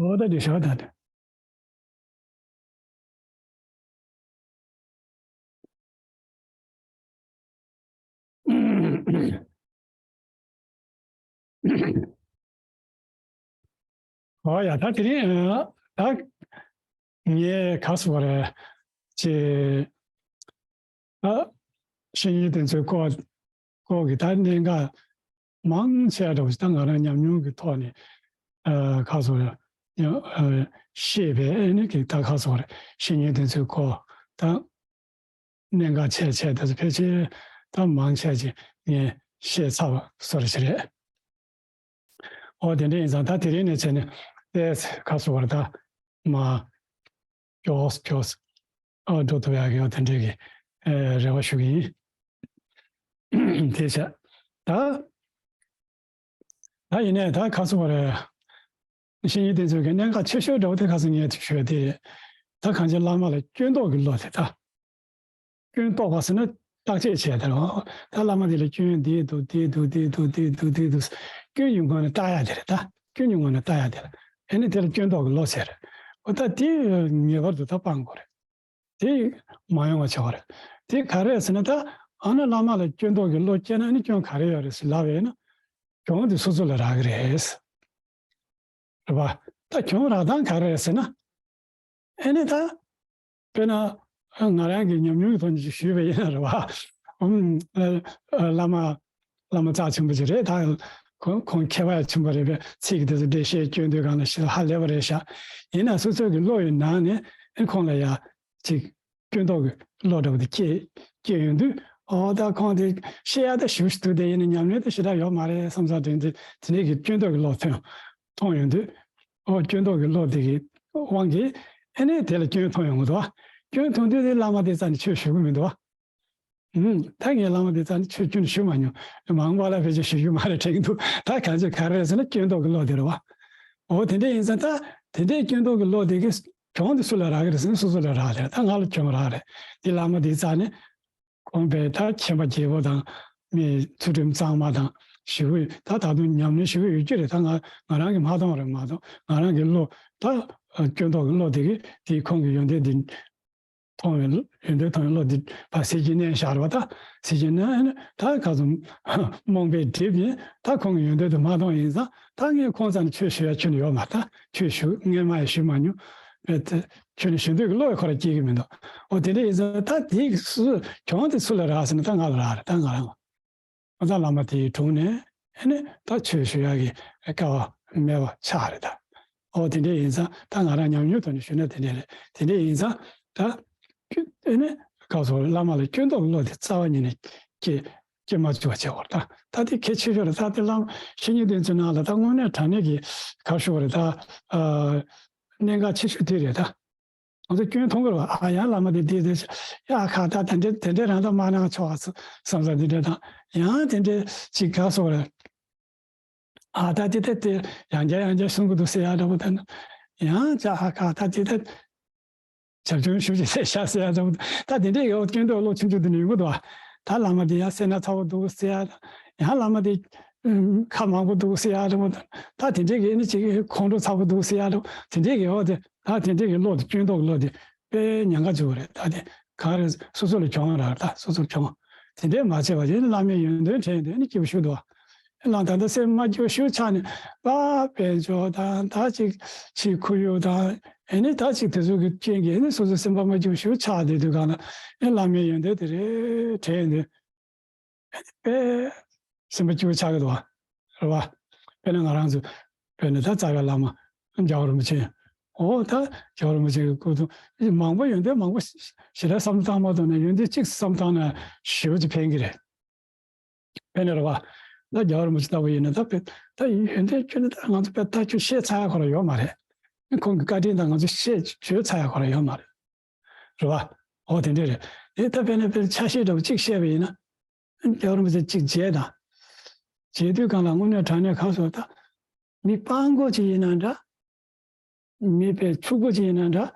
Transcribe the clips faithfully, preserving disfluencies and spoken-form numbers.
འོ་ད་འདི་ཞག་ད་དེ། ཨོ་ཡ། ད་དེ་རིང་ད་ངས་ག་སོ་བ་རེད། ཅེ། ད་བཤེས་གཉེན་དེ་ཚོའི་སྐོར་སྐོར་གྱི་ད་གནད་འགག་མང་ཆེ་བ་འདྲ་བོ་ཞིག་ད་ང་རང་ཉམས་མྱོང་གི་ཐོག་ནས་ཨ་ག་སོ་རེད། ཨ་ཤེས་པའི་ཨ་ནི་གི་ད་ག་སོ་རེད། བཤེས་གཉེན་དེ་ཚོའི་སྐོར་ད་གནད་འགག་ཆེ་ཆེ་དེ་ཚོ་ཕལ་ཆེར་ད་མང་ཆེ་ཅིག་ངས་ཤེས་ཚར་བ་བཟོ་འདྲ་ཞིག་རེད། ཨོ་དེ་འདྲ་ཡིན་ཙང་ད་དེ་རིང་ནས་བྱས་ནས་ཏེས་ཁ་སོ་བར་ད་མ་མགྱོགས་མགྱོགས་ཨོ་འགྲོ་ཐུབ་ཡག་གི་ཨོ་དེ་འདྲ་གི་ཨེ་རེ་བ་ཞུ་གི་ཡིན། དེ་བྱས་ད་ད་ཡིན་ནས་ད་ཁ་སོ་བར་བཤེས་གཉེན་དེ་ཚོ་གི་གནད་འགག་ཆེ་ཤོས་འདྲ་བོ་དེ་ཁ་སང་ངས་ཞུས་དེ་ད་གང་ཅི་བླ་མ་ལ་སྐྱོན་འདོགས་ཀྱི་བློ་དེ་ད། སྐྱོན་རྟོགས་པ་ཟེར་ན་བརྟག་དཔྱད་བྱས་དེ་རེད། ད་བླ་མ་དེ་ལ་སྐྱོན་འདི་འདུག་འདི་འདུག་འདི་འདུག་འདི་འདུག་འདི་འདུག་སྐྱོན་གྱི་ངོས་ནས་བལྟ་ཡ་དེ་རེད། ད་སྐྱོན་གྱི་ངོས་ནས་བལྟ་ཡ་དེ་རེད། ཨ་ནི་དེ་ལ་སྐྱོན་རྟོགས་ཀྱི་བློ་ཟེར། འོ་ད་དེ་ངེས་པར་དུ་ད་སྤང་དགོས་རེད། དེ་མ་ཡོང་བ་བྱ་བ་རེད། དེ་ག་རེ་ཟེར་ན་ད་ཨ་ན་བླ་མ་ལ་སྐྱོན་རྟོགས་ཀྱི་བློ་སྐྱེས་ན་ཨ་ནི་སྐྱོན་ག་རེ་ཡོད་རེད་ཟེར་ལབ་ཡོད་ན་གྱོང་དེ་སོ་སོ་ལ་རག་གི་རེད། རེད་པ། ད་གྱོང་རག་སྟངས་ག་རེ་རེད་ཟེར་ན། ཨེ་ནས་ད། དཔེར་ན། ང་རང་གི་ཉམས་མྱོང་གི་ཐོག་ནས་ཞུས་པ་ཡིན་ན་རེད་པ། ཨུམ། ཨ་ཨ་བླ་མ། བླ་མ་རྩ་ཆེན་པོ་ཅིག་རེད་ད། ཁོང་ཁོང་མཁས་པ་ཆེན་པོ་རེད་པས་ཚིག་དེ་ཚོ་འགྲེལ་བཤད་སྐྱོན་དུས་གང་ལ་ཞིག་ཧ་ལས་པ་རེད་ཤག་ཡིན་ན་སོ་སོ་གི་བློ་ཡི་ནང་ནས་ཨེ་ཁོང་ལ་ཡ། ཅིག་སྐྱོན་རྟོག་གི་བློ་འདྲ་བོ་དེ་སྐྱེ་སྐྱེ་ཡོང་དུས། ཨོ་ད་ཁོང་དེ་བཤད་ཡ་ད་ཞུ་ཞུ་དུ་དེ་ཡིན་ན་ཉམས་ལེན་དེ་ཞེ་དྲག་ཡོད་མ་རེད་བསམ་ས་དྲན་དུས་དེ་འདྲའི་གི་སྐྱོན་རྟོག་གི་བློ་ཐོན་མཐོང་ཡོང་དུས། ཨོ་སྐྱོན་རྟོག་གི་བློ་དེ་གི་དབང་གིས་ཨེ་ནས་དེ་ལ་སྐྱོན་མཐོང་ཡོང་གི་འདུག་སྐྱོན་མཐོང་དུས་དེ་བླ་མ་དེ་རྩ་ནས་ཆོས་ཞུ་གི་མི་འདུག་ཨུམ། ད་ངས་བླ་མ་དེ་རྩ་ནས་ཆོས་ཁྱོན་ནས་ཞུ་མ་མྱོང་། མང་པོ་ལ་ཕལ་ཆེར་ཞུ་རྒྱུ་མ་རེད་དྲན་གི་འདུག་ད་གང་ཅི་ག་རེ་རེད་ཟེར་ན་སྐྱོན་རྟོག་གི་བློ་དེ་རེད་པ། འོ་དེ་འདྲ་ཡིན་ཙང་ད་དེ་འདྲའི་སྐྱོན་རྟོག་གི་བློ་དེ་གི་གྱོང་དེ་སུ་ལ་རག་གི་རེད་ཟེར་ན་སོ་སོ་ལ་རག་རེད། ད་ང་ལ་གྱོང་རག་རེད། དེ་བླ་མ་དེའི་རྩ་ནས་ཁོང་པའི་ད་མཁྱེན་པ་རྒྱལ་པོ་དང་མི་ཚུལ་ཁྲིམས་གཙང་མ་དང་ཞི་བའི་ད་ད་དུང་ཉམས་ལེན་ཞི་བའི་ཡོད་རྒྱུ་རེད། ད་ང་ང་རང་གི་མ་མཐོང་རེད་མ་གཏོགས་ང་རང་གི་བློ་ད་སྐྱོན་རྟོག་གི་བློ་དེ་གི་དེ་ཁོང་གི་ཡོན་ཏན་དེ། མཐོང་བའི་ཡོན་ཏན་མཐོང་བའི་བློ་འདི་ཕར་ཟིལ་གྱིས་མནན་བཞག་རེད་པ། ད་ཟིལ་གྱིས་མནན་ནས་ད་ག་ཚོད་རྨོངས་པས་བསྒྲིབས་ཡིན། ད་ཁོང་གི་ཡོན་ཏན་དེ་མ་མཐོང་ཡིན་ཙང་ད་ངས་ཁོང་རྩ་ནས་ཆོས་ཞུ་ཡ་ཁྱོན་ནས་ཡོད་མ་རེད། ད་ཆོས་ཞུ་སྔོན་མ་ཡང་ཞུས་མ་མྱོང་། ཨེ་ད་ཁྱོན་ནས་ཞུ་འདོད་ཀྱི་བློ་ཡང་ཁོ་རང་སྐྱེ་གི་མི་འདུག་འོ་དེ་འདྲ་ཡིན་ཙང་ད་དེ་སུ་གྱོང་དེ་སུ་ལ་རག་ཟེར་ན་ད་ང་ལ་རག་རེད། ད་ང་རང་། ཨ་ད་བླ་མ་དེའི་དྲུང་ནས་ཨེ་ནས་ད་ཆོས་ཞུ་ཡག་གི་སྐལ་བ་མེད་པ་ཆགས་རེད་ད། ཨོ་དེ་འདྲ་ཡིན་ཙང་ད་ང་རང་ཉམས་མྱོང་ཐོག་ནས་ཞུས་ན་དེ་འདྲ་རེད། དེ་འདྲ་ཡིན་ཙང་ད་ཨེ་ནས་ག་ཚོད་བླ་མ་ལ་སྐྱོན་རྟོག་བློ་དེ་རྩ་བ་ཉིད་ནས་སྐྱེ་སྐྱེ་མ་བཅུག་པ་བྱེད་དགོས་རེད་ད། ད་དེ་གལ་ཆེ་ཤོས་རེད། ད་དེ་བླ་མ་བཤེས་གཉེན་དེ་ཚོའི་ནང་ལ་ད་དངོས་གནས་དྲང་གནས་ཀྱི་ག་ཞུ་བ་རེད་ད། ཨ་གནད་འགག་ཆེ་ཤོས་དེ་རེད་ད། ང་ཚོ་སྐྱོན་མཐོང་གི་རེད་པ། ཨ་ཡང་བླ་མ་དེ་འདི་དེ་ཡ་ཁ་ད་དེ་འདྲ་དེ་འདྲ་རང་ད་མ་གནང་ཆོག་ཨ་བསམ་ས་དེ་འདྲ་དང་ཡང་དེ་འདྲ་ཅིག་ག་སོགས་རེད། ཨ་ད་དེ་དེ་དེ་ཡང་བསྐྱར་ཡང་བསྐྱར་གསུང་གི་འདུག་ཟེར་ཡ་འདྲ་པོ་དང་ཡང་ཅ་ཨ་ཁ་ད་དེ་དེ་བྱབ་ཆུང་ཞུ་ཅིག་ཟེར་ཤ་ཟེར་ཡ་འདྲ་པོ་ད་དེ་འདྲ་ཡོད་སྐྱོན་འདོགས་བློ་ཆུང་ཆུང་དེ་ནས་ཡོང་གི་འདུག་ད་བླ་མ་དེ་ཡང་སེར་སྣ་ཚ་པོ་འདུག་ཟེར་ཡ་ཡང་བླ་མ་དེ་ཁ་མང་པོ་འདུག་ཟེར་ཡ་འདྲ་པོ་ད་དེ་འདྲ་གི་ཨ་ནི་ཅིག་ཁོང་ཁྲོ་ཚ་པོ་འདུག་ཟེར་ཡ་འདྲ་པོ་དེ་འདྲ་གི་ཡོད་དེ། ད་དེ་འདྲའི་གི་བློ་དེ་སྐྱོན་རྟོག་གི་བློ་དེ་དཔེ་ཉེན་ཁ་ཆེ་བ་རེད། ད་དེ་གང་རེད་སོ་སོ་ལ་གྱོང་རག་ད་སོ་སོར་གྱོང་། དེ་འདྲའི་མ་བྱས་པ་ཡིན་བླ་མའི་ཡོན་ཏན་དྲན་དེ་ནི་སྐྱིད་པོ་ཞུ་འདུག་བ། བླ་ད་ལྟ་སེམས་མ་སྐྱིད་པ་ཞུ་ཆགས་ནས་པ་དཔལ་འབྱོར་དང་ད་ཅིག་ཕྱིའི་ཁོར་ཡུག་དང་ཨེ་ནི་ད་ཅིག་དེ་ཚོ་གི་རྐྱེན་གྱིས་ཨེ་ནི་སོ་སོ་སེམས་པ་མ་སྐྱིད་པ་ཞུ་ཆགས་བསྡད་དུས་གང་ལ་ཨེ་བླ་མའི་ཡོན་ཏན་དེ་རེད་དྲན་དེ། དཔེ་སེམས་པ་སྐྱིད་པོ་ཆགས་ཀྱི་འདུག་བ། རེད་བ། དཔེར་ན་ང་རང་ཚོ་དཔེར་ན་ད་རྩ་བའི་བླ་མ་རྒྱལ་བ་རིན་པོ་ཆེ། འོ་ད་རྒྱལ་བ་རིན་པོ་ཆེ་གི་སྐུ་གདུང་མང་པོ་ཡོན་ཏན་མང་པོ་ཞེ་དྲག་བསམ་བློ་བཏང་མ་ཐུབ་ན་ཡོན་ཏན་གཅིག་བསམ་བཏང་ན་ཞེ་པོ་ཅིག་ཕན་གི་རེད། དཔེར་ན་རེད་བ། ད་རྒྱལ་བ་རིན་པོ་ཆེ་ལྟ་བུ་ཡིན་ན་ད་དཔེ་ད་ཡོན་ཏན་ཁྱོན་ནས་ད་ང་ཚོ་དཔེ་ད་ཁྱོད་བཤད་ཚར་ཡ་ཁོ་རང་ཡོད་མ་རེད། ཁོང་གི་བཀའ་དྲིན་དང་ང་ཚོ་བཤད་བརྗོད་ཚར་ཡ་ཁོ་རང་ཡོད་མ་རེད། རེད་བ། འོ་དེ་འདྲ་རེད། དེ་ད་དཔེར་ན་དཔེར་ཆ་ཤས་འདྲ་བོ་གཅིག་བཤད་པ་ཡིན་ན། རྒྱལ་བ་རིན་པོ་ཆེ་གཅིག་མཇལ་དང་། མཇལ་དུས་སྒང་ལ་དངོས་གནས་དྲང་གནས་ག་སོ་ད། མི་སྤྲང་པོ་ཅིག་ཡིན་ན་འདྲ། མི་དཔེ་ཕྱུག་པོ་ཅིག་ཡིན་ན་འདྲ།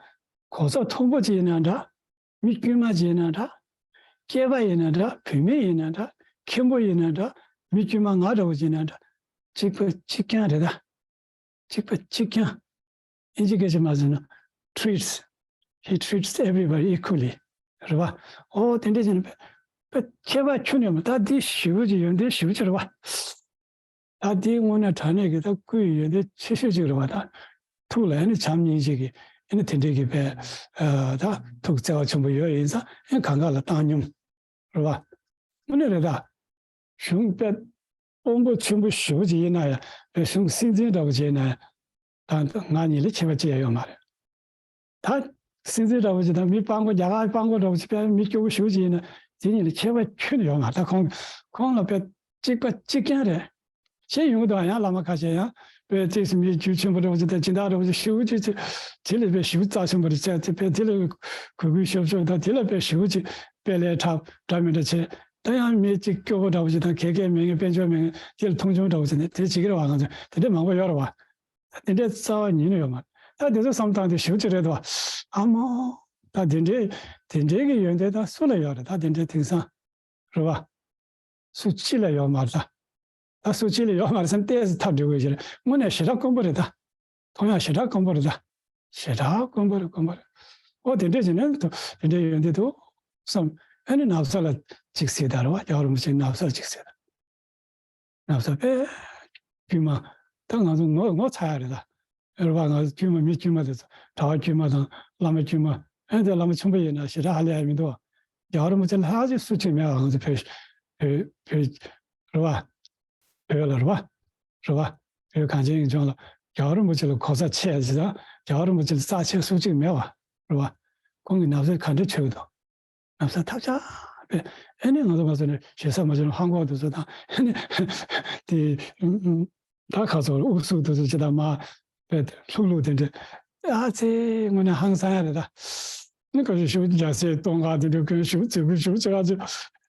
གོ་ས་མཐོན་པོ་ཅིག་ཡིན་ན་འདྲ། མི་དཀྱུས་མ་ཅིག་ཡིན་ན་འདྲ། སྐྱེས་པ་ཡིན་ན་འདྲ། བུད་མེད་ཡིན་ན་འདྲ། མཁན་པོ་ཡིན་ན་འདྲ། མི་དཀྱུས་མ་ང་འདྲ་བོ་ཅིག་ཡིན་ན་འདྲ། གཅིག་པ་གཅིག་རྐྱང་རེད་ད། གཅིག་པ་གཅིག་རྐྱང་། ཨིན་ཇི་སྐད་ཆ་མ་བཟོས་ན། treats, he treats everybody equally. རེད་བ། ཨོ་དེ་འདྲ་བྱས་ནས་དཔེ་དཔེ་ཁྱད་པར་ཁྱོན་ནས་མ། ད་འདི་ཞེ་པོ་ཅིག་ཡོན་ཏན་ཞེ་པོ་ཅིག་རེད་བ། ད་འདི་དངོས་གནས་དྲང་གནས་ཀྱི་ད་སྐུའི་ཡོན་ཏན་ཆེ་ཤོས་ཅིག་རེད་བ། ད་ཐུགས་ལ་ཨ་ནི་བྱམས་སྙིང་རྗེ་གི་ཨ་ནི་དེ་འདྲའི་གི་དཔེ་ཨ་ད་ཐུགས་བརྩེ་བ་ཆེན་པོ་ཡོད་ཡིན་ཙང་ཨ་ནི་གང་ག་ལ་བཏང་སྙོམས་རེད་བ། དངོས་གནས་རེད་ད། གཞུང་དཔེ་དཔོན་པོ་ཆེན་པོ་ཞེ་པོ་ཅིག་ཡིན་ན་ཡང་། དཔེ་གཞུང་སྲིད་འཛིན་འདྲ་པོ་ཅིག་ཡིན་ན་ཡང་། ད་ང་གཉིས་ལ་ཁྱད་པར་ཅི་ཡང་ཡོད་མ་རེད། ད་སྲིད་འཛིན་འདྲ་པོ་ཅིག་དང་མི་དཔང་པོ། རྒྱ་གར་དཔང་པོ་འདྲ་པོ་ཅིག་དཔེ་མི་སྐྱོ་པོ་ཞེ་པོ་ཅིག་ཡིན་ན། དེ་གཉིས་ལ་ཁྱད་པར་ཁྱོན་ནས་ཡོད་མ་རེད། ད་ཁོང་ཁོང་ལ་དཔེ་གཅིག་པ་གཅིག་རྐྱང་རེད། ཤེས་ཡོང་གི་འདུག་ཡང་བླ་མ་ཁ་ཤས་ཡང་དཔེ་ཏོག་ཙམ་མི་རྒྱུ་ཆེན་པོ་འདྲ་པོ་ཅིག་དང་སྦྱིན་བདག་འདྲ་པོ་ཅིག་ཞེ་པོ་ཅིག་ཅིག་དེ་ལ་དཔེ་ཞེ་པོ་རྩ་ཆེན་པོ་རེད་བྱས་ཏེ། དཔེ་དེ་ལ་གུས་གུས་ཞབས་ཞབས་དང་དེ་ལ་དཔེ་ཞེ་པོ་ཅིག་དཔེ་ལས་འཁྲབ་འདྲ་མི་འདྲ་བྱས། ད་ཡང་མི་གཅིག་སྐྱོ་པོ་འདྲ་པོ་ཅིག་དང་། དགེ་རྒན་མེད་མཁན་དཔལ་འབྱོར་མེད་མཁན་དེ་ལ་མཐོང་ཆུང་འདྲ་པོ་ཅིག་ནས་དེ་བྱེད་ཀྱི་རེད་བ། ང་ཚོ་དེ་འདྲའི་མང་པོ་ཡོད་རེད་བ། ད་དེ་འདྲའི་རྩ་བ་ཉིད་ནས་ཡོད་མ་རེད། ད་དེ་ཚོ་བསམ་བཏང་དུས་ཞེ་པོ་ཅིག་རེད་དོ། ཨ་མ། ད་དེ་འདྲའི་དེ་འདྲའི་གི་ཡོན་ཏན་ད་སུ་ལ་ཡོད་རེད། ད་དེ་འདྲའི་དེང་སང་རེད་བ། སུ་གཅིག་ལ་ཡོད་མ་རེད་ད། ད་སུ་གཅིག་ལ་ཡོད་མ་རེད་བསམ་ཏོག་ཙམ་ཐབས་སྒྲིག་དགོས་ཀྱི་རེད། དངོས་གནས་ཞེ་དྲག་དཀོན་པོ་རེད་ད། མཐོང་ཡག་ཞེ་དྲག་དཀོན་པོ་རེད་ད། ཞེ་དྲག་དཀོན་པོ་རེད། དཀོན་པོ་རེད། ཨོ་དེ་འདྲས་བྱས་ནས་དེ་འདྲས་ཡོན་ཏན་འདུག་བསམ། ཨ་ནི་ན་བཟའ་ལ་གཅིག་གཟིགས་དང་རེད་བ། རྒྱལ་བ་རིན་པོ་ཆེའི་ན་བཟའ་ལ་གཅིག་གཟིགས་དང་། ན་བཟའ་དཔེ་དཀྱུས་མ། ད་ང་ཚོ་ངོ་ངོ་ཚ་ཡག་རེད་ད། རེད་བ། ང་ཚོ་དཀྱུས་མ། མི་དཀྱུས་མ་དེ་ཚོ། གྲྭ་པ་དཀྱུས་མ་དང་བླ་མ་དཀྱུས་མ། ཨ་ནི་དེ་བླ་མ་ཆེན་པོ་ཡིན་ན་ཞེ་དྲག་ཧ་ལས་ཡག་མི་འདུག་བ། རྒྱལ་བ་རིན་པོ་ཆེ་ལྷག་ཅིག་སུ་གཅིག་མེད་བ། ང་ཚོ་བོད་བོད་བོད་རེད་བ། བོད་ལ་རེད་བ། རེད་བ། བོད་གངས་ཅན་ཡུལ་ལྗོངས་ལ་རྒྱལ་བ་རིན་པོ་ཆེ་ལ་གོ་ས་ཆེ་ཡ་ཅིག་དང་། རྒྱལ་བ་རིན་པོ་ཆེ་ལ་རྩ་ཆེ་སུ་གཅིག་མེད་བ། རེད་བ། ཁོང་གིས་ན་བཟའ་ག་འདྲ་མཆོད་ཀྱི་འདུག་ན་བཟའ་ཐབས་ཆག་པས། ཨ་ནི་ང་ཚོ་ང་ཚོ་ནས་ཞེ་ས་མ་བྱུང་ན་ཧང་གོ་དེ་ཚོ་དང་། ཨ་ནི་དེ་ད་ཁ་སོ་ཨུ་སུ་དེ་ཚོ་ཅི་ད་མ་པས་ལྷུག་ལྷུག་དེ་འདྲ། ཨ་ཙི་དངོས་གནས་ཧང་སང་ཡ་རེད་ད། ནི་ག་ཞུ་ཞུ་རྒྱ་སེ་སྟོང་ག་དེ་འདྲ་གོན་ཞུ་ཙི་གུ་ཞུ་ཅི་ག་ཅི།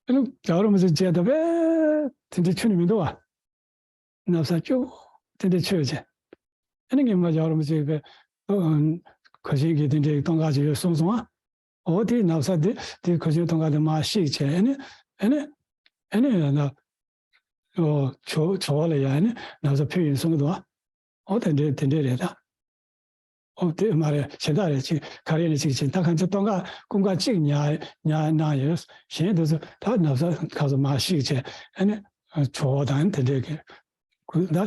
ཨ་ནི་རྒྱལ་བ་རིན་པོ་ཆེ་མཇལ་ད་པས་དེ་འདྲ་ཁྱོན་ནས་མི་འདུག་བ། ན་བཟའ་སྐྱོ་པོ་དེ་འདྲ་མཆོད་བྱས། ཨ་ནི་ངས་མ་རྒྱལ་བ་རིན་པོ་ཆེ་གི་གོས་ཆེན་གྱི་དེ་འདྲའི་སྟོང་ཁ་ཅིག་ཡོད་གསུངས་སོང་ཨ། འོ་དེའི་ན་བཟའ་དེ་དེའི་གོས་ཆེན་སྟོང་ཁ་དེ་མར་བཤིག་བྱས། ཨ་ནི་ཨ་ནི་ཨ་ནི་ཡང་ན་ཨོ་ཇོ་ཇོ་བོ་ལ་ཡང་ཨ་ནི་ན་བཟའ་ཕུལ་ཡིན་གསུང་གི་འདུག་ཨ། འོ་དེ་འདྲའི་དེ་འདྲའི་རེད་ད། ཨོ་དེ་མ་རེད། གཞན་དག་རེད། ཅིག་ག་རེ་ནས་ཅིག་བྱས། ད་གང་ཅི་སྟོང་ཁ་སྐུ་འགག་གཅིག་ཉར་ཉར་གནང་ཡོད། གཞན་དེ་ཚོ་ད་ན་བཟའ་ཁ་ཚོ་མར་བཤིག་བྱས། ཨ་ནི་ཇོ་བོ་དང་དེ་འདྲས་ཀྱི་ཀུན་ད་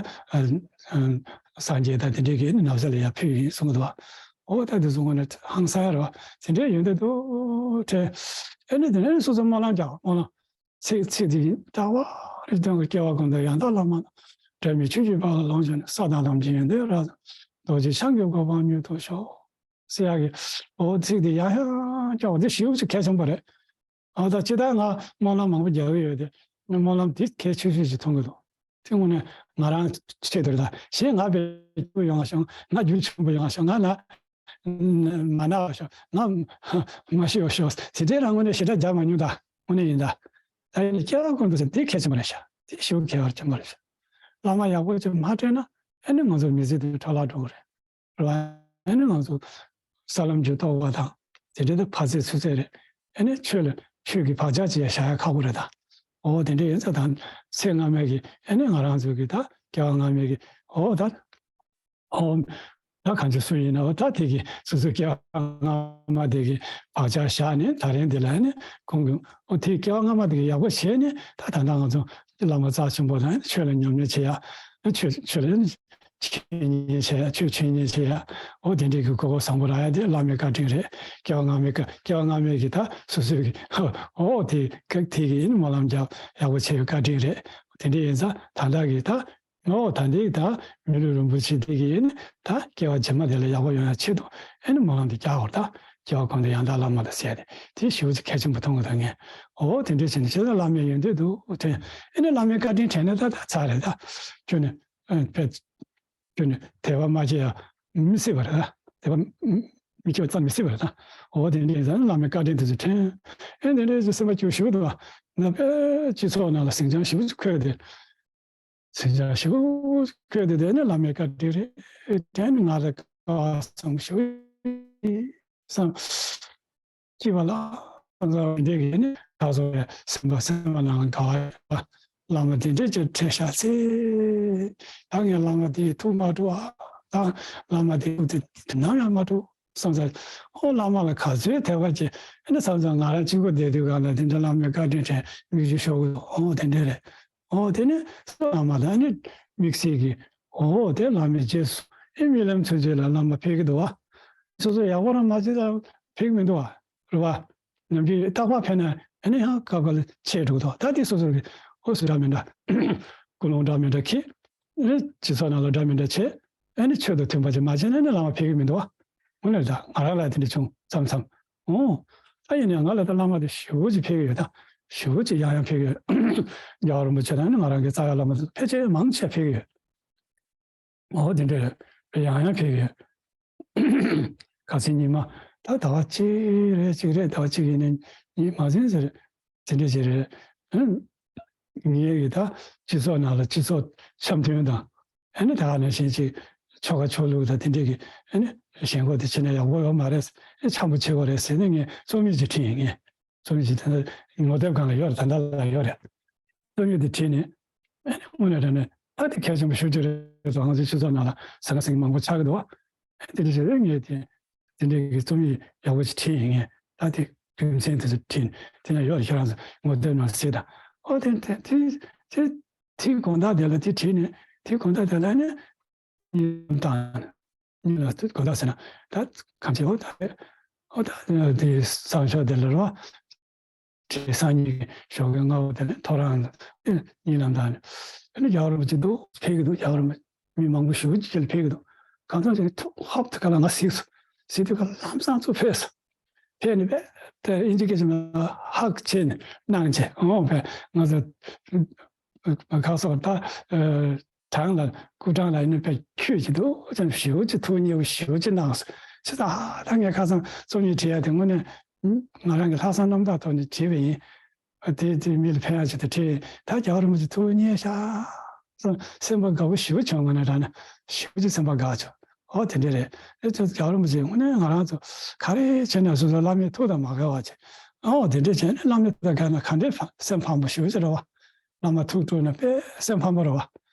སངས་རྒྱས་དང་དེ་འདྲས་ཀྱི་ན་བཟའ་ལ་ཡར་ཕུལ་ཡིན་གསུང་གི་འདུག་བ། ཨོ་ད་དེ་ཚོ་དངོས་གནས་ཧང་སང་ཡ་རེད་བ། དེ་འདྲས་ཡོན་ཏན་འདུག་དྲན། ཨ་ནི་དེ་ནས་སོ་སོ་སྨོན་ལམ་རྒྱག་སྨོན་ལམ། ཚིག་ཚིག་འདི་ཡིན། ལྟ་བ་རིག་སྟོང་གི་སྐྱེ་བ་ཀུན་ཏུ་ཡང་དག་བླ་མ་དང་། འབྲལ་མེད་ཆོས་ཀྱི་དཔལ་ལ་ལོངས་སྤྱོད་ནས། ས་དང་ལམ་གྱི་ཡོན་ཏན་རབ་རྫོགས། རྡོ་རྗེ་འཆང་གི་གོ་འཕང་མྱུར་ཐོབ་ཤོག་ཟེར་ཡག་གི་འོ་ཚིག་འདི་ཡང་ཡང་སྐྱོར་བ་འདི་ཞེ་པོ་ཅིག་གལ་ཆེན་པོ་རེད། ཨ་ད་ཅི་ལྟར་ང་སྨོན་ལམ་མང་པོ་རྒྱག་གི་ཡོད་དེ། སྨོན་ལམ་འདི་གལ་ཆེ་ཤོས་ཤིག་མཐོང་གི་འདུག་དེ་དངོས་གནས་ང་རང་ཆེད་དུ་རེད་ད། གཞན་ང་དཔེ་སྐྱིད་པོ་ཡོང་བ་ཤོག་ང་རྒྱུན་ཆེན་པོ་ཡོང་བ་ཤོག་ང་ན་མ་ན་བ་ཤོག་ང་མ་ཤི་བ་ཤོག་དེ་འདྲའི་རང་ངོས་ནས་ཞེ་དྲག་རྒྱག་མ་མྱོང་ད། དངོས་གནས་ཡིན་ད། ད་ཡིན་ན་སྐྱེ་བ་ཀུན་ཏུ་ཟེར་འདི་གལ་ཆེན་པོ་རེད་ཤག་འདི་ཞེ་པོ་གལ་བ་ཆེན་པོ་རེད་ཤག་བླ་མ་ཡག་པོ་ཅིག་མ་སྤྲད་ན་ཨ་ནི་ང་ཚོ་མི་ཚེ་འདི་འཕྲོ་བརླག་འགྲོ་གི་རེད། རེད་བ། ཨ་ནི་ང་ཚོ་ས་ལམ་གྱི་རྟོགས་པ་དང་དེ་འདྲ་དང་ཕ་ཚད་ཚུ་ཚད་རེད། ཨ་ནི་ཆོས་ལ་ཆོས་ཀྱི་བག་ཆགས་ཅིག་ཡང་བཞག་ཡ་ཁག་པོ་རེད་ད། འོ་དེ་འདྲ་ཡིན་ཙང་ད་ཚེ་སྔ་མའི་གི་ཨ་ནི་ང་རང་ཚོ་གི་ད་སྐྱེ་བ་སྔ་མའི་གི་འོ་ད། ཨོ། ད་གང་ཅི་སུ་ཡིན་ནའང་ད་དེ་གི་སོ་སོའི་སྐྱེ་བ་སྔ་མ་དེ་གི་བག་ཆགས་བཞག་ནས་ད་རིང་འདི་ལ་ནི་ཁོང་གི་ཨོ་དེ་སྐྱེ་བ་སྔ་མ་དེ་གི་ཡག་པོ་བྱས་ནས་ད་ད་ལྟ་ང་ཚོ་བླ་མ་རྩ་ཆེན་པོ་དང་ཆོས་ལ་ཉམས་ལེན་བྱེད་ཡ། ཆོས་ཆོས་ལ་འཆད་ཉན་བྱེད་ཡ། ཆོས་འཆད་ཉན་བྱེད་ཡ། ཨོ་དེ་འདྲའི་གི་གོ་སྐབས་བཟང་པོ་རག་ཡ་དེ་བླ་མའི་བཀའ་དྲིན་རེད། སྐྱེ་བ་སྔ་མའི་བཀའ་སྐྱེ་བ་སྔ་མའི་གི་ད་སོ་སོའི་གི་ཨོ་དེ་གི་དེ་གི་ནི་སྨོན་ལམ་རྒྱབ་ཡག་པོ་བྱས་པའི་བཀའ་དྲིན་རེད། དེ་འདྲ་ཡིན་ཙང་ད་ལྟ་གི་ད། ཨོ་ད་འདི་ད་མི་ལུས་རིན་པོ་ཆེ་འདི་གི་ནི་ད་སྐྱེ་བ་རྗེས་མ་དེ་ལ་ཡག་པོ་ཡོང་ཡ་ཆེད་དུ་ཨེ་ནི་སྨོན་ལམ་འདི་རྒྱག་དགོས་རེད་ད། སྐྱེ་བ་ཀུན་ཏུ་ཡང་དག་བླ་མ་དང་ཟེར་ཏེ་དེ་ཞེ་པོ་ཅིག་གལ་ཆེན་པོ་མཐོང་གི་འདུག་ངས། ཨོ་དེ་འདྲ་བྱས་ནས་བྱས་ཙང་བླ་མའི་ཡོན་ཏན་འདུག་དྲན། ཨེ་ནི་བླ་མའི་བཀའ་དྲིན་དྲན་ནས་ད་ད་ཚར་རེད་ད། ཁྱོད་ནི་ཨེ་ཕེ་ཁྱོད་ནི་དད་པ་མ་བྱེད་ཡ་མི་སྲིད་པ་རེད་ད། དད་པ་མི་བྱེད་པ་ཙམ་མི་སྲིད་པ་རེད་ད། ཨོ་དེ་འདྲ་ཡིན་ཙང་བླ་མའི་བཀའ་དྲིན་དེ་ཚོ་དྲན། ཨེ་དེ་འདྲ་ཅིག་སེམས་པ་སྐྱོ་ཞེ་པོ་འདུག་བ། ང་དཔེ་སྤྱི་ཚོགས་ནང་ལ་ཟིང་ཆ་ཞེ་པོ་ཅིག་འཁོལ་ཏེ། ཟིང་ཆ་ཞེ་པོ་འཁོལ་ཏེ་དེ་ནི་བླ་མའི་བཀའ་དྲིན་རེད། དེ་ནི་ང་ལ་དཀའ་བ་བཟང་པོ་ཞེ་པོ་བསམ། སྐྱིད་པ་ལ་ང་འདི་གི་ནི་ད་གཟོད་སེམས་པ་སེམས་པ་ནང་དགའ་བ་བླ་མ་དེ་འདྲས་ཀྱི་འཕྲད་ཤག་ཚེ། ད་ངས་བླ་མ་དེའི་ཐུགས་མ་སྤྲོ་བ། ད་བླ་མ་དེ་དེ་དེ་ནམ་ཡང་མ་ཐུག་བསམ་ཚར། ཨོ་བླ་མ་ལ་ག་ཚོད་དད་པ་ཅིག་ཨ་ནི་བསམ་ཚར། ང་རང་གཅིག་པོ་བསྡད་དུས་གང་ལ་དེ་འདྲ་བླ་མའི་བཀའ་དྲིན་དྲན་མིག་ཆུ་ཤོར་གི་འདུག་ཨོ་དེ་འདྲ་རེད། ཨོ་དེ་ནི་བླ་མ་དང་ཨ་ནི་དམིགས་བསལ་གྱི་ཨོ་དེ་བླ་མའི་རྗེས་སུ་ཨེ་རྨི་ལམ་ཚུན་ཆད་ལ་བླ་མ་ཕེབས་ཀྱི་འདུག་བ། སོ་སོ་ཡག་པོ་རང་མ་བྱེད་ཙང་ཕེབས་ཀྱི་མི་འདུག་བ། རེད་བ། ནམ་རྒྱུན་རྟག་པར་ཕེབས་ན་ཨ་ནི་ཡང་སྐབས་འགའ་ལ་ཆད་འགྲོ་གི་འདུག་ད་དེ་སོ་སོ་གི་ཨོ་སུ་འདྲ་མི་འདྲ། ཀུན་སློང་འདྲ་མི་འདྲ་གིས་ཨ་ནི་སྤྱི་ཚོགས་ནང་ལ་འདྲ་མི་འདྲ་བྱས། ཨ་ནི་ཆོས་དང་མཐུན་པ་ཅིག་མ་བྱས་ན་ཨ་ནི་བླ་མ་ཕེབས་ཀྱི་མི་འདུག་བ། དངོས་གནས་ད་ང་རང་ལ་དེ་འདྲ་བྱུང་མཚམས་མཚམས། ཨོ། ད་ཡིན་ནའང་ང་ལ་ད་བླ་མ་དེ་ཞེ་པོ་ཅིག་ཕེབས་ཀྱི་ཡོད། ད་ཞེ་པོ་ཅིག་ཡང་ཡང་ཕེབས་ཀྱི་ཡོད། རྒྱལ་བ་རིན་པོ་ཆེ་དང་ནི་ང་རང་གི་རྩ་བའི་བླ་མ་དེ་ཕལ་ཆེར་མང་ཆེ་ཕེབས་ཀྱི་ཡོད། ཨོ་དེ་འདྲ་རེད། ཡང་ཡང་ཕེབས་ཀྱི་ཡོད། ཁ་སང་ཉི་མ་ད་ཟླ་བ་གཅིག་རེད་གཅིག་རེད་ཟླ་བ་གཅིག་ཡིན་ནའི་ཉིན་མ་ཟིན་ཟེར་དེ་འདྲ་ཞིག་རེད། ཨང་། ངེད་ཀྱི་ད་སྤྱི་ཚོགས་ནང་ལ་སྤྱི་ཚོགས་འཆམ་མཐུན་དང་། ཨ་ནི་ད་ག་ནང་བཞིན་ཅིག་ཆོ་ག་ཆོ་ལུགས་དང་དེ་འདྲས་ཀྱི་ཨ་ནི་ཞེན་ཁོག་དེ་བྱེད་ན་ཡག་པོ་ཡོད་མ་རེད། ཨེ་འཆམ་པོ་བྱེད་དགོས་རེད་ཟེར་ནས་ངས་རྩོམ་ཡིག་ཅིག་བྲིས་ཡིན། ངས་རྩོམ་ཡིག་ཅིག་ད་ལྟ་ངོ་དེབ་སྒང་ལ་ཡོད་རེད། ད་ལྟ་ལ་ཡོད་རེད། རྩོམ་ཡིག་དེ་བྲིས་ནས་ཨ་ནི་དངོས་གནས་དྲང་གནས་ད་དེ་གལ་ཆེན་པོ་ཞེ་པོ་ཅིག་རེད་ཟེར། ང་ཚོའི་སྤྱི་ཚོགས་ནང་ལ་ཟང་ཟིང་མང་པོ་ཆགས་ཀྱི་འདུག་བ། དེ་འདྲ་བྱས་ཏེ་ངས་དེ་དེ་འདྲའི་གི་རྩོམ་ཡིག་ཡག་པོ་ཅིག་བྲིས་ཡིན། ངས་ད་དེ་རྒྱུ་མཚན་དེ་ཚོ་བྲིས་ནས་དེ་ནས་ཡོད་རེད། ཁྱེད་རང་ཚོ་ངོ་དེབ་ནང་གཟིགས་དང་། ཨོ་དེ་དེ་དེ་དེ་དེ་དགོང་དག་དེ་ལ་དེ་བྲིས་ནས་དེ་དགོང་དག་དེ་ལ་ནི་གཉིད་ལམ་དང་། གཉིད་ལ་དགོང་དག་ཟེར་ན་ད་གང་བྱེད། ཨོ་ད་ཨོ་ད་དེ་བསང་ཞོགས་དེ་ལ་རོ། དེ་སང་ཉིན་ཞོགས་ཀའི་སྔ་པོ་དེ་ནས་ཐོ་རངས་ལ་གཉིད་ལམ་དང་ནི་ཨ་ནི་རྒྱལ་བ་རིན་པོ་ཆེ་འདུག་ཕེབས་ཀྱི་འདུག་རྒྱལ་བ་རིན་པོ་ཆེ་མི་མང་པོ་ཞེ་པོ་ཅིག་ལ་ཕེབས་ཀྱི་འདུག་གང་ཚང་ཅིག་ཐུག་ཧོབ་དེ་ག་ལ་ང་གཟིགས་སོ། གཟིགས་དུས་ག་ལ་ལམ་སང་ཚུར་ཕེབས་སོ། ཕེབས་ནས་པས་དེ་ཨིན་ཇི་སྐད་ཆ་ནང་ཧག་བྱས་ནས་གནང་བྱས། འོ་བས་ང་ཚོ་ཁ་སོགས་ད་ཨ་བྲང་ལ་སྐུ་བྲང་ལ་ཨ་ནི་པས་ཁྱོད་ཀྱི་འདུག་ཅང་ཞེ་པོ་ཅིག་ཐུགས་མཉེས་པོ་ཞེ་པོ་ཅིག་གནང་སོ། ཅི་ད་ད་ངས་ཁ་སང་རྩོམ་ཡིག་བྲིས་ཡ་དེ་དངོས་གནས་ང་རང་གི་ལྷག་བསམ་རྣམ་དག་ཐོག་ནས་བྲིས་པ་ཡིན། ཨ་དེ་དེ་མི་ལ་ཕན་ཡ་ཆེད་དུ་བྲིས་ཡིན། ད་རྒྱལ་བ་རིན་པོ་ཆེ་ཐུགས་མཉེས་ཤག་སེམས་པ་དགའ་པོ་ཞེ་པོ་བྱུང་། ངོ་ནས་དྲང་ན་ཞེ་པོ་ཅིག་སེམས་པ་དགའ་བྱུང་། ཨོ་དེ་འདྲ་རེད། ཨེ་ཅོ་རྒྱལ་བ་རིན་པོ་ཆེ་དངོས་གནས་ང་རང་ཚོ་ག་རེ་བྱས་ན་སོ་སོ་བླ་མའི་ཐུགས་དང་མ་འགལ་བ་བྱས། ཨོ་དེ་འདྲ་བྱས་ན་བླ་མའི་ཐུགས་དང་འགལ་ན་ག་འདྲའི་ཕ་སེམས་ཕམ་པོ་ཞེ་པོ་ཅིག་རེད་བ། བླ་མ་ཐུགས་དཀྲུགས་ན་དཔེ་སེམས་ཕམ་པོ་རེད་བ།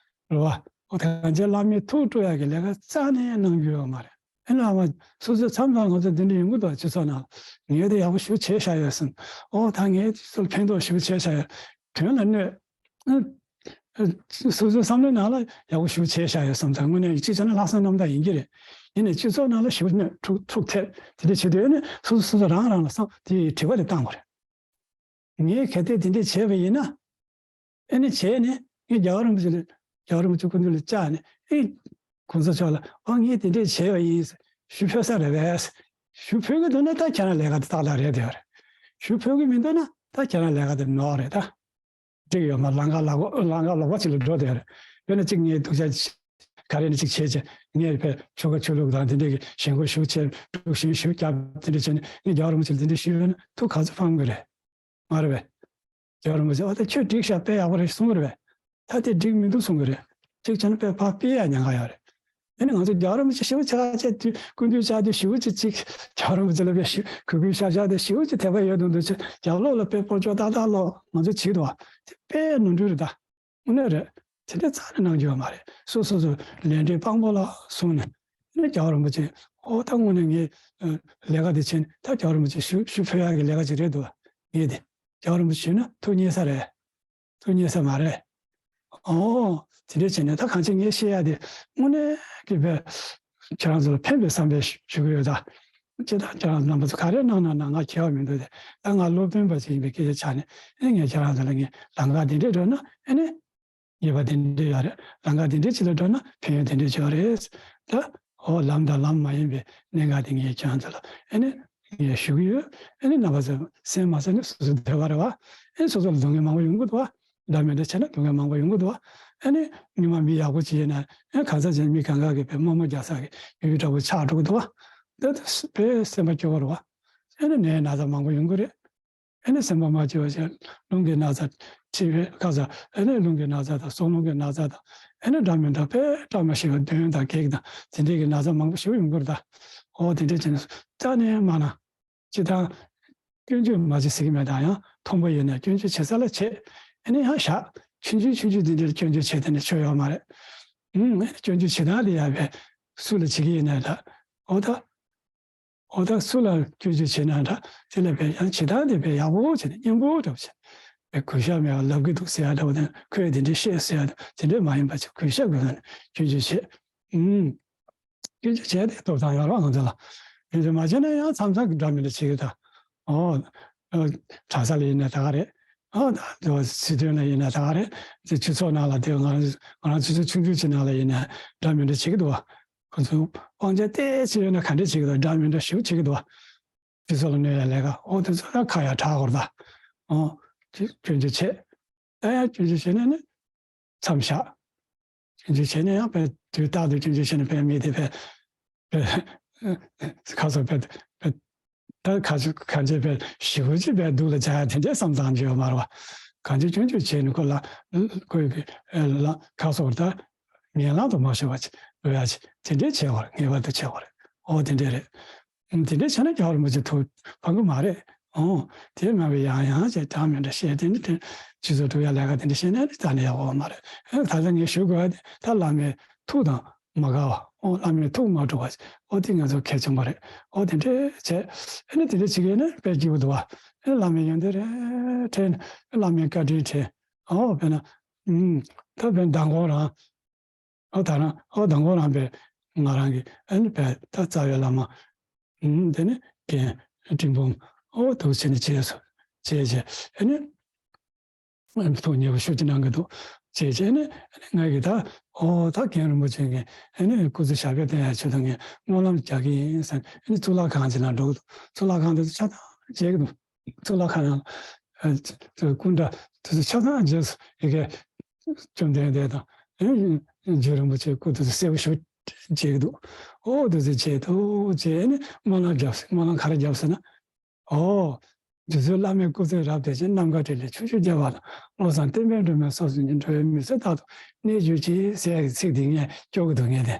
རེད་བ། ཨོ་ད་གང་བྱས་བླ་མའི་ཐུགས་དཀྲུགས་ཡག་གི་ལས་ཀ་རྩ་ནས་གནང་རྒྱུ་ཡོད་མ་རེད། ཨེ་ལ་མ། སོ་སོའི་མཚམས་མཚམས་ང་ཚོ་འདི་འདྲ་ཡོང་གི་འདུག་སྤྱི་ཚོགས་ནང་ངས་དེ་ཡག་པོ་ཞེ་པོ་བྱས་བཞག་ཡོད་བསམ། ཨོ་ད་ངས་སོ་སོར་ཕན་ཐོགས་ཞེ་པོ་བྱས་བཞག་ཡོད། དོན་ལ་གནོད། ཨ། སོ་སོའི་བསམ་བློའི་ནང་ལ་ཡག་པོ་ཞེ་པོ་བྱས་བཞག་ཡོད་བསམ་ཙང་། དངོས་གནས་གཅིག་བྱས་ན་ལྷག་བསམ་རྣམ་དག་ཡིན་གྱི་རེད། ཡིན་ནའི་སྤྱི་ཚོགས་ནང་ལ་ཞེ་པོ་གནོད་འཁྲུག་འཁྲུག་ཐེབས་དེ་འདྲ་བྱེད་དུས་ནི་སོ་སོ་སོ་སོ་རང་རང་ལ་བསམ་དེ་དྲི་བ་དེ་བཏང་དགོས་རེད། ངས་གལ་ཏེ་དེ་འདྲ་བྱས་པ་ཡིན་ན། ཨེ་ནི་བྱས་ནས་ངས་རྒྱལ་བ་རིན་པོ་ཆེ་ལ་རྒྱལ་བ་རིན་པོ་ཆེ་སྐུ་མདུན་ལ་བཅར་ནས་ཨེ། གོང་ས་མཆོག་ལ་ཨ་ངས་དེ་འདྲས་བྱས་པ་ཡིན་ཞུ་ཕོད་ས་རེད་པས། ཞུ་ཕོད་ཀྱི་འདུག་ན་ད་ཁྱེད་རང་ལས་ཀ་དེ་ཏག་ཏག་རེད་དེ་རེད། ཞུ་ཕོད་ཀྱི་མི་འདུག་ན་ད་ཁྱེད་རང་ལས་ཀ་དེ་ནོར་རེད་ད། འགྲིག་ཡོད་མ་ལམ་ཁ་ལོག་ལམ་ཁ་ལོག་པ་ཅིག་ལ་འགྲོ་དེ་རེད། དཔེར་ན་གཅིག་ངས་སྡུག་ཅག་ག་རེ་ནས་གཅིག་བྱས་བྱས་ངས་ཕེ་ཆོ་ག་ཆོས་ལུགས་དང་དེ་འདྲས་ཀྱི་ཞེན་ཁོག་ཞུ་བྱས་དཀྲུག་ཤིང་ཞུ་རྒྱབ་དེ་འདྲས་བྱས་ནས་ངས་རྒྱལ་བ་རིན་པོ་ཆེ་ལ་དེ་འདྲས་ཞུས་ཡོད་ན་ཐུགས་ག་ཚོད་ཕམ་གི་རེད། མ་རེད་པས། རྒྱལ་བ་རིན་པོ་ཆེ་ཨ་ད་ཁྱོད་འགྲིག་ཤག་དཔེ་ཡག་པོ་རེད་གསུང་གི་རེད་པས། ད་དེ་འགྲིག་མི་འདུག་གསུང་གི་རེད། གཅིག་བྱས་ན་དཔེ་ཕར་སྤེལ་ཡ་ཉེན་ཁ་ཡོད་རེད། ཨ་ནི་ང་ཚོ་རྒྱལ་བ་རིན་པོ་ཆེ་ཞེ་པོ་ཆེ་ཁ་ཆེ་དུས་སྐུ་མདུན་བཅར་དུས་ཞེ་པོ་ཅིག་ཅིག་རྒྱལ་བ་རིན་པོ་ཆེ་ལ་དཔེ་ཞེ་གུས་གུས་ཞབས་ཞབས་དེ་ཞེ་པོ་ཅིག་དད་པ་ཡོད་དུ་འདུག་ཅེས་རྒྱབ་ལོགས་ལ་དཔེ་སྤོ་ཅོག་ཏག་ཏག་ལོག་ང་ཚོ་བྱེད་འདུག་བ། དེ་དཔེ་ནོར་འཁྲུལ་རེད་ད། དངོས་གནས་རེད། དེ་འདྲ་རྩ་ནས་གནང་རྒྱུ་ཡོད་མ་རེད། སོ་སོ་སོ་ལས་འབྲས་དཔང་པོ་ལ་སོང་ནས་ཨ་ནི་རྒྱལ་བ་རིན་པོ་ཆེ་ཨོ་ད་དངོས་གནས་ངས་ལས་ཀ་དེ་བྱས་ནས་ད་རྒྱལ་བ་རིན་པོ་ཆེ་ཞུ་ཞུ་ཕོད་ཡག་གི་ལས་ཀ་ཅིག་རེད་འདུག་བ། ངས་དེ་རྒྱལ་བ་རིན་པོ་ཆེ་ཞུས་ན་ཐུགས་མཉེས་ས་རེད། ཐུགས་མཉེས་ས་མ་རེད། ཨོ། དེ་འདྲ་བྱས་ནས་ད་གང་ཅི་ངས་བཤད་ཡ་དེ་དངོས་གནས་ཀྱི་དཔེ་ཁྱེད་རང་ཚོ་ལ་ཕན་པའི་བསམ་པས་ཞུ་གི་ཡོད་ད། ཅི་ད་ཁྱེད་རང་རྣམ་པ་ཚོ་ག་རེ་གནང་གནང་གནང་། ང་ཁྱད་པར་མི་འདུག་སྟེ། ད་ང་སློབ་དཔོན་པ་ཞིག་ཡིན་པའི་སྐད་ཆ་ཆ་ནས་ཨེ་ངས་ཁྱེད་རང་ཚོ་ལ་ངས་ལམ་ཁ་འདི་འདྲས་འགྲོ་ན་ཨེ་ནི་ཉེས་པ་འདི་འདྲས་ཡོད་རེད། ལམ་ཁ་འདི་འདྲས་ཅིག་ལ་འགྲོ་ན་ཕན་ཡོན་འདི་འདྲས་ཡོད་རེད། ད་ཨོ་ལམ་དང་ལམ་མ་ཡིན་པའི་གནད་འགག་འདི་ངས་ཁྱེད་རང་ཚོ་ལ་ཨེ་ནི་ངས་ཞུ་གི་ཡོད། ཨེ་ནི་རྣམ་པ་ཚོ་སེམས་མ་ཟད་ནས་སོ་སོ་བདེ་བ་རེད་བ། ཨེ་སོ་སོ་ལ་སྡུག་བསྔལ་མང་པོ་ཡོང་གི་འདུག་བ། འདྲ་མི་འདྲ་བྱས་ན་སྡུག་བསྔལ་མང་པོ་ཡོང་གི་འདུག་བ། ཨ་ནི་ཉི་མ་མི་ཡག་པོ་ཅིག་ཡིན་ན་ཨེ་གང་ཟག་ཅན་མི་གང་ག་གི་དཔེ་དམོད་མོ་རྒྱག་ས་གི་ཡུལ་འདྲ་པོ་ཆགས་འགྲོ་གི་འདུག་བ། འདི་དཔེ་སེམས་པ་སྐྱོ་བོ་རེད་བ། ཨ་ནི་ནད་ན་ཚ་མང་པོ་ཡོང་གི་རེད། ཨ་ནི་སེམས་པ་མ་སྐྱིད་པ་བྱས་རླུང་གི་ན་ཚ་མཁྲིས་པའི་ཁ་ཚ། ཨ་ནི་རླུང་གི་ན་ཚ་དང་གསོ་རླུང་གི་ན་ཚ་དང་ཨ་ནི་འདྲ་མི་འདྲ་དཔེ་བཀྲ་མ་ཤིས་པ་གདོན་དང་བགེགས་དང་དེ་འདྲས་ཀྱི་ན་ཚ་མང་པོ་ཞིག་ཡོང་གི་རེད་ད། འོ་དེ་འདྲས་བྱས་ནས་རྩ་ནས་མ་ན། སྤྱིར་བཏང་སྐྱོན་བརྗོད་མ་བྱེད་ཟེར་གྱི་མེད་ད། ཡང་མཐོང་པ་ཡོད་ན་སྐྱོན་བརྗོད་བྱེད་ས་ལ་བྱེད། ཨ་ནི་ཡང་བཞག་ཆུང་ཆུང་ཆུང་ཆུང་འདི་འདྲའི་སྐྱོན་བརྗོད་བྱེད་དེ་ནི་ཆོ་ཡོད་མ་རེད། ཨུམ། སྐྱོན་བརྗོད་བྱེད་སྟངས་དེ་ཡང་བས་ སུ་ལ་བྱེད་ཀྱི་ཡིན་ན་འདྲ། འོ་ད། འོ་ད་སུ་ལ་སྐྱོན་བརྗོད་བྱེད་ན་འདྲ། དེ་ལ་བས་ཡང་ཇི་ལྟར་དེ་བས་ཡག་པོ་བྱས་ནས་སྙན་པོ་འདྲ་བོ་བྱས་ནས་བས་གུས་ཞབས་མེད་པ་ལབ་ཀྱི་འདུག་ཟེར་ཡ་འདྲ་བོ་དང་། ཁོས་དེ་འདྲས་བཤད་ཟེར་ཡ་འདྲ་དེ་འདྲས་མ་ཡིན་པ་ཅིག་གུས་ཞབས་ཀྱི་ངང་ནས་སྐྱོན་བརྗོད་བྱེད། ཨུམ། སྐྱོན་བརྗོད་བྱས་ཏེ་ཐོབ་ཐང་ཡོད་རེད་བ་ང་ཚོ་ལ། སྐྱོན་བརྗོད་མ་བྱས་ན་ཡང་མཚམས་མཚམས་ཀྱི་འདྲ་མི་འདྲ་བྱེད་ཀྱི་འདུག་ཨོ། ཨ། གྲྭ་ས་ལ་ཡིན་ན་ད་ག་རེད། ཨ། ད་སྲིད་དོན་ལ་ཡིན་ན་ད་ག་རེད། དེ་སྤྱི་ཚོགས་ནང་ལ་དེ་ང་རང་ང་རང་སྤྱི་ཚོགས་ཆུང་ཆུང་ཅིག་ནང་ལ་ཡིན་ན་འདྲ་མི་འདྲ་བྱེད་ཀྱི་འདུག་བ། ཁོ་ཚོ་དབང་ཆ་ཏོག་ཙམ་ཡོད་ན་ག་འདྲས་བྱེད་ཀྱི་འདུག་འདྲ་མི་འདྲ་ཞེ་པོ་བྱེད་ཀྱི་འདུག་བ། སྤྱི་ཚོགས་ལ་གནོད་ཡ་ལས་ཀ་ཨོ་དེ་ཚོ་ད་ཁ་ཡ་གྲག་གོ་རེད་ད། ཨོ། དེ་སྐྱོན་བརྗོད་བྱེད། ད་ཡང་སྐྱོན་བརྗོད་བྱས་ནས་ནི། མཚམས་བཞག་སྐྱོན་བརྗོད་བྱས་ནས་ཡང་བས་དུས་རྟག་ཏུ་སྐྱོན་བརྗོད་བྱས་ནས་བས་མི་དེ་བས་བས་ཁ་སོ་བས་བས་ད་ཁ་ཆུ་ཁ་འབྱེད་བས་ཞི་བོ་ཅིག་བས་སྡུག་ལ་སྦྱར་ཡ་དེ་འདྲའི་བསམ་བཏང་རྒྱུ་ཡོད་མ་རེད་བ། གང་ཅི་སྐྱོན་བརྗོད་བྱས་ནས་ཁོ་ལ་ཁོས་ཀྱི་ལ་ཁ་སོ་ད་ངན་ལང་དུ་མ་ཤོར་བ་ཅིག་འོས་ཡ་ཅིག་དེ་འདྲའི་བྱས་བ་རེད། ངེས་པར་དུ་བྱས་བ་རེད། ཨོ་དེ་འདྲའི་རེད། དེ་འདྲའི་བྱས་ན་རྒྱལ་བ་རིན་པོ་ཆེ་ཐུགས་ཕངས་གི་མ་རེད། ཨོ། དེ་སྨྲ་བའི་ཡང་ཡང་ཅེས་གྲངས་མེད་འདྲ་བཤད་དེ་ནི་དེ་སྤྱི་ཚོགས་སྒྲུབ་ཡ་ལས་ཀ་དེ་འདྲ་བཤད་ན་ནི་ད་ནི་ཡག་པོ་མ་རེད། ཨེ་ད་ལྟ་ངས་ཞུ་དགོས་པ་དེ་ད་བླ་མའི་ཐུགས་དང་མ་འགལ་བ། ཨོ་བླ་མའི་ཐུགས་མ་དཀྲུགས་པ། ཨོ་དེ་ང་ཚོ་གལ་ཆེན་པོ་རེད། ཨོ་དེ་འདྲའི་བྱས་ཨེ་ནི་དེ་འདྲ་བྱེད་ཀྱི་ཡིན་ན་དཔེ་སྐྱིད་པོ་འདུག་བ། ཨེ་བླ་མའི་ཡོན་ཏན་རེ་འཕྲད་ནས་བླ་མའི་བཀའ་དྲིན་དྲན། ཨོ་དཔེར་ན་ཨུམ་ད་དཔེར་མདང་དགོང་རང་། ཨོ་ད་རང་ཨོ་དང་པོ་རང་པས་ང་རང་གི་ཨ་ནི་པས་ད་རྩ་བའི་བླ་མ། ཨུམ་དེ་ནི་རྒན་འབྲིང་སྤུངས་ཨོ་དུ་བྱས་ནས་བྱས་སོ། བྱས་བྱས་ཨ་ནི་ཐུགས་མཉེས་པོ་ཤུགས་ཀྱིས་གནང་གི་འདུག་བྱས་བྱས་ཨ་ནི་ཨ་ནི་ང་གིས་ད་ཨོ་ད་རྒན་རིན་པོ་ཆེ་གིས་ཨ་ནི་སྐུ་ཚེ་ཞབས་པད་བརྟན་ཡག་ཆེད་དུ་ངས་སྨོན་ལམ་རྒྱག་གི་ཡིན་ཟེར་ཨ་ནི་གཙུག་ལག་ཁང་ཅིག་ནང་འགྲོ་གི་འདུག་གཙུག་ལག་ཁང་དེ་ཚོ་ཆ་ཚང་མཇལ་གི་འདུག་གཙུག་ལག་ཁང་ནང་ལ་སྐུ་འདྲ་དེ་ཚོ་ཆ་ཚང་རྗེས་སུ་ཡི་གེ་བཅོམ་ལྡན་འདས་དང་རྗེ་རིན་པོ་ཆེའི་སྐུ་དེ་ཚོ་གསལ་པོ་ཞེ་པོ་མཇལ་གྱི་འདུག་ཨོ་དེ་ཚོ་མཇལ་འདུག་བྱས་ནས་སྨོན་ལམ་བརྒྱབ་སོང་། སྨོན་ལམ་ག་རེ་བརྒྱབ་ཟེར་ན། ཨོ། རྗེ་བཙུན་བླ་མའི་སྐུ་ཚེ་རབ་བརྟན་ཅིང་རྣམ་དཀར་འཕྲིན་ལས་ཆོས་འབྱུང་རྒྱས་པ་དང་། བློ་བཟང་བསྟན་པའི་སྒྲོན་མེ་སོགས་སུ་འགྲོ་བའི་མི་ཚེ་རྟག་ཏུ་གནས་གྱུར་ཅིག་ཟེར་ཡག་གི་ཚིག་འདི་ངས་སྐྱོར་གྱི་འདུག་ངས་དེ།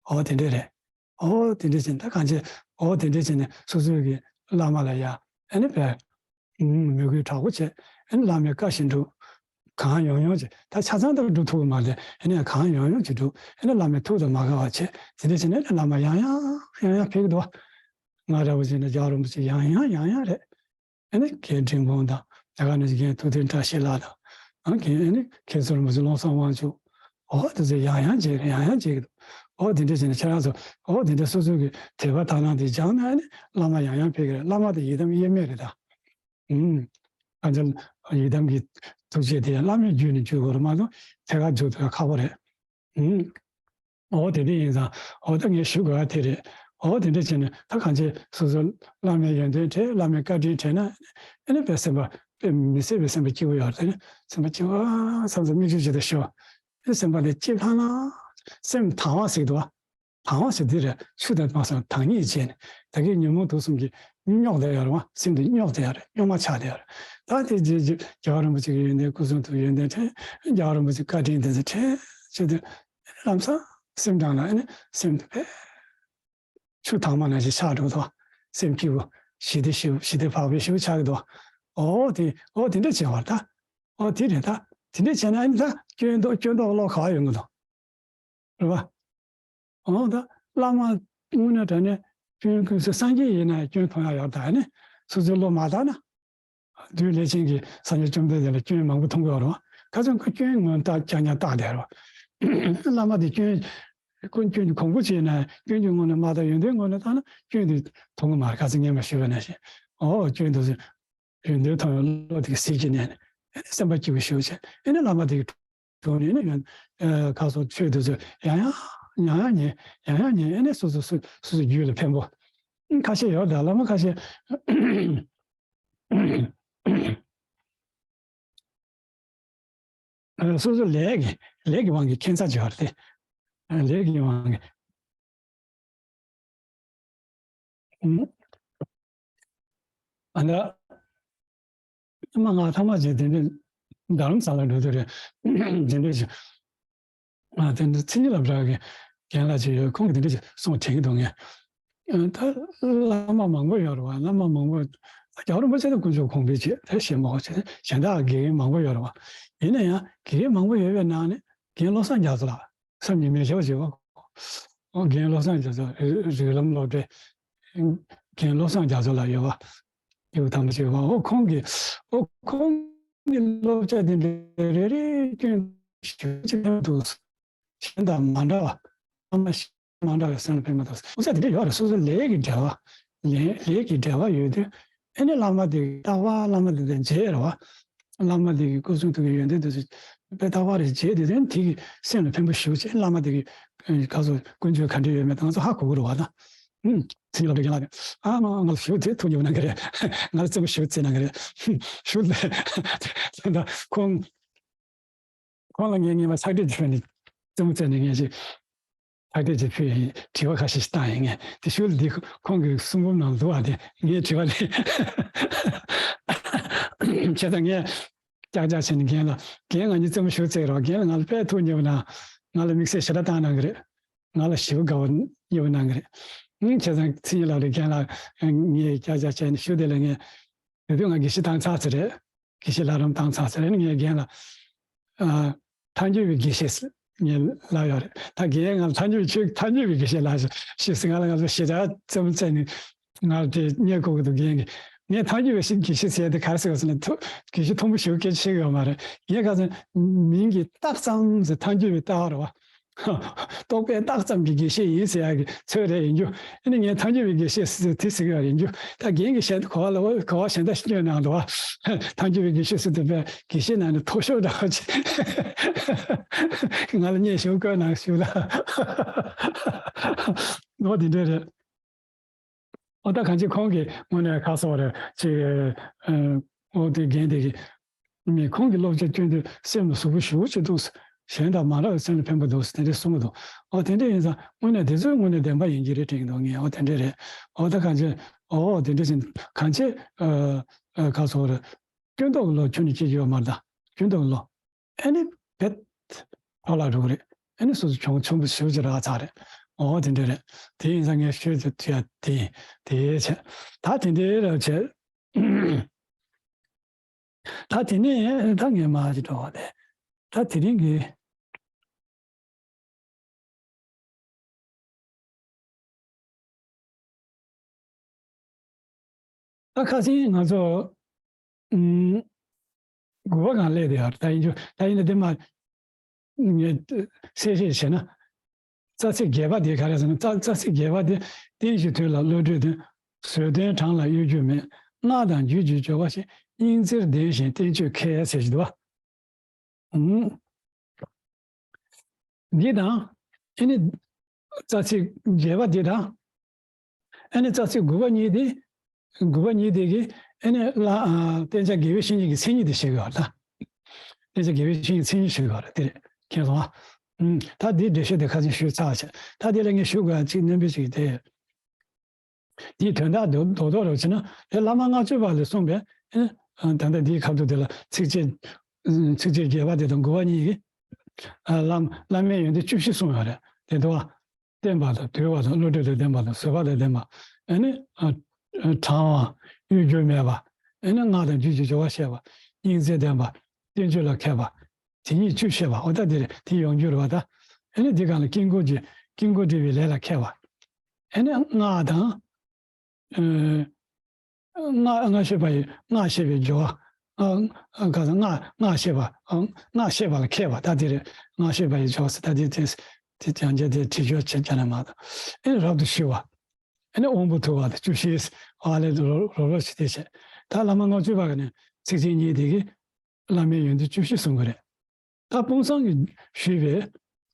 ཨོ་དེ་འདྲས་རེད། ཨོ་དེ་འདྲས་བྱས་ནས་ད་གང་བྱེད། ཨོ་དེ་འདྲས་བྱས་ནས་སོ་སོའི་གི་བླ་མ་ལ་ཡ་ཨ་ནི་བས་མོས་གུས་དྲག་པོ་བྱས། ཨ་ནི་བླ་མའི་བཀའ་བཞིན་སྒྲུབ། གང་ཡོང་ཡོང་བྱས། ད་ཆ་ཚང་ལྟར་སྒྲུབ་ཐུབ་ཀྱི་མ་རེད། ཨ་ནི་གང་ཡོང་ཡོང་བྱས་སྒྲུབ། ཨ་ནི་བླ་མའི་ཐུགས་དང་མ་འགལ་བ་བྱས། དེ་འདྲས་བྱས་ནས་བླ་མ་ཡང་ཡང་ཡང་ཡང་ཕེབས་ཀྱི་འདུག་ང་འདྲ་བོ་བྱས་ནས་རྒྱལ་བ་རིན་པོ་ཆེ་ཡང་ཡང་ཡང་ཡང་རེད། ཨ་ནི་རྒན་འབྲིང་སྤུངས་དང་དེ་ག་ནས་རྒན་ཐུབ་བསྟན་བཀྲ་ཤིས་ལགས་དང་། ཨ་རྒན་ཨ་ནི་མཁན་ཟུར་རིན་པོ་ཆེ་ཀློང་བཟང་དབང་ཕྱུག་ཨོ་དེ་ཚོ་ཡང་ཡང་བྱེད་ཀྱི་ཡང་ཡང་བྱེད་ཀྱི་འདུག་ཨོ་དེ་འདྲ་བྱས་ནས་ཁྱེད་རང་ཚོ་ཨོ་དེ་འདྲ་སོ་སོ་གི་དད་པ་དག་སྣང་དེ་སྦྱངས་ན་ཨ་ནི་བླ་མ་ཡང་ཡང་ཕེབས་ཀྱི་རེད། བླ་མ་དེ་ཡི་དམ་དབྱེར་མེད་རེད་ད། ཨུམ། ཨ་ཅག་ཡི་དམ་གྱི་ཐུགས་རྗེ་དེ་བླ་མའི་རྒྱུད་ནས་བརྗོད་དགོས་རེད་མ་གཏོགས་ཐད་ཀར་བརྗོད་ཐུབ་ཡ་ཁག་པོ་རེད། ཨུམ། ཨོ་དེ་འདྲ་ཡིན་ཙང་ཨོ་ད་ངས་ཞུ་དགོས་པ་དེ་རེད། ཨོ་དེ་འདྲ་བྱས་ནས་ད་གང་བྱེད། སོ་སོ་བླ་མའི་ཡོན་ཏན་དྲན། བླ་མའི་བཀའ་དྲིན་དྲན་ན་ཨ་ནི་དཔེ་སེམས་པ་དཔེ་མི་སྲིད་པའི་སེམས་པ་སྐྱིད་པོ་ཡོད་རེད། སེམས་པ་སྐྱིད་པོ་བསམ་བསམ་མིག་ཆུ་ཅིག་ཏུ་ཤོར། ཨེ་སེམས་པ་དེ་སྐྱིད་ལྷང་ལྷང་། སེམས་དང་བ་ཟེར་གྱི་འདུག་བ། དང་བ་ཟེར་འདི་རེད། ཆུ་དང་མ་སོང་དང་ཉིད་བྱས་ནས་ད་གིན་ཉོན་མོངས་དུག་གསུམ་གྱིས་རྙོག་བསྡད་ཡོད་རེད་བ། སེམས་འདི་རྙོག་བསྡད་ཡོད་རེད། རྙོག་མ་ཆགས་བསྡད་ཡོད་རེད། ད་དེ་རྗེ་རྗེ་རྒྱལ་བ་རིན་པོ་ཆེ་གི་ཡོན་ཏན་སྐུ་གསུང་ཐུགས་ཡོན་ཏན་དྲན། རྒྱལ་བ་རིན་པོ་ཆེ་བཀའ་དྲིན་དེ་ཚོ་དྲན་བྱས་ཏེ་ལམ་སང་སེམས་དྲང་ལ་ཨ་ནི་སེམས་དེ་དཔེ་ཆུ་དྭངས་མ་ནང་བཞིན་ཆགས་འགྲོ་འདུག་སེམས་སྐྱིད་པོ་ཞི་བདེ་ཞི་བོ་ཞི་བདེ་བག་ཕེབས་ཞི་བོ་ཆགས་ཀྱི་འདུག་ཨོ་དེ་ཨོ་དེ་འདྲ་བྱེད་པར་ད། ཨོ་དེ་རེད་ད། དེ་འདྲ་བྱས་ན་ཨ་ནི་ད་སྐྱོན་འདོགས་སྐྱོན་འདོགས་བློ་ག་བ་ཡོང་གི་འདུག་རེད་བ། འོ་ད་བླ་མ་དངོས་གནས་དྲང་གནས་སྐྱོན་ཀུན་སེལ་སངས་རྒྱས་ཡིན་ན་སྐྱོན་མཐོང་ཡ་ཡོད་ད་ནི་སོ་སོའི་བློ་མ་དག་ན། བདུད་ལས་ཅན་གྱི་སངས་རྒྱས་བཅོམ་ལྡན་འདས་ལ་སྐྱོན་མང་པོ་མཐོང་གི་ཡོད་རེད་བ། ཁ་སང་ཁོ་སྐྱོན་ངོ་ད་རྐྱང་རྐྱང་བཏགས་བསྡད་རེད་བ། བླ་མ་དེ་སྐྱོན་ཁོ་སྐྱོན་གོང་བུ་བྱས་ན་སྐྱོན་གྱི་ངོ་ནས་མ་དག་ཡོན་ཏན་ངོ་ནས་བཏང་ན་སྐྱོན་དེ་མཐོང་གི་མ་རེད། ཁ་སང་ངས་མ་ཞུས་པ་ནང་བཞིན། འོ་སྐྱོན་དེ་ཚོ། ཡོན་ཏན་མཐོང་བའི་བློ་དེ་ག་ཟིལ་གྱིས་མནན་ནས་ཨེ་ནས་སེམས་པ་སྐྱིད་པོ་ཞིག་བྱས་ཨེ་ནས་བླ་མ་དེ་གི་དྲུང་ནས་ཨེ་ནས་ཡོན་ཨེ་ཁ་སོ་ཆོས་དེ་ཚོ་ཡང་ཡང་ཡང་ཡང་ཉན་ཡང་ཡང་ཉན་ཨེ་ནས་སོ་སོ་སོ་སོ་སོའི་རྒྱུད་ལ་ཕན་པོ་ཨེ་ཁ་ཤས་ཡོད་ད། བླ་མ་ཁ་ཤས་ཨེ་སོ་སོ་ལས་ཀྱི་ལས་ཀྱི་དབང་གིས་ཁྱད་མཚར་ཅིག་ཡོད་རེད་དེ། ཨེ་ལས་ཀྱི་དབང་གིས། ཨ་ནི། ཨ་མ་ང་ཐ་མ་ཅིག་དེ་འདྲ་རྡ་རམ་ས་ལ་འགྲོ་དུས་རེད། དེ་འདྲ་ཅིག་ཨ་དེ་འདྲ་མཚན་ཉིད་ལ་བྲག་གི་རྒན་ལགས་ཅིག་ཡོད། ཁོང་གིས་དེ་འདྲ་ཅིག་གསུངས་དྲན་གྱི་འདུག་ངས། ཨ་ད་བླ་མ་མང་པོ་ཡོད་རེད་བ། བླ་མ་མང་པོ་རྒྱལ་བ་རིན་པོ་ཆེ་དང་དཀོན་མཆོག་གོང་འཕེལ་བྱེད་དེ་ཞེས་མ་གོ་བྱེད་གཞན་དག་དགེ་རྒན་མང་པོ་ཡོད་རེད་བ། ཡིན་ན་ཡང་དགེ་རྒན་མང་པོ་ཡོད་པའི་ནང་ནས་རྒན་བློ་བཟང་རྒྱ་མཚོ་ལགས་བསམ་གྱིས་མི་ཁྱབ་པ་ཅིག་ཡོད། ཨོ་རྒན་བློ་བཟང་རྒྱ་མཚོ། རིགས་ལམ་སློབ་གྲྭའི་རྒན་བློ་བཟང་རྒྱ་མཚོ་ལགས་ཡོད་པ། ཡོད་དམ་ཞིག་ཡོད་པ། ཨོ་ཁོང་གིས། ཨོ་ཁོང་གི་སློབ་ཚན་དེ་འདྲའི་རེ་རེ་སྐྱོན་ཞིབ་ཅིག་ཕན་འདུག་གཞན་དང་མ་འདྲ་བ། ཨ་མ་ཞིག་མ་འདྲ་བའི་སེམས་ལ་ཕན་པ་དང་། སློབ་ཚན་དེ་འདྲ་ཡོད་རེད། སོ་སོ་ལས་ཀྱི་འབྲེལ་བ། ལས་ལས་ཀྱི་འབྲེལ་བ་ཡོད་དུས། ཨེ་ནི་བླ་མ་དེ་རྟག་པར་བླ་མ་དེ་དང་མཇལ་རེད་བ། བླ་མ་དེ་གི་སྐུ་གསུང་ཐུགས་ཀྱི་ཡོན་ཏན་དེ་ཚོ་དཔེ་རྟག་པར་རེ་མཇལ་དུས། དེ་ནི་དེ་གི་སེམས་ལ་ཕན་པོ་ཞེ་པོ་ཅིག་བླ་མ་དེ་གི་ག་ཚོད་ཀུན་སྤྱོད་ག་འདྲ་ཡོད་མེད་དེ་ང་ཚོ་ཧ་གོ་གི་རེད་བ་ད། ཨུམ། མཚན་ཉིད་སློབ་གྲྭའི་རྒན་ལགས་དེ། ཨ་མ་ང་ལ་ཞེ་པོ་དེ་ཐུགས་མཉེས་པོ་གནང་གི་རེད། ང་ལ་རྩེད་མོ་ཞེ་པོ་རྩེ་གནང་གི་རེད། ཞེ་པོ་ལ། ད་ཁོང་ཁོང་ལ་ངས་སྔོན་མ་ཕྱག་དྲིས་ཅིག་ཕུལ་ནས། རྩེད་མོ་རྩེ་ནས་ངས་ཅིག་ཕྱག་དྲིས་ཅིག་ཕུལ་ཡིན། དྲི་བ་ཁ་ཤས་ཤིག་བཏང་ཡིན། ངས་དེ་ཤུལ་འདི་ཁོང་གི་གསུང་འབུམ་ནང་འདུག་བ། དེ་ངས་དྲི་བ་ལས། བྱས་ཙང་ངས་ཀྱག་ཀྱག་བྱས་ནས་རྒན་ལ། རྒན་ང་གཉིས་རྩེད་མོ་ཞེ་པོ་རྩེ་གི་རེད། རྒན་ལ་ང་ལ་དཔེ་ཐུགས་མཉེས་པོ་གནང་། ང་ལ་དམིགས་བསལ་ཞེ་དྲག་བཏང་གནང་གི་རེད། ང་ལ་ཞེ་པོ་དགའ་བོ་མཉེས་པོ་གནང་གི་རེད། ཨང་། བྱས་ཙང་མཚན་ཉིད་སློབ་གྲྭའི་རྒན་ལགས་ངས་ཀྱག་ཀྱག་བྱས་ནས་ཤུལ་དེ་ལ་ངས། དེ་དུས་ང་དགེ་བཤེས་བཏང་ཚར་ཚར་རེད། དགེ་བཤེས་ལྷ་རམས་བཏང་ཚར་ཚར་རེད། ངས་རྒན་ལ། ཨ། ཐལ་འགྱུར་བའི་དགེ་བཤེས་ཟེར་ངས་ལབ་ཡོད་རེད། ད་རྒན་ང་ལ་ཐལ་འགྱུར་བའི་ཆོས། ཐལ་འགྱུར་བའི་དགེ་བཤེས་ལགས་ཞེས་ཟེར། ང་ལ་ང་ཚོ་ཞེ་དྲག་རྩེད་མོ་རྩེ་ནས་ང་དེ་རྙེད་དགོས་ཀྱི་འདུག་རྒན་གྱིས། ངས་ཐལ་འགྱུར་བའི་དགེ་བཤེས་ཟེར་དེ་ག་རེ་ཟེར་བ་ཟེར་ན། ཐུ་དགེ་བཤེས་མཐོན་པོ་ཞེ་པོ་སྐད་ཆ་བཤད་ཀྱི་ཡོད་མ་རེད། ངས་ཁ་སང་མིང་གི་རྟགས་ཙམ་ཟེར། ཐལ་འགྱུར་བའི་རྟགས་རེད་བ། རྟོག་པས་རྟགས་ཙམ་གྱི་དགེ་བཤེས་ཡིན་ཟེར་ཡག་གི་ཚོད་རེད་ཡིན་རྒྱུ། ཨ་ནི་ངས་ཐལ་འགྱུར་བའི་དགེ་བཤེས་ཟེར་དེ་ཟེར་གྱི་ཡོད་རེད་ཡིན་རྒྱུ། ད་རྒན་གྱིས་གཞན་གོ་བ་ལ་གོ་བ་གཞན་དག་ཞིག་སྐྱོན་གནང་འདུག་བ། ཐལ་འགྱུར་བའི་དགེ་བཤེས་ཟེར་དེ་དཔེ་དགེ་བཤེས་ནང་ནས་མཐོ་ཤོས་འདྲ་བ་ཅིག་ང་ལ་སྙན་ཞུ་བཀོད་གནང་ཞུ་ལ། འོ་དེ་འདྲ་རེད། ཨོ་ད་གང་ཅི་ཁོང་གིས་དངོས་གནས་ཁ་སོགས་རེད་ཅིག་ཨོ་དེ་རྒན་དེ་གིས། ནི་ཁོང་གི་སློབ་ཚན་སྐྱོན་དུས་སེམས་ལ་ཟུག་པོ་ཞེ་པོ་ཅིག་འདུག་གཞན་དང་མ་འདྲ་བའི་སེམས་ལ་ཕན་པོ་འདུག་དེ་འདྲས་གསུང་གི་འདུག་ཨོ་དེ་འདྲས་ཡིན་ཙང་དངོས་གནས་དེ་ཚོའི་དངོས་གནས་བདེན་པ་ཡིན་གྱི་རེད་དྲན་གྱི་འདུག་ངས། ཨོ་དེ་འདྲས་རེད། ཨོ་ད་གང་ཅི། ཨོ་དེ་འདྲས་ཡིན། གང་ཅི། ཨ་ཁ་སོགས་རེད། སྐྱོན་འདོགས་ཀྱི་ལོ་ཁྱོན་ནས་སྐྱེ་རྒྱུ་ཡོད་མ་རེད་ད། སྐྱོན་འདོགས་ཀྱི་ལོ། ཨེ་ནི་བེད་ཁོ་ལ་འགྲོ་གི་རེད། ཨེ་ནི་སོ་སོ་གྱོང་ཆེན་པོ་ཞེ་པོ་ཅིག་རག་ཚར་རེད། འོ་དེ་འདྲ་རེད། དེ་ཡིན་ཙང་ངས་ཤོད་དེ་དུས་ཡ་དེ་ཡིན། དེ་བྱས། ད་དེ་འདྲའི་ར་བྱས། ད་དེ་ནས་ད་ངས་མ་ཅིག་འགྲོ་བ་ལས། ད་དེ་རིང་གི། ད་ཁ་སང་ང་ཚོ། ཨུམ། དགུ་པ་སྒང་སླེབས་བསྡད་ཡོད་རེད། ད་ཡིན་རྒྱུ་ད་ཡིན་ན་དེ་མ། ངས་གསལ་བཤད་བྱས་ན། རྩ་ཚིག་བརྒྱད་པ་དེ་ག་རེ་ཟེར་ན། རྩ་རྩ་ཚིག་བརྒྱད་པ་དེ། རྟེན་གཞི་དོན་ལ་བློ་གྲོས་ལྡན། བཟོད་ལྡན་གྲངས་ལ་གཡོ་སྒྱུ་མེད། སྔགས་དང་རྒྱུད་ཀྱི་སྦྱོར་བ་ཞིག་སྙིང་བརྩེར་ལྡན་ཞིང་བསྟན་བཅོས་མཁས་ཟེར་གྱི་འདུག་བ། ཨུམ། འདི་དང་། ཨེ་ནི། རྩ་ཚིག་བརྒྱད་པ་འདི་དང་། ཨེ་ནི་རྩ་ཚིག་དགུ་པ་གཉིས་དེ། དགུ་པ་གཉིས་དེ་གིས་ཨེ་ནི་བླ། ཨ། བསྟེན་བྱ་དགེ་བའི་བཤེས་གཉེན་གྱི་མཚན་ཉིད་དེ་བཤད་ཀྱི་ཡོད་རེད་ད། བསྟེན་བྱ་དགེ་བའི་བཤེས་གཉེན་གྱི་མཚན་ཉིད་བཤད་ཀྱི་ཡོད་རེད་དེ་རེད། མཁྱེན་སོང་ཨ། ཨུམ། ད་འདིའི་འགྲེལ་བཤད་དེ་ཁ་སང་ཞུས་ཚར་བ་བྱས། ད་དེ་ལ་ངས་ཞུ་དགོས་ཡ་གཅིག་སྣོན་པ་ཞིག་དེ། དེའི་དོན་དག་རྡོག་རྡོག་རྡོག་རེ་བྱས་ན། དེ་བླ་མ་ལྔ་བཅུ་པ་ལས་གསུངས་པའི། ཨེ། ད་ལྟ་འདིའི་ཁ་ཐུག་དེ་ལ་ཚིགས་བཅད། ཚིགས་བཅད་བརྒྱད་པ་དེ་དང་དགུ་པ་གཉིས་ཀྱིས། ཨ། བླ་བླ་མའི་ཡོན་ཏན་བཅུ་བཞི་གསུངས་ཡོད་རེད། དེ་འདུག་བ། བསྟེན་པ་དང་དུལ་བ་དང་བློ་གྲོས་དང་ལྡན་པ་དང་བཟོད་པ་དང་ལྡན་པ། ཨེ་ནི། ཨ། ཨ། དྲང་བ། གཡོ་སྒྱུ་མེད་པ། ཨེ་ནི་སྔགས་དང་རྒྱུད་ཀྱི་སྦྱོར་བ་ཤེས་པ། སྙིང་བརྩེ་ལྡན་པ། བསྟན་བཅོས་ལ་མཁས་པ། དེ་ཉིད་བཅུ་ཤེས་པ། འོ་ད་དེ་རེད། དེ་ཡོང་རྒྱུ་རེད་བ་ད། ཨེ་ནི་འདི་སྒང་ལ་དཀྱིལ་འཁོར་གྱི། དཀྱིལ་འཁོར་སྒྲིལ་བའི་ལས་ལ་མཁས་པ། ཨེ་ནི་སྔགས་དང་། ཨ། སྔགས་སྔགས་ཤེས་པ་ཡི། སྔགས་ཤེས་པའི་སྦྱོར་བ། ཨ། ཨ། ག་ས། སྔགས་སྔགས་ཤེས་པ། ཨ། སྔགས་ཤེས་པ་ལ་མཁས་པ། ད་དེ་རེད། སྔགས་ཤེས་པ་ཡི་སྦྱོར་བ་ཟེར། ད་དེ་དེ་དེ་ཡང་བསྐྱར་དེ་བྲིས་སྦྱོར་བྱེད་ཀྱང་ན་མ་དང་། ཨེ་ནི་རབ་ཏུ་ཞི་བ། ཨེ་ནི་དབང་པོ་མཐུ་བ་དང་བཅུ་བཞི། ཨ་ལས་རོ་རོ་རོ་ཞིག་དེ་བྱས། ད་བླ་མ་ལྔ་བཅུ་པ་ག་ནས་ཚིགས་བཅད་གཉིས་དེ་གིས་བླ་མའི་ཡོན་ཏན་བཅུ་བཞི་གསུང་གི་རེད། ད་དཔོན་སངས་ཀྱིས་ཞུས་པའི་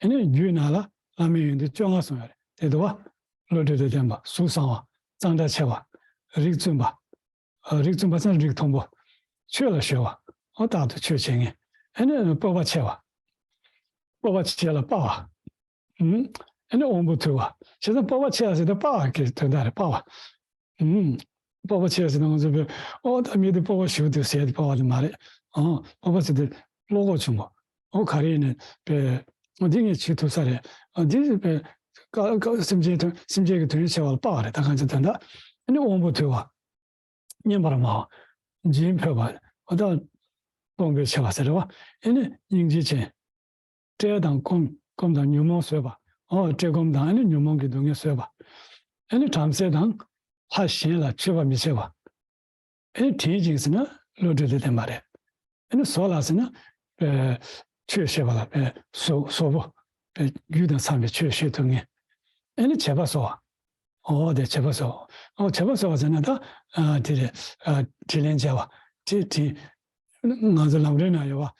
ཨེ་ནི་རྒྱུད་ནང་ལ་བླ་མའི་ཡོན་ཏན་བཅོ་ལྔ་གསུངས་ཡོད་རེད། དེ་འདུག་བ། བློ་གྲོས་དང་ལྡན་པ། གཟུགས་བཟང་བ། གཙང་སྦྲ་ཆེ་བ། རིགས་བཙུན་པ། ཨ། རིགས་བཙུན་པ་ཟེར་ན་རིགས་མཐོན་པོ། ཆོས་ལ་གཞོལ་བ། ཨོ་རྟག་ཏུ་ཆོས་བྱེད་མཁན། ཨེ་ནི་སྤོབས་པ་ཆེ་བ། སྤོབས་པ་ཆེ་ལ་དཔའ་བ། ཨུམ། ཨེ་ནི་དབང་པོ་མཐུ་བ། བྱས་ཙང་སྤོབས་པ་ཆེ་ལ་ཟེར་དུས་དཔའ་བ་གི་དོན་དག་རེད། དཔའ་བ། ཨུམ། སྤོབས་པ་ཆེ་ཟེར་ན་ང་ཚོ་བོད། ཨོ་ད་མི་དེ་སྤོབས་པ་ཞེ་པོ་འདུག་ཟེར་དེ་སྤོབས་པ་དེ་མ་རེད། ཨང་། སྤོབས་པ་ཟེར་དེ་བློ་ཁོག་ཆུང་བ། ཨོ་ག་རེ་ཡིན་ནའི་དཔེ། ཨོ་འདི་ངས་བྱེད་ཐུབ་ས་རེད། ཨ་འདི་དཔེ། ཀ་ཀ་སེམས་ཅན་དོན། སེམས་ཅན་གྱི་དོན་བྱེད་པ་ལ་དཔའ་བ་རེད། ད་གང་ཅི་དོན་དག་ཨ་ནི་དབང་པོ་མཐུ་བ། སྙན་པར་སྨྲ་བ། འཇིམ་ཕོད་པ། ཨོ་ད་གཏོང་ཕོད་ཆེ་བ་ཟེར་བ། ཨེ་ནི་སྙིང་རྗེ་ཅན། བཀྲེས་དང་སྐོམ། སྐོམ་དང་ཉོན་མོངས་བཟོད་པ། ཨོ་བཀྲེས་སྐོམ་དང་ཨ་ནི་ཉོན་མོངས་ཀྱི་སྡུག་བསྔལ་བཟོད་པ། ཨ་ནི་བྲམ་ཟེ་དང་ལྷ་གཞན་ལ་མཆོད་པ་མི་བྱེད་པ། ཨ་ནི་དྲིན་ཅན་ཟེར་ན་བློ་གྲོས་དང་ལྡན་པ་རེད། ཨ་ནི་བཟོད་ལ་ཟེར་ན་ཨེ་ཆོས་བཤད་པ་ལ་ཨེ་བཟོ་བཟོ་པོ། ཨེ་རྒྱུ་དང་འཚམས་པའི་ཆོས་བཤད་ཐུབ་མཁན། ཨ་ནི་བྱེད་པ་གསོ་བ། ཨོ་དེ་བྱེད་པ་གསོ་བ། ཨོ་བྱེད་པ་གསོ་བ་ཟེར་ན་ད་ཨ་དེ་རེད། ཨ་དྲིན་ལན་འཇལ་བ། དྲིན་དྲིན། ང་ཚོ་ལམ་རིམ་ན་ཡོད་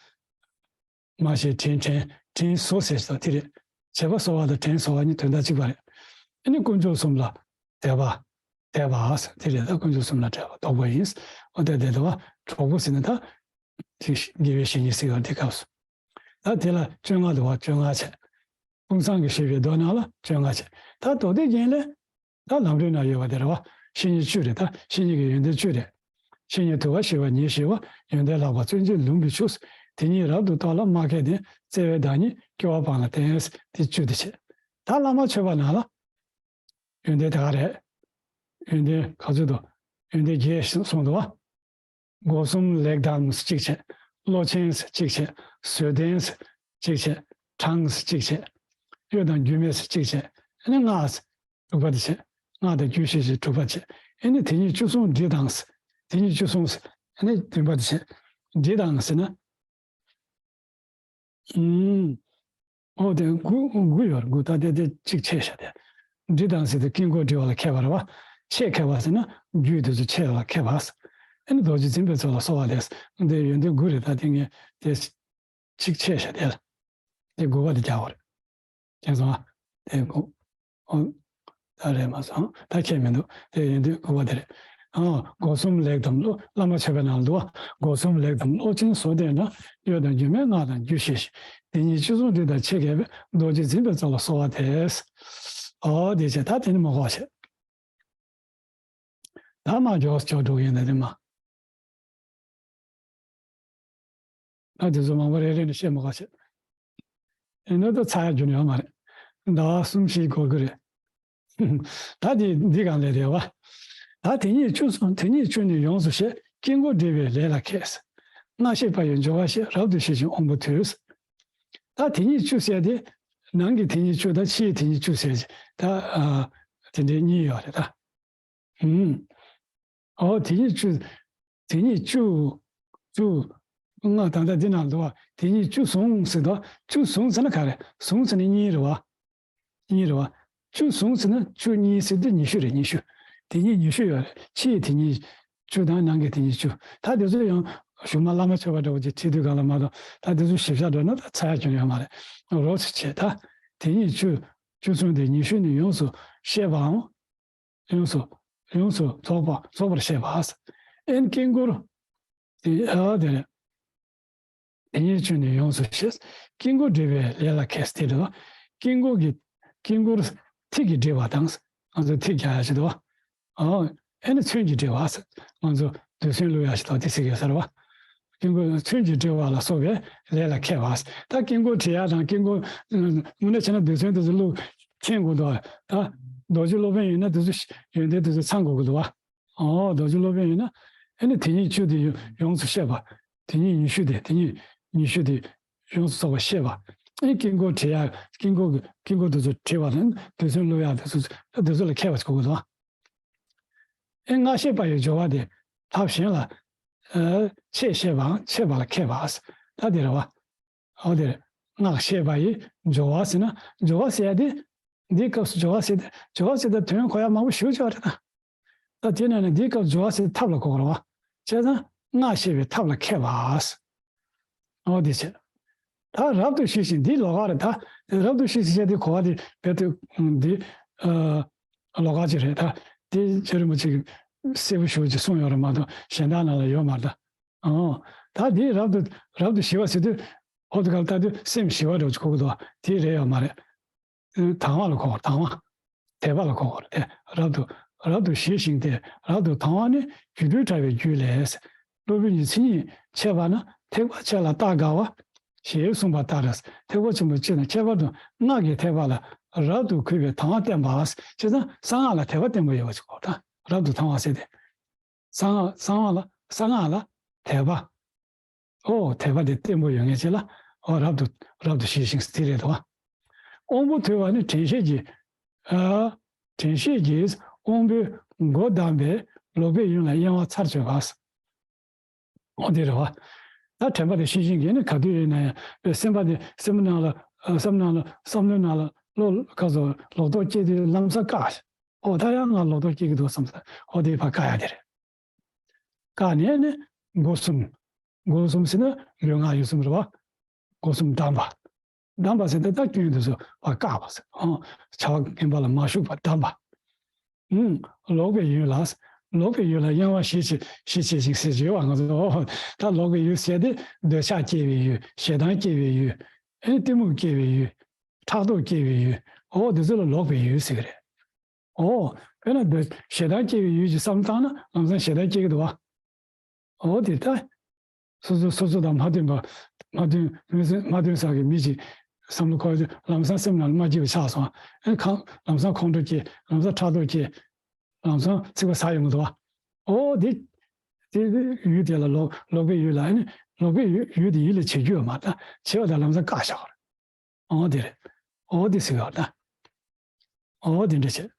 པ། མ་ཤེས་དྲིན་དྲན་དྲིན་གཟོ་ཟེར་སོ་དེ་རེད། བྱེད་པ་གསོ་བ་དང་དྲིན་གཟོ་བ་གཉིས་དོན་དག་གཅིག་པ་རེད། ཨ་ནི་དཀོན་མཆོག་གསུམ་ལ་དད་པ། དད་པ་ཟེར་དེ་རེད། ད་དཀོན་མཆོག་གསུམ་ལ་དད་པ་དོགས་པ་ཡིན། ཨོ་དེ་དེ་དེ་བ་གྲོགས་པོ་ཟེར་ན་ད་དེ་དགེ་བའི་བཤེས་གཉེན་ཟེར་བ་དེ་སྐབས་སུ། ད་དེ་ལ་བཅོ་ལྔ་འདུག་བ། བཅོ་ལྔ་བྱས། དཔུང་བཟང་གིས་བཤད་པའི་མདོ་ནང་ལ་བཅོ་ལྔ་བྱས། ད་མདོ་སྡེ་རྒྱན་ལས། ད་ལམ་རིམ་ན་ཡོད་པ་དེ་རེད་བ། བཤེས་གཉེན་བཅུ་རེད། ད་བཤེས་གཉེན་གྱི་ཡོན་ཏན་བཅུ་རེད། བཤེས་གཉེན་དུལ་བ་ཞི་བ་ཉེར་ཞི་བ། ཡོན་ཏན་ལྷག་པ་བརྩོན་འགྲུས་ལུམ་པའི་ཕྱོགས། དེ་ཉིད་རབ་ཏུ་རྟོགས་ལ་སྨྲ་མཁས་ལྡན། བརྩེ་བའི་བདག་ཉིད་སྐྱོ་བ་སྤངས་ལ་བསྟེན། དེ་བཅུ་དེ་བྱས། ད་བླ་མ་མཆོད་པ་ནང་ལ་ཡོན་ཏན་དེ་ག་རེད། ཡོན་ཏན་ག་ཚོད་དུ། ཡོན་ཏན་བརྒྱད་གསུངས་འདུག་བ། སྒོ་གསུམ་ལེགས་དང་གཅིག་བྱས། བློ་ཆེན་གཅིག་བྱས། བཟོད་ལྡན་གཅིག་བྱས། དྲང་གཅིག་བྱས། གཡོ་དང་སྒྱུ་མེད་གཅིག་བྱས། ཨ་ནི་ལྔ་དྲུག་པ་དེ་བྱས། སྔགས་དང་རྒྱུད་ཤེས་བྱས་དྲུག་པ་བྱས། ཨ་ནི་དེ་ཉིད་བཅུ་གསུམ་འདྲི་དང་། དེ་ཉིད་བཅུ་གསུམ། ཨ་ནི་བདུན་པ་དེ་བྱས། འདྲི་དང་ཟེར་ན། ཨུམ། ཨོ་དེ་དགུ་དགུ་ཡོད་རེད། དགུ་ད་དེ་དེ་གཅིག་ཆད་བཞག་དེ། འདྲི་དང་ཟེར་དུས་དཀྱིལ་འཁོར་འདྲི་བ་ལ་མཁས་པ་རེད་བ། ཆེས་མཁས་པ་ཟེར་ན་རྒྱུད་དེ་ཚོ་ཆེ་བ་ལ་མཁས་པ། ཨ་ནི་རྡོ་རྗེ་འཛིན་པའི་ཚོགས་ལ་གསོལ་བ་འདེབས། འདི་ཡོན་ཏན་དགུ་རེད། ད་དེ་ངས་དེ་གཅིག་ཆད་བཞག་དེ་ལ། དེ་དགུ་པ་དེ་རྒྱག་པ་རེད། མཁྱེན་སོང་ཨ། དེ་དགུ། ཨོ། ད་རེད་མ་སོང་། ད་ཁྱད་མི་འདུག་དེ་ཡོན་ཏན་དགུ་པ་དེ་རེད། ཨ། སྒོ་གསུམ་ལེགས་དང་བློ། བླ་མ་མཆོད་པའི་ནང་ལ་འདུག་བ། སྒོ་གསུམ་ལེགས་དང་བློ་ཆེན་བཟོད་ལྡན་དྲང་། གཡོ་དང་སྒྱུ་མེད་སྔགས་དང་རྒྱུད་ཤེས་ཤིང་། དེ་ཉིད་བཅུ་གསུམ་འདྲི་དང་ཆེས་མཁས་པའི། རྡོ་རྗེ་འཛིན་པའི་ཚོགས་ལ་གསོལ་བ་འདེབས། ཨོ་དེ་བྱས། ད་དེ་ནི་མ་གོ་བྱས། ད་མ་འཇོག་ཆོག་འགྲོ་གི་ཡིན་ད་དེ་མ། ད་དེ་ཚོ་མང་པོ་རེ་རེ་ནས་བཤད་མ་དགོས་བྱས། ཡིན་ན་ད་ཚར་རྒྱུ་ཡོད་མ་རེད། ཟླ་བ་གསུམ་བཞི་འགོར་གི་རེད། ད་དེ་འདི་གང་ལས་རེད་བ། ད་དེ་ཉིད་བཅུ་གསུམ། དེ་ཉིད་བཅུ་ནི་ཡོངས་སུ་ཤེས། དཀྱིལ་འཁོར་བསྒྲིལ་བའི་ལས་ལ་མཁས། སྔགས་ཤེས་པ་ཡི་སྦྱོར་བ་ཤེས། རབ་ཏུ་ཞི་ཞིང་དབང་པོ་ཐུལ། ད་དེ་ཉིད་བཅུ་ཟེར་དེ། ནང་གི་དེ་ཉིད་བཅུ་དང་ཕྱིའི་དེ་ཉིད་བཅུ་ཟེར་གྱི་ད། ཨ། དེ་འདྲའི་གཉིས་ཡོད་རེད་ད། ཨུམ། ཨོ་དེ་ཉིད་བཅུ། དེ་ཉིད་བཅུ། བཅུ། ང་ད་ལྟ་འདི་ནང་འདུག་བ། དེ་ཉིད་བཅུ་བཟུང་ཟེར་དོ། བཅུ་བཟུང་ཟེར་ན་ག་རེ། བཟུང་ཟེར་ན་གཉིས་རེད་བ། གཉིས་རེད་བ། བཅུ་བཟུང་ཟེར་ན་བཅུ་གཉིས་ཟེར་དུས་ཉི་ཤུ་རེད། ཉི་ཤུ། དེ་ཉིད་ཉི་ཤུ་ཡོད་རེད། ཕྱིའི་དེ་ཉིད་བཅུ་དང་ནང་གི་དེ་ཉིད་བཅུ། ད་དེ་ཚོ་ཡང་གཞུག་མ་བླ་མ་མཆོད་པ་འདྲ་བོ་ཅིག་བྲིས་དུས་གང་ལ་མ་གཏོགས་ད་དེ་ཚོ་ཞིབ་ཆ་འགྲོ་ན་ད་ཚར་ཡ་ཁྱོན་ཡོད་མ་རེད། རོབ་ཙམ་བྱས། ད་དེ་ཉིད་བཅུ། བཅུ་གསུམ་དེ་ཉི་ཤུ་ནི་ཡོངས་སུ་ཤེས་པའམ། ཡོངས་སུ། ཡོངས་སུ་རྫོགས་པ། རྫོགས་པར་ཤེས་པ། ཨེ་ནི་དཀྱིལ་འཁོར། དེ་ཨ་དེ་རེད། དེ་ཉིད་བཅུ་ནི་ཡོངས་སུ་ཤེས། དཀྱིལ་འཁོར་བསྒྲིལ་བའི་ལས་ལ་མཁས། དེ་རེད་བ། དཀྱིལ་འཁོར་གྱི། དཀྱིལ་འཁོར་ཐིག་གིས་བསྒྲིལ་བ་དང་། ང་ཚོ་ཐིག་རྒྱག་ཡ་ཞིག་འདུག་བ། ཨ། ཨེ་ནི་ཚོན་གྱིས་བསྒྲིལ་བ། ང་ཚོ་རྡུལ་ཚོན་བླུག་ཡ་ཞིག་འདུག་དེ་ཟེར་གྱི་ཡོད་ས་རེད་བ། དཀྱིལ་འཁོར་ཚོན་གྱིས་བསྒྲིལ་བ་ལ་སོགས་པའི་ལས་ལ་མཁས་པ། ད་དཀྱིལ་འཁོར་བྲི་ཡ་དང་། དཀྱིལ་འཁོར་དངོས་གནས་བྱས་ན་རྡུལ་ཚོན་དེ་ཚོ་བླུགས་མཁྱེན་དགོས་འདུག་ད་རྡོ་རྗེ་སློབ་དཔོན་ཡིན་ན་དེ་ཚོ་ཡོན་ཏན་དེ་ཚོ་ཚང་དགོས་ཀྱི་འདུག་བ། ཨོ་རྡོ་རྗེ་སློབ་དཔོན་ཡིན་ན་ཨེ་ནི་དེ་ཉིད་བཅུ་དེ་ཡོངས་སུ་ཤེས་པ། དེ་ཉིད་ཉི་ཤུ་དེ། དེ་ཉིད་ཉི་ཤུ་དེ་ཡོངས་སུ་རྫོགས་པ་ཤེས་པ། ཨེ་དཀྱིལ་འཁོར་བྲི་ཡ། དཀྱིལ་འཁོར་གྱི། དཀྱིལ་འཁོར་དེ་ཚོ་བྲི་བ་དང་རྡུལ་ཚོན་བླུག་ཡ་དེ་ཚོ། དེ་ཚོ་ལ་མཁས་པ་ཞིག་དགོས་ཀྱི་འདུག་ཨེ་སྔགས་ཤེས་པ་ཡི་སྦྱོར་བ་དེ་ལྷ་གཞན་ལ། ཨ། ཆེས་ཤེས་པའམ་ཆེ་བ་ལ་མཁས་པ། ད་དེ་རེད་བ། ཨོ་དེ་རེད། སྔགས་ཤེས་པ་ཡི་སྦྱོར་བ་ཟེར་ན། སྦྱོར་བ་ཟེར་ཡ་དེ། འདིའི་སྐབས་སུ་སྦྱོར་བ་ཟེར་ཏེ། སྦྱོར་བ་ཟེར་ཏེ་དོན་གོ་ཡ་མང་པོ་ཞེ་པོ་ཅིག་ཡོད་རེད་ད། ད་དེ་ནས་ནི་འདིའི་སྐབས་སྦྱོར་བ་ཟེར་ཐབས་ལ་གོ་དགོས་རེད་བ། བྱས་ཙང་སྔགས་ཤེས་པའི་ཐབས་ལ་མཁས་པ། ཨོ་དེ་བྱས། ད་རབ་ཏུ་ཞི་ཞིང་། འདི་ལོགས་ཀ་རེད་ད། རབ་ཏུ་ཞི་ཞིང་ཟེར་དེ་གོ་བ་དེ་རྦད་དེ་འདི། ཨ། ལོགས་ཀ་ཅིག་རེད་ད། དེ་རྗེ་རིན་པོ་ཆེ་གིས་གསལ་པོ་ཞེ་པོ་ཅིག་གསུངས་ཡོད་རེད་མ་གཏོགས་གཞན་དག་ནང་ལ་ཡོད་མ་རེད་ད། ཨོ། ད་འདི་རབ་ཏུ། རབ་ཏུ་ཞི་བ་ཟེར་དུས་ཨོ་དེ་ག་ལ་ལྟ་དུས་སེམས་ཞི་བ་འདྲ་བོ་ཅིག་གོ་གི་འདུག་དེ་རེད་ཡོད་མ་རེད། དང་བ་ལ་གོ་དགོས། དང་བ། དད་པ་ལ་གོ་དགོས་རེད། རབ་ཏུ། རབ་ཏུ་ཞི་ཞིང་སྟེ། རབ་ཏུ་དང་བ་ནི། རྒྱུ་མཐུན་བྲལ་བའི་རྒྱུད་ལས། སློབ་དཔོན་གྱི་མཚན་ཉིད་འཆད་པ་ན། ཐེག་པ་ཆེ་ལ་བརྟག་དཀའ་བ། ཞེས་གསུངས་པ་ལྟར། ཐེག་པ་ཆེན་པོ་སྤྱི་དང་ཁྱད་པར་དུ་སྔགས་ཀྱི་ཐེག་པ་ལ་རབ་ཏུ་གུས་པའི་དང་བ་བསྟེན་པ། བྱས་ཙང་གསང་སྔགས་ལ་དད་པ་བརྟན་པོ་ཡོད་པ་ཅིག་གོ་དང་། རབ་ཏུ་དང་བ་ཟེར་ཏེ། གསང་སྔགས། གསང་སྔགས་ལ། གསང་སྔགས་ལ་དད་པ། ཨོ་དད་པ་དེ་བརྟན་པོ་ཡོད་མཁན་ཅིག་ལ། ཨོ་རབ་ཏུ། རབ་ཏུ་ཞི་ཞིང་སྟེ་རེད་དོ། དབང་པོ་ཐོས་པ་ནི་དྲན་ཤེས་ཀྱིས། ཨ། དྲན་ཤེས་ཀྱིས་དབང་པོའི་སྒོ་བསྡམས་པས་ལོག་པའི་ཡུལ་ལ་གཡེང་བ་ཚར་གཅོད་པ། འོ་དེ་རེད་བ། ད་དྲན་པ་དེ་ཤེས་བཞིན་གྱིས་ནི་ག་དུས་ཡིན་ན་ཡང་སེམས་པ་དེ་སེམས་ནང་ལ། ཨ། སེམས་ནང་ལ་བསམ་བློའི་ནང་ལ་བློ་ཁ་སོ་ལོག་རྟོག་སྐྱེས་དུས་ལམ་སང་བཀག། འོ་ད་ཡང་ང་ལོག་རྟོག་སྐྱེ་གི་འདུག་བསམ་ས། འོ་དེ་ཕར་བཀག་ཡ་དེ་རེད། བཀག་ནས་ནི་སྒོ་གསུམ། སྒོ་གསུམ་ཟེར་ན་ལུས་ངག་ཡིད་གསུམ་རེད་བ། སྒོ་གསུམ་བསྡམས་པ། བསྡམས་པ་ཟེར་ཏེ་ད་སྐྱོན་དེ་ཚོ་ཕར་བཀག་པ་ཟེར། ཨང་། བྱ་བ་ངན་པ་ལ་མ་ཞུགས་པར་བསྡམས་པ། ཨང་། ལོག་པའི་ཡུལ་ལ། ལོག་པའི་ཡུལ་ལ་གཡེང་བ་ཞི་བྱེད་ཞི་བྱེད་ཅིང་ཟེར་གྱི་ཡོད་པ་ང་ཚོ། ད་ལོག་པའི་ཡུལ་ཟེར་ཏེ་འདོད་ཆགས་སྐྱེ་བའི་ཡུལ། ཞེ་སྡང་སྐྱེ་བའི་ཡུལ། ཨེ་གཏི་མུག་སྐྱེ་བའི་ཡུལ། ཕྲག་དོག་སྐྱེ་བའི་ཡུལ། འོ་དེ་ཚོ་ལ་ལོག་པའི་ཡུལ་ཟེར་གྱི་རེད། ཨོ། དཔེར་ན་འདི་ཞེ་སྡང་སྐྱེ་བའི་ཡུལ་གྱི་བསམ་བཏང་ན་ལམ་སང་ཞེ་སྡང་སྐྱེ་གི་འདུག་བ། ཨོ་དེ་ལྟ། སོ་སོ་སོ་སོ་དང་མ་མཐུན་པ། མ་མཐུན་མ་མཐུན་ས་གི་མི་གཅིག་བསམ་བློ་འཁོར་དུས་ལམ་སང་སེམས་ནང་ལ་མ་སྐྱིད་པ་ཆགས་སོང་། ཨེ་ཁང་ལམ་སང་ཁོང་ཁྲོ་སྐྱེ། ལམ་སང་ཕྲག་དོག་སྐྱེ། ལམ་སང་ཚིག་པ་ཟ་ཡོང་གི་འདུག་བ། ཨོ་དེ། དེ་ཡུལ་དེ་ལ་ལོག་ལོག་པའི་ཡུལ་ལ། ཨ་ནི་ལོག་པའི་ཡུལ་ཡུལ་དེ་ཡིད་ལ་བྱེད་རྒྱུ་ཡོད་མ་རེད། ད་བྱེད་པ་དང་ལམ་སང་བཀག་བཞག་པ་རེད། འོ་དེ་རེད། འོ་དེ་ཟེར་བ་ད། འོ་དེ་འདྲ་བྱེད།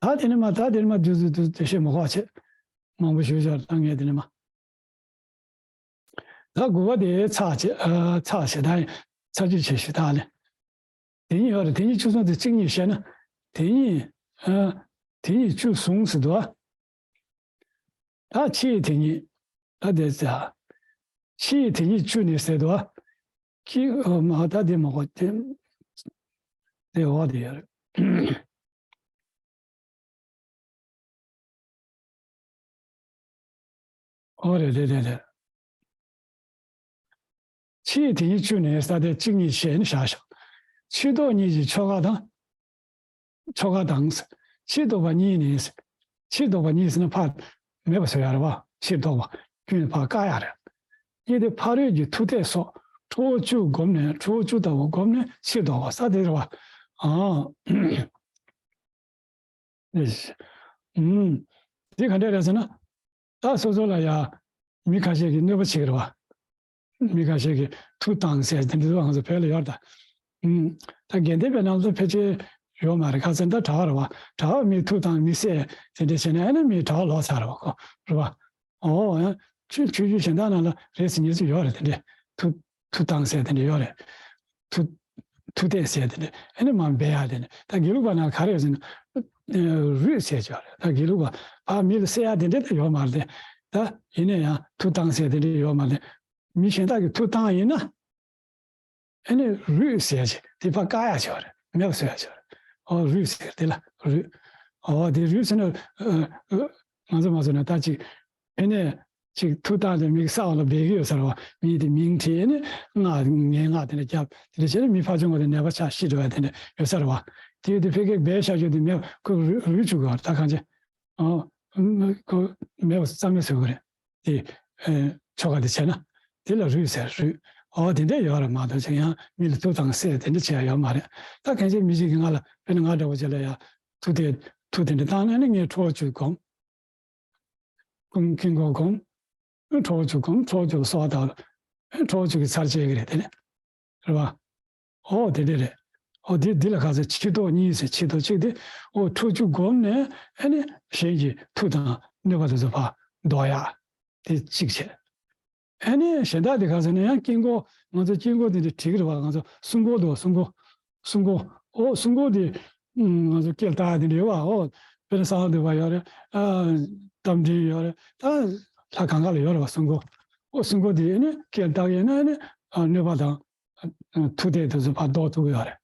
ད་དེ་ནས་མ་ད་དེ་ནས་མ་དུས་སུ་དུས་དེ་བཤད་མ་དགོས་བྱེད། མང་པོ་ཞུ་བཞག་ད་ངས་དེ་ནས་མ། ད་དགུ་པ་དེ་ཚགས་བྱེད། ཨ། ཚགས་བྱེད་ད་ཡིན། ཚར་གཅོད་བྱེད་ཞུ་ད་ལེ། དེ་ཉིད་ཡོད་རེད། དེ་ཉིད་བཅུ་བཟུང་དེ་གཅིག་གཉིས་བཤད་ན། དེ་ཉིད། ཨ། དེ་ཉིད་བཅུ་བཟུང་ཟེར་འདུག་ཨ། ད་ཕྱིའི་དེ་ཉིད། ད་དེ་ཚ། ཕྱིའི་དེ་ཉིད་བཅུ་ནི་ཟེར་དུ་བ། ཀྱི། ཨ། མ་ད་དེ་མ་གོ་དེ། དེ་འོག་དེ་ཡོད་རེད། འོ་རེད་རེད་རེད་རེད། ཕྱིའི་དེ་ཉིད་བཅུ་ནི་ས་དེ་གཅིག་གཉིས་ཞེས་ནི་བཞག་ཤོག། ཕྱིར་ལྡོག་གཉིས་ཀྱི་ཆོ་ག་དང་། ཆོ་ག་དང་། ཕྱིར་ལྡོག་པ་གཉིས་ནི། ཕྱིར་ལྡོག་པ་གཉིས་ཟེར་ན་ཕར་མེད་པ་བཟོ་ཡ་རེད་བ། ཕྱིར་ལྡོག་པ་ཀུན་ཕར་བཀག་ཡ་རེད། གཉིས་དེ་ཕ་རོལ་གྱི་མཐུ་གཏད་སོགས་ཁྲོ་བོ་བཅུ་བསྒོམས་ནས། ཁྲོ་བོ་བཅུ་ལྟ་བུ་བསྒོམས་ནས་ཕྱིར་ལྡོག་པ་ས་དེ་རེད་བ། ཨང་། ཨུམ། འདི་ག་འདྲ་རེད་ཟེར་ན། ད་སོ་སོ་ལ་ཡ་མི་ཁ་ཤས་ཀྱིས་གནོད་པ་བྱེད་ཀྱི་རེད་བ། མི་ཁ་ཤས་ཀྱིས་མཐུ་བཏང་ཟེར་དེ་འདྲ་ང་ཚོ་བོད་ལ་ཡོད་ད། ཨུམ། ད་དགེ་ལྡན་པའི་ནང་ལ་ཕལ་ཆེར་ཡོད་མ་རེད། ཁ་སང་ད་གྲྭ་བ་རེད་བ། གྲྭ་བ་མི་མཐུ་བཏང་མི་བསད་དེ་འདྲ་བྱས་ན་ཨ་ནི་མི་གྲྭ་བ་ལོག་ཚར་རེད་བ་ཁོ། རེད་བ། ཨོ་ཡང་ཆོས་ཆོས་བརྒྱུད་གཞན་དག་ནང་ལ་རེས་སུ་ཉེས་སུ་ཡོད་རེད་དེ་འདྲ། མཐུ་མཐུ་བཏང་ཟེར་དེ་འདྲ་ཡོད་རེད། མཐུ། མཐུ་གཏད་ཟེར་དེ་འདྲ་ཨ་ནི་མར་འབད་ཡག་དེ་འདྲ། ད་དགེ་ལུགས་པ་ནང་ག་རེ་ཡོད་ཟེར་ན། རུས་ཟེར་ཅིག་ཡོད་རེད། ད་དགེ་ལུགས་པ་ཕར་མི་ལ་བསད་ཡག་དེ་འདྲ་ད་ཡོད་མ་རེད་དེ། ད་ཡིན་ན་ཡང་མཐུ་བཏང་ཟེར་དེ་འདྲ་ཡོད་མ་རེད། མི་གཞན་དག་གིས་མཐུ་བཏང་ཡིན་ན། ཨ་ནི་རུས་ཟེར་ཅིག་དེ་ཕར་བཀག་ཡག་ཅིག་ཡོད་རེད། མེད་པ་བཟོ་ཡག་ཅིག་ཡོད་རེད། ཨོ་རུས་ཟེར་དེ་ལ་རུས། ཨོ་དེ་རུས་ཟེར་ན། ཨ། ཨ། ང་ཚོ་མ་བཟོ་ན་ད་ཅིག་ཨ་ནི་ཅིག་མཐུ་བཏང་སྟེ་མི་གི་ས་འོག་ལ་སྦས་ཀྱི་ཡོད་ས་རེད་བ། མི་དེ་མིང་བྲིས་ནས་སྔགས་ངན་སྔགས་དེ་འདྲ་བརྒྱབ། དེ་འདྲ་བྱས་ནས་མི་ཕར་ཕྱོགས་ངོས་ནས་ནད་པ་ཆགས་ཤི་འགྲོ་བ་དེ་འདྲ་ཡོད་ས་རེད་བ། དེ་ཡོད་དུས་ཕ་གིར་སྦས་བཞག་རྒྱུ་དེ་མེད་པ་ཁོ་རུལ་རུལ་བཅུག་གི་ཡོད་རེད། ད་གང་བྱས། ཨོ། ཁོ་མེད་པ་རྩ་མེད་བཟོ་གི་རེད། དེ། ཨེ། ཆོ་ག་དེ་བྱས་ན། དེ་ལ་རུས་ཟེར་རུས། ཨོ་དེ་འདྲ་ཡོད་རེད་མ་གཏོགས་ཅིག་ཡང་མི་ལ་མཐུ་བཏང་བསད་དེ་འདྲ་བྱས་ཡ་ཡོད་མ་རེད། ད་གང་བྱས་མི་གཅིག་གིས་ང་ལ་དཔེར་ན་ང་འདྲ་བོ་ཅིག་ལ་ཡ་མཐུ་དེ་མཐུ་དེ་འདྲ་བཏང་ན་ནི་ངས་ཁྲོ་བོ་བཅུ་བསྒོམ། ཀུན་དཀྱིལ་འཁོར་བསྒོམ། ཁྲོ་བོ་བཅུ་བསྒོམ། ཁྲོ་བོ་བཅུ་ལ་གསོལ་བ་བཏབ་ལ། ཁྲོ་བོ་བཅུ་གིས་ཚར་བཅད་ཀྱི་རེད་དེ་ནི། རེད་པ། ཨོ་དེ་འདྲ་རེད། ཨོ་དེ་འདི་ལ་ཁ་ཚ་ཕྱིར་ལྡོག་གཉིས་ཟེར། ཕྱིར་ལྡོག་གཅིག་དེ། ཨོ་ཁྲོ་བཅུ་བསྒོམས་ནས་ཨ་ནི་གཞན་གྱི་མཐུ་དང་གནོད་པ་དེ་ཚོ་ཕར་ཟློག་ཡག་དེ་གཅིག་བྱས། ཨ་ནི་གཞན་དག་དེ་ག་ཟེར་ན་ཡང་དཀྱིལ་འཁོར། ང་ཚོ་དཀྱིལ་འཁོར་དེ་འདྲ་བྲིས་ཀྱི་རེད་བ། ང་ཚོ་སྲུང་འཁོར་འདུག་སྲུང་འཁོར། སྲུང་འཁོར། ཨོ་སྲུང་འཁོར་དེ་ང་ཚོ་སྐེ་ལ་བཏགས་དེ་འདྲ་ཡོད་བ། ཨོ་དཔེར་ན་གསང་སྔགས་འདུས་པ་ཡོད་རེད། ཨ་རྟ་མགྲིན་ཡོད་རེད། ད་ལྷ་གང་ག་ལ་ཡོད་རེད་བ་སྲུང་འཁོར། ཨོ་སྲུང་འཁོར་དེ་ནི་སྐེ་ལ་བཏགས་ཡོད་ན་ནི་གནོད་པ་དང་མཐུ་གཏད་དེ་ཚོ་ཕར་ཟློག་ཐུབ་ཀྱི་ཡོད་རེད།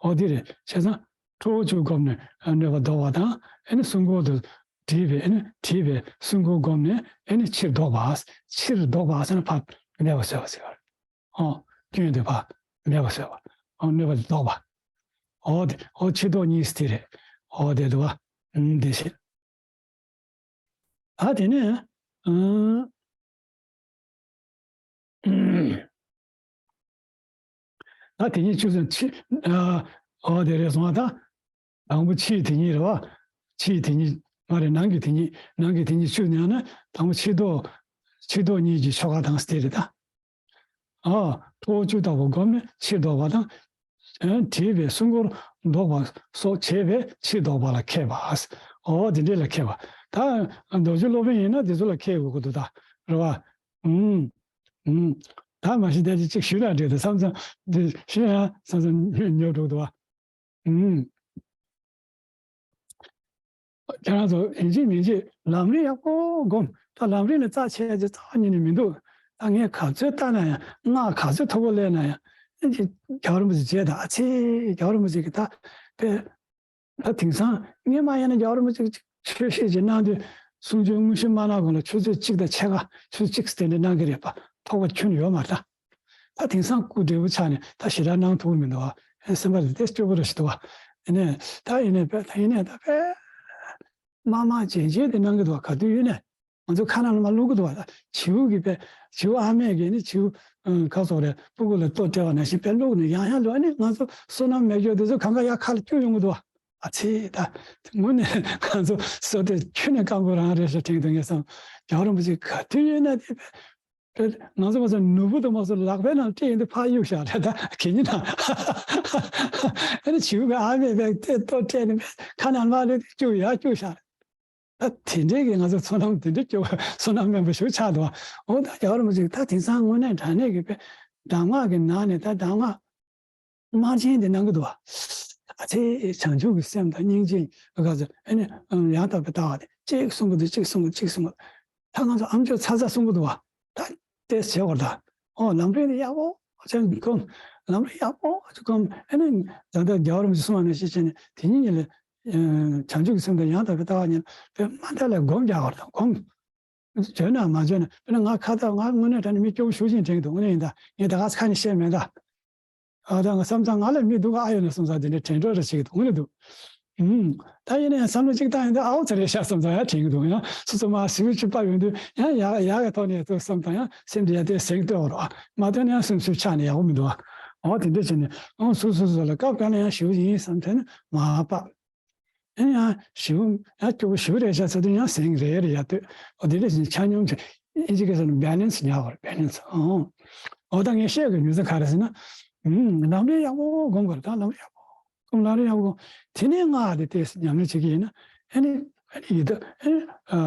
ཨོ་དེ་རེད། བྱས་ཙང་ཁྲོ་བོ་བཅུ་བསྒོམས་ནས་གནོད་པ་ཟློག་པ་དང་། ཨ་ནི་སྲུང་འཁོར་དུ་བྲིས་པའི། ཨ་ནི་བྲིས་པའི་སྲུང་འཁོར་བསྒོམས་ནས་ཨ་ནི་ཕྱིར་ལྡོག་པ། ཕྱིར་ལྡོག་པ་ཟེར་ན་ཕར་མེད་པ་བཟོས་པ་ཟེར་བ་རེད། ཨོ་སྐྱོན་དེ་ཕར་མེད་པ་བཟོས་པ། ཨོ་གནོད་པ་ལྡོག་པ། ཨོ་དེ་ཨོ་ཕྱིར་ལྡོག་གཉིས་དེ་རེད། ཨོ་དེ་འདུག་བ། ཨུམ་དེ་བྱས། ད་དེ་ནས། ཨུམ། ད་དེ་ཉིད་བཅུ་ཟེར་ཕྱི། ཨ། ཨོ་དེ་རེད་སོང་བ་ད། དང་པོ་ཕྱིའི་དེ་ཉིད་རེད་བ། ཕྱིའི་དེ་ཉིད་མ་རེད། ནང་གི་དེ་ཉིད། ནང་གི་དེ་ཉིད་བཅུ་ཉར་ན་དང་པོ་ཕྱིར་ལྡོག་ཕྱིར་ལྡོག་གཉིས་ཀྱི་ཆོ་ག་དང་སྟེ་རེད་ད། ཨ། ཁྲོ་བོ་བཅུ་ལྟ་བུ་བསྒོམས་ནས་ཕྱིར་ལྡོག་པ་དང་། ཨ། བྲིས་པའི་སྲུང་འཁོར་འདོགས་པ་སོགས་བྱས་པས་ཕྱིར་ལྡོག་པ་ལ་མཁས་པ། འོ་དེ་འདྲས་ལ་མཁས་པ། ད་རྡོ་རྗེ་སློབ་དཔོན་ཡིན་ན་དེ་ཚོ་ལ་མཁས་དགོས་ཀྱི་འདུག་ད་རེད་བ། ཨུམ། ཨུམ། ད་མ་གཞི་དེ་གཅིག་ཞུས་ན་འགྲིག་འདུག་བསམ་བསམ་འདི་ཞུས་ཡང་བསམ་བསམ་ཉོབ་འགྲོ་གི་འདུག་བ། ཨུམ། ཁྱེད་རང་ཚོ་ཡིན་གཅིག་མིན་གཅིག་ལམ་རིམ་ཡག་པོ་སྒོམ། ད་ལམ་རིམ་ལ་རྩ་ཆེ་ཡ་ཅིག་རྩ་བ་ཉིད་ནས་མི་འདུག་ད་ངས་ག་ཚོད་ལྟ་ན་ཡང་སྔགས་ག་ཚོད་མཐོ་པོ་ལས་ན་ཡང་ཨེ་ཅིག་རྒྱལ་བ་རིན་པོ་ཆེ་མཇལ་དང་། ཨ་ཙི། རྒྱལ་བ་རིན་པོ་ཆེ་གི་ད་དཔེ། ད་དེང་སང་སྔོན་མ་ཡིན་ན་རྒྱལ་བ་རིན་པོ་ཆེ་གི་ཆོས་བཤད་ཅིག་གནང་དུས་གསུང་ཆོས་དངོས་གཞི་མ་གནང་གོང་ལ་ཆུ་ཚོད་གཅིག་དང་ཕྱེད་ཀ་ཆུ་ཚོད་གཅིག་དེ་འདྲ་གནང་གི་རེད་པ། ཐོག་པ་ཁྱོན་ནས་ཡོད་མ་རེད་ད། ད་དེང་སང་སྐུ་བགྲེས་པོ་ཆགས་ནས་ད་ཞེ་དྲག་གནང་ཐུབ་ཀྱི་མི་འདུག་བ། ཨེ་སེམས་པ་དེ་སྐྱོ་པོ་རེ་ཞིག་འདུག་བ། ཨེ་ནས་ད་ཡིན་ནས་དཔེ་ད་ཡིན་ནས་ད་དཔེ་དམར་དམར་རྗེན་རྗེན་དེ་གནང་གི་འདུག་བ། ག་དུས་ཡིན་ནས་ང་ཚོ་ཁ་ནང་ལ་མར་བླུག་གི་འདུག་བ། ད་བྱིའུ་གི་དཔེ་བྱིའུ་ཨ་མས་གི་ནི་བྱིའུ་ཁ་སོགས་རེ་སྤུ་གུ་ལ་ལྟོ་སྤྲད་པ་ནང་བཞིན་དཔེ་བླུག་ནས་ཡང་ཡང་བླུག་ཨ་ནི་ང་ཚོ་བསོད་ནམས་མེད་སྐྱོ་དེ་ཚོ་གང་ག་ཡར་ཁ་ལ་སྐྱུག་ཡོང་གི་འདུག་བ། ཨ་ཙི། ད་དངོས་གནས་ང་ཚོ་བསོད་བདེ་ཁྱོན་ནས་སྐམ་པོ་རང་རེད་ཤག་དྲན་གི་འདུག་ངས་བསམ། རྒྱལ་བ་རིན་པོ་ཆེ་ག་དུས་ཡིན་ན་དེ་དཔེ་ང་ཚོ་མ་ཚོ་ནོར་བུ་དང་མ་ཚོ་ལག་པའི་ནང་སྤྲད་ཡོང་དུས་ཕར་གཡུག་བཞག་རེད། ད་གད་སྙིགས་ནང་། ཨ་ནི་བྱིའུ་གི་ཨ་མས་བས་དེ་ལྟོ་སྤྲད་ནས་ཁ་ནང་མར་ལུས་ཏེ་སྐྱུག་ཡར་སྐྱུག་བཞག་རེད། ད་དེ་འདྲའི་གི་ང་ཚོ་བསོད་ནམས་དེ་འདྲའི་སྐྱོ་བ་བསོད་ནམས་དམན་པ་ཞིག་ཆགས་འདུག་བ། འོ་ད་རྒྱལ་བ་རིན་པོ་ཆེ་ད་དེང་སང་དངོས་གནས་དྲང་གནས་ཀྱི་དཔེ་གདམས་ངག་གི་ནང་ནས་ད་གདམས་ངག་དམར་རྗེན་དེ་གནང་གི་འདུག་བ། ཨ་ཙི། བྱང་ཆུབ་ཀྱི་སེམས་དང་སྙིང་རྗེ་ག་ཚོད་ཨ་ནི་ཡང་དག་པའི་ལྟ་བ་དེ་གཅིག་གསུང་གི་འདུག་གཅིག་གསུང་གི་གཅིག་གསུང་གི། ད་ང་ཚོ་ཨམ་ཅོག་ཚ་ཚ་གསུང་གི་འདུག་བ། ད་ཏེས་བྱེད་བར་ད། ཨོ་ལམ་རིམ་དེ་ཡག་པོ་ཅན་གོམས། ལམ་རིམ་ཡག་པོ་ཅིག་གོམས། ཨ་ནི་ད་ལྟ་རྒྱལ་བ་རིན་པོ་ཆེ་གསུང་བ་ནང་བཞིན་བྱས་ནས་དེ་ཉིད་ཉིད་ལ་བྱང་ཆུབ་ཀྱི་སེམས་དང་ཡང་དག་པའི་ལྟ་བ་ཉིད་ལ་དཔེ་མ་མཐའ་ལ་སྒོམ་རྒྱག་བར་དང་སྒོམ། བརྗོད་ན་མ་བརྗོད་ན་དཔེར་ན་ང་ཁ་ད་ང་དངོས་གནས་དྲང་གནས་མི་སྐྱོ་པོ་ཞེ་པོ་ཅིག་དྲན་གྱི་འདུག་དངོས་གནས་ཡིན་ད། ངས་ད་ག་ས་ཁ་ནས་བཤད་མེད་ད། ཨ་ད་ང་བསམ་ཙང་ང་ལ་མི་སྡུག་ག་ཨ་ཡོད་ན་བསམ་ཙང་དེ་འདྲའི་དྲན་འགྲོ་རེ་བྱེད་ཀྱི་འདུག་དངོས་གནས་འདུག་ཨུམ། ད་ཡིན་ན་ཡང་བསམ་བློ་གཅིག་བཏང་ཡོང་དུས་ཨའོ་ཚ་རེད་ཤག་བསམ་ཙང་ཡང་དྲན་གྱི་འདུག་ཡང་སོ་སོ་མ་ཞེ་པོ་ཅིག་དཔའ་ཡོང་དུས་ཡང་ཡག་ཡག་གི་ཐོག་ནས་ཚུར་བསམ་དང་ཡང་སེམས་དེ་ཡང་དེ་སེང་ལྟོས་བར་བ་མ་ཐོན་ན་ཡང་སེམས་སུ་ཆགས་ནས་ཡག་པོ་མི་འདུག་ཨ། འོ་དེ་འདྲ་བྱས་ནས་ཨང་སོ་སོ་སོ་ལ་སྐབས་ག་ལ་ཡང་ཞེ་པོ་ཡིན་བསམ་ཐོན་ནས་མ་པ། ཨེ་ཡང་ཞེ་པོ་ཡང་སྐྱོ་པོ་ཞེ་པོ་རེད་ཤག་ཟེར་དུས་ཡང་སེང་རེ་རེ་ཡར་ལྟོས། འོ་དེ་འདྲ་བྱས་ནས་ཆ་སྙོམས་ཀྱི་ཨིན་ཇི་སྐད་ཟེར་ན་བེ་ལེན་སི་ཉར་བར་བེ་ལེན་སི། ཨང་། འོ་ད་ངས་བཤད་དགོས་ནུས་ཚད་ག་རེ་ཟེར་ན། ཨུམ། ལམ་རིམ་ཡག་པོ་སྒོམ་དགོས་རེད། ད་ལམ་རིམ་ཡག་པོ་སྒོམ། ལམ་རིམ་ཡག་པོ་སྒོམ། དེ་ནས་སྔགས་དེ་ཏོག་ཙམ་ཉམས་ལེན་བྱེད་ཀྱི་ཡིན་ན་ཨ་ནི་ཨ་ནི་ཡི་ད་ཨ་ནི་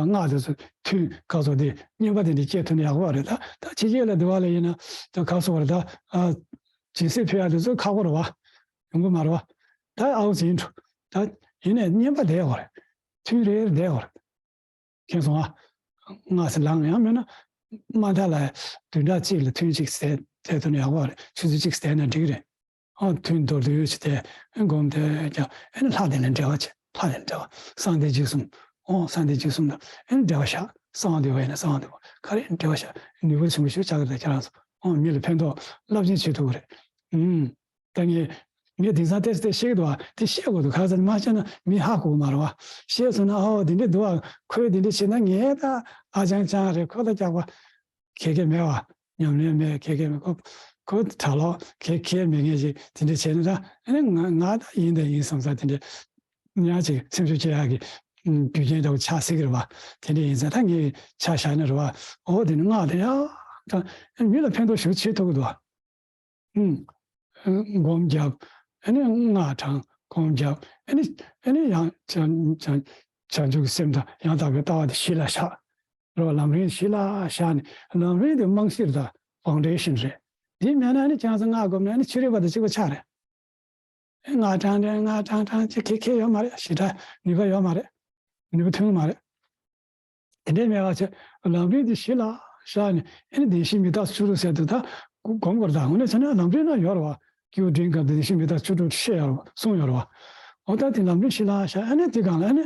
སྔགས་དེ་ཚོ་ཐུན་ག་ཚོད་དེ་བསྙེན་པ་དེ་འདྲ་སྐྱེ་ཐུབ་ན་ཡག་པོ་རེད། ད་ད་ཕྱི་རྒྱལ་ལ་འདི་བ་ལ་ཡིན་ན་ད་ག་ཚོད་རེད་ད། ཨ་སྦྱིན་སྲེག་ཕུལ་ཡག་དེ་ཚོ་ཁག་པོ་རེད་བ། ཡོང་གི་མ་རེད་བ། ད་ཨའོ་ཟིན་འགྲོ། ད་ཡིན་ནས་བསྙེན་པ་བསྡད་དགོས་རེད། ཐུན་རེ་རེ་བསྡད་དགོས་རེད། མཁྱེན་སོང་ཨ། སྔགས་སུ་ལངས། ཡང་མིན་ན་མ་མཐའ་ལ་བདུན་ཕྲག་གཅིག་ལ་ཐུན་གཅིག་བསྡད་བསྡད་ཐུབ་ན་ཡག་པོ་རེད། ཆུ་ཚོད་གཅིག་བསྡད་ན་འགྲིག་རེད། ཨང་ཐུན་མདོར་བསྡུས་ཡོད་ཅི་དེ་སྒོམ་དེ་ཀྱང་ཨེ་ནི་ལྷ་དེ་ལ་འབྲེལ་བ་བྱེད། ལྷ་དེ་ལ་འབྲེལ་བ། གསང་བདེ་འཇིགས་གསུམ། ཨོ་གསང་བདེ་འཇིགས་གསུམ་དང་ཨེ་ནི་འབྲེལ་བ་བཞག་གསང་བ་འདུས་པ་ཡིན་ན་གསང་བ་འདུས་པ་ག་རེ་འབྲེལ་བ་བཞག་ནུས་པ་ཆེན་པོ་ཞིག་ཆགས་ཀྱི་རེད། ཁྱེད་རང་ཚོ་ཨང་མི་ལ་ཕན་ཐོགས་རླབས་ཆེན་བྱེད་ཐུབ་ཀྱི་རེད། ཨུམ། ད་ངས་ངས་དེང་སང་ཏོག་ཙམ་ཏོག་ཙམ་བཤད་ཀྱི་འདུག་བ། དེ་བཤད་དགོས་འདུག་ག་རེ་ཟེར་ན་མ་བཤད་ན་མི་ཧ་གོ་གི་མ་རེད་བ། བཤད་སོང་ན་ཨའོ་དེ་འདྲས་འདུག་བ། ཁོས་དེ་འདྲས་བྱས་ན་ངས་ད་ཨ་ཅང་ཅང་རེད། ཁོ་ད་སྐྱག་པ་ག་གེ་མེད་བ། ཉམས་ལེན་མེད། ག་གེ་མེད། ཁོ་ཁོ་གྲྭ་ལོག་ག་གེ་མེད་མཁན་ཞིག་དེ་འདྲས་བྱས་ན་ད་ཨ་ནི་ང་ང་ད་ཡིན་ད་ཡིན་བསམ་ས་དེ་འདྲས་ཉག་ཅིག་སེམས་ཤུགས་ཆེ་ཡག་གི་རྒྱུ་རྐྱེན་འདྲ་བོ་ཆགས་སྲིད་ཀྱི་རེད་བ། དེ་འདྲས་ཡིན་ཙང་ད་ངས་ཆ་བཞག་ན་རེད་བ། ཨོ་དེ་ནི་སྔགས་དེ་ཡག་ད་མི་ལ་ཕན་ཐོགས་ཞེ་པོ་བྱེད་ཐུབ་ཀྱི་འདུག་བ། ཨུམ། སྒོམ་བརྒྱབ། ཨ་ནི་སྔགས་བགྲང་། སྒོམ་བརྒྱབ། ཨ་ནི་ཨ་ནི་ཡང་བྱང་བྱང་བྱང་ཆུབ་ཀྱི་སེམས་དང་ཡང་དག་པའི་ལྟ་བ་དེ་གཞི་ལ་བཞག་རེད་བ། ལམ་རིམ་གཞི་ལ་བཞག་ནས་ལམ་རིམ་དེ་རྨང་གཞི་རེད། ད་ཕའུན་ཌེ་ཤན་རེད། འདི་མེད་ན་ཨ་ནི་བྱས་ཙང་སྔགས་སྒོམ་ན་ཨ་ནི་ཕྱི་རོལ་པ་དང་གཅིག་པ་ཆགས་རེད། སྔགས་བགྲང་བགྲང་སྔགས་བགྲང་བགྲང་ཅིག་གེ་གེ་ཡོད་མ་རེད། ཞེ་དྲག་ནུས་པ་ཡོད་མ་རེད། ནུས་པ་ཐོན་གྱི་མ་རེད། དེ་འདྲའི་མེད་པ་བྱས། ལམ་རིམ་འདི་གཞི་ལ་བཞག་ནས་ཨ་ནི་བདེན་བཞི་མི་རྟག་བཅུ་དྲུག་ཟེར་དུས་ད་སྒོམ་དགོས་རེད། ད་དངོས་གནས་བྱས་ན་ལམ་རིམ་ན་ཡོད་རེད་བ། སྐྱེས་བུ་འབྲིང་སྐབས་དུ་བདེན་བཞི་མི་རྟག་བཅུ་དྲུག་བཤད་ཡོད་རེད་བ། གསུངས་ཡོད་རེད་བ། འོ་ད་དེ་ལམ་རིམ་གཞི་ལ་བཞག་ཨ་ནི་དེ་སྒང་ལ་ཨ་ནི་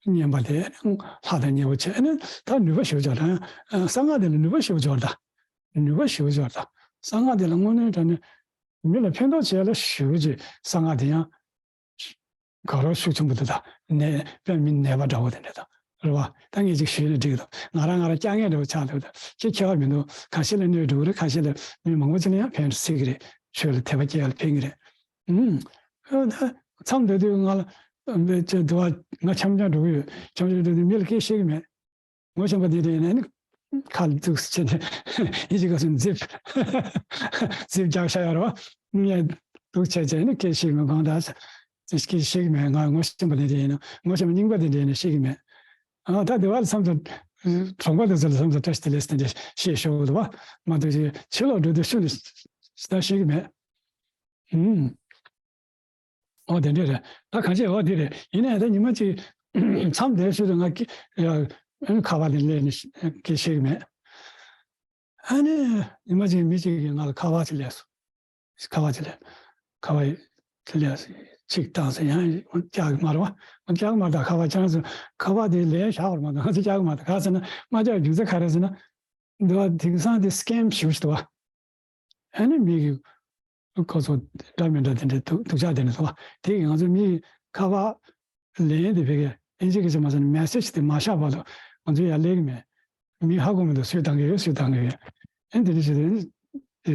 བསྙེན་པ་དེ་ཨ་ནི་ལྷ་དང་མཉེས་པོ་བྱས། ཨ་ནི་ད་ནུས་པ་ཞེ་པོ་ཅིག་ཡོད་རེད། ད་གསང་སྔགས་དེ་ལ་ནུས་པ་ཞེ་པོ་ཅིག་ཡོད་རེད། ད་ནུས་པ་ཞེ་པོ་ཅིག་ཡོད་རེད། ད་གསང་སྔགས་དེ་ལ་དངོས་གནས་དྲང་གནས་མི་ལ་ཕན་ཐོགས་བྱེད་ཡ་ལ་ཞེ་པོ་ཅིག་གསང་སྔགས་དེ་ཡང་དགའ་རབ་ཤུགས་ཆེན་པོ་འདུག་ད་ནད་དཔེ་མི་ནད་པ་འདྲ་བོ་དེ་འདྲ་དང་རེད་བ། ད་ངས་ཅིག་ཞུས་ན་འགྲིག་གི་འདུག་ང་རང་ང་རང་སྐྱ་ངལ་འདྲ་བོ་ཆགས་འདུག་ད་ཅི་ཁྱད་པར་མི་འདུག་ཁ་ཤས་ལ་གནོད་འགྲོ་གི་རེད། ཁ་ཤས་ལ་མི་མང་པོ་ཅིག་ལ་ཡང་ཕན་སྲིད་ཀྱི་རེད། ཆོས་ལ་དད་པ་སྐྱེ་ཡ་ལ་ཕན་གྱི་རེད། ཨུམ། ཨོ་ད་མཚམས་འདི་དུས་ང་ལ་ཨ་འདི་བ་ང་འཆམ་འཆམ་འགྲོ་གི་ཡོད། འཆམ་འཆམ་འགྲོ་དུས་མི་ལ་སྐད་བཤད་གི་མེད། ངོ་ཤེས་པ་དེ་དེ་ནས་ནི་ཁ་ལ་ཐུག་སེ་བྱས་ནས་ཡིན་གཅིག་ག་སོང་ཛིབ་ཛིབ་རྒྱག་བཞག་ཡོད་རེད་བ། ངས་ འདུག་བྱས་བྱས་ནས་སྐད་ཤེས་མི་གང་ལྟར་སྐད་ཤེས་ཀྱི་མེད། ང་ངོ་ཤེས་པ་དེ་འདྲ་ཡིན་ན། ངོ་ཤེས་པ་རྙིང་པ་དེ་འདྲ་ཡིན་ན་ཤེས་ཀྱི་མེད། ཨ་ད་དེ་བ་ལ་མཚམས་སུ་གྲོང་པ་དེ་ཚོ་ལ་མཚམས་སུ་བཀྲ་ཤིས་བདེ་ལེགས་དེ་འདྲ་བཤད་ཤོག་འདུག་བ། མ་གཏོགས་ཕྱི་ལོགས་འགྲོ་དུས་ཤུགས་ནས་ད་ཤེས་ཀྱི་མེད། ཨུམ། ཨོ་དེ་འདྲ་རེད། ད་གང་བྱས་ཨོ་དེ་རེད། ཡིན་ནའི་ད་ཉི་མ་གཅིག་མཚམས་དེར་ཤུལ་དུ་ང་ཀི་ཨ་ཁ་པར་དེ་སླེབས་ནས་སྐད་ཤེས་ཀྱི་མེད། ཨ་ནི་ཉི་མ་གཅིག་མི་གཅིག་གིས་ང་ལ་ཁ་པར་ཅིག་སླེབས་སོང་། ཁ་པར་ཅིག་སླེབས། ཁ་པར་ཅིག་སླེབས་སོང་། ཅིག་བཏང་སོང་། ཡང་བཀྱག་གི་མ་རེད་བ། བཀྱག་མ་རེད། ད་ཁ་པར་ཅང་སོང་། ཁ་པར་དེ་ལན་བཞག་པར་མ་གཏོགས་ང་ཚོ་བཀྱག་གི་མ་རེད། ག་ཟེར་ན་མ་བཀྱག་རྒྱུ་མཚན་ག་རེ་ཟེར་ན། འདི་བ་དེང་སང་དེ་སི་ཀེམ་ཞེ་པོ་ཞིག་འདུག་བ། ཨ་ནི་མི་གི་ཁོ་ཚོ་འདྲ་མི་འདྲ་དེ་འདྲའི་སྡུག་སྡུག་ཅག་དེ་འདྲ་འདུག་བ། དེ་ང་ཚོ་མི་ཁ་པར་ལན་དེ་བེད་ཀྱི་ཨིན་ཇི་སྐད་ཆ་མ་ཟེར་ན་མེ་སེ་ཇི་དེ་མ་བཞག་བར་དུ་ང་ཚོ་ཡར་སླེབས་ཀྱི་མེད། མི་ཧ་གོ་མི་འདུག་སུས་བཏང་གི་ཡོད། སུས་བཏང་གི་ཡོད། ཨ་ནི་དེ་འདྲ་བྱས་ཏེ་ཨ་ནི་དེ་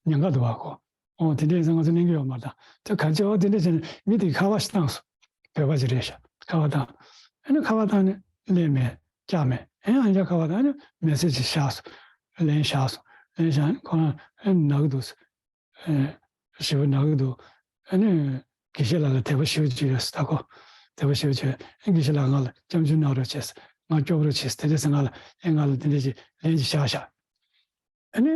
ཉེན་ཁ་འདུག་བ་ཁོ། ཨོ་དེ་འདྲ་ཡིན་ཙང་ང་ཚོ་གླེང་གི་ཡོད་མ་རེད། ད་ག་ཅི་ཨོ་དེ་འདྲ་བྱས་ནས་མི་དེ་ཁ་པར་ཞིག་བཏང་སོང་། བོད་པ་ཅིག་རེད་ཤག་ཁ་པར་བཏང་། ཨ་ནི་ཁ་པར་བཏང་ནས་སླེབས་མེད། བཀྱག་མེད། ཨེ་ཨང་ཅག་ཁ་པར་བཏང་ནས་མེ་སེ་ཇི་བཞག་སོང་། ལན་བཞག་སོང་། ལན་བཞག་ནས་ཁོ་རང་ཨེ་ན་གི་འདུག་ཟེར། ཨེ་ཞེ་པོ་ན་གི་འདུག་ཨ་ནི་དགེ་བཤེས་ལགས་ལ་དད་པ་ཞེ་པོ་ཅིག་ཡོད་ཟེར། ད་ཁོ་དད་པ་ཞེ་པོ་ཅིག་ཡོད། ཨེ་དགེ་བཤེས་ལགས་ང་ལ་སྐྱབས་འཇུག་གནང་རོགས་བྱས་ཟེར། ང་སྐྱོབ་རོགས་བྱས་ཟེར། དེ་འདྲ་ཟེར། ང་ལ་ཨེ་ང་ལ་དེ་འདྲ་ཅིག་ལན་ཅིག་བཞག་ཤག་ཨ་ནི་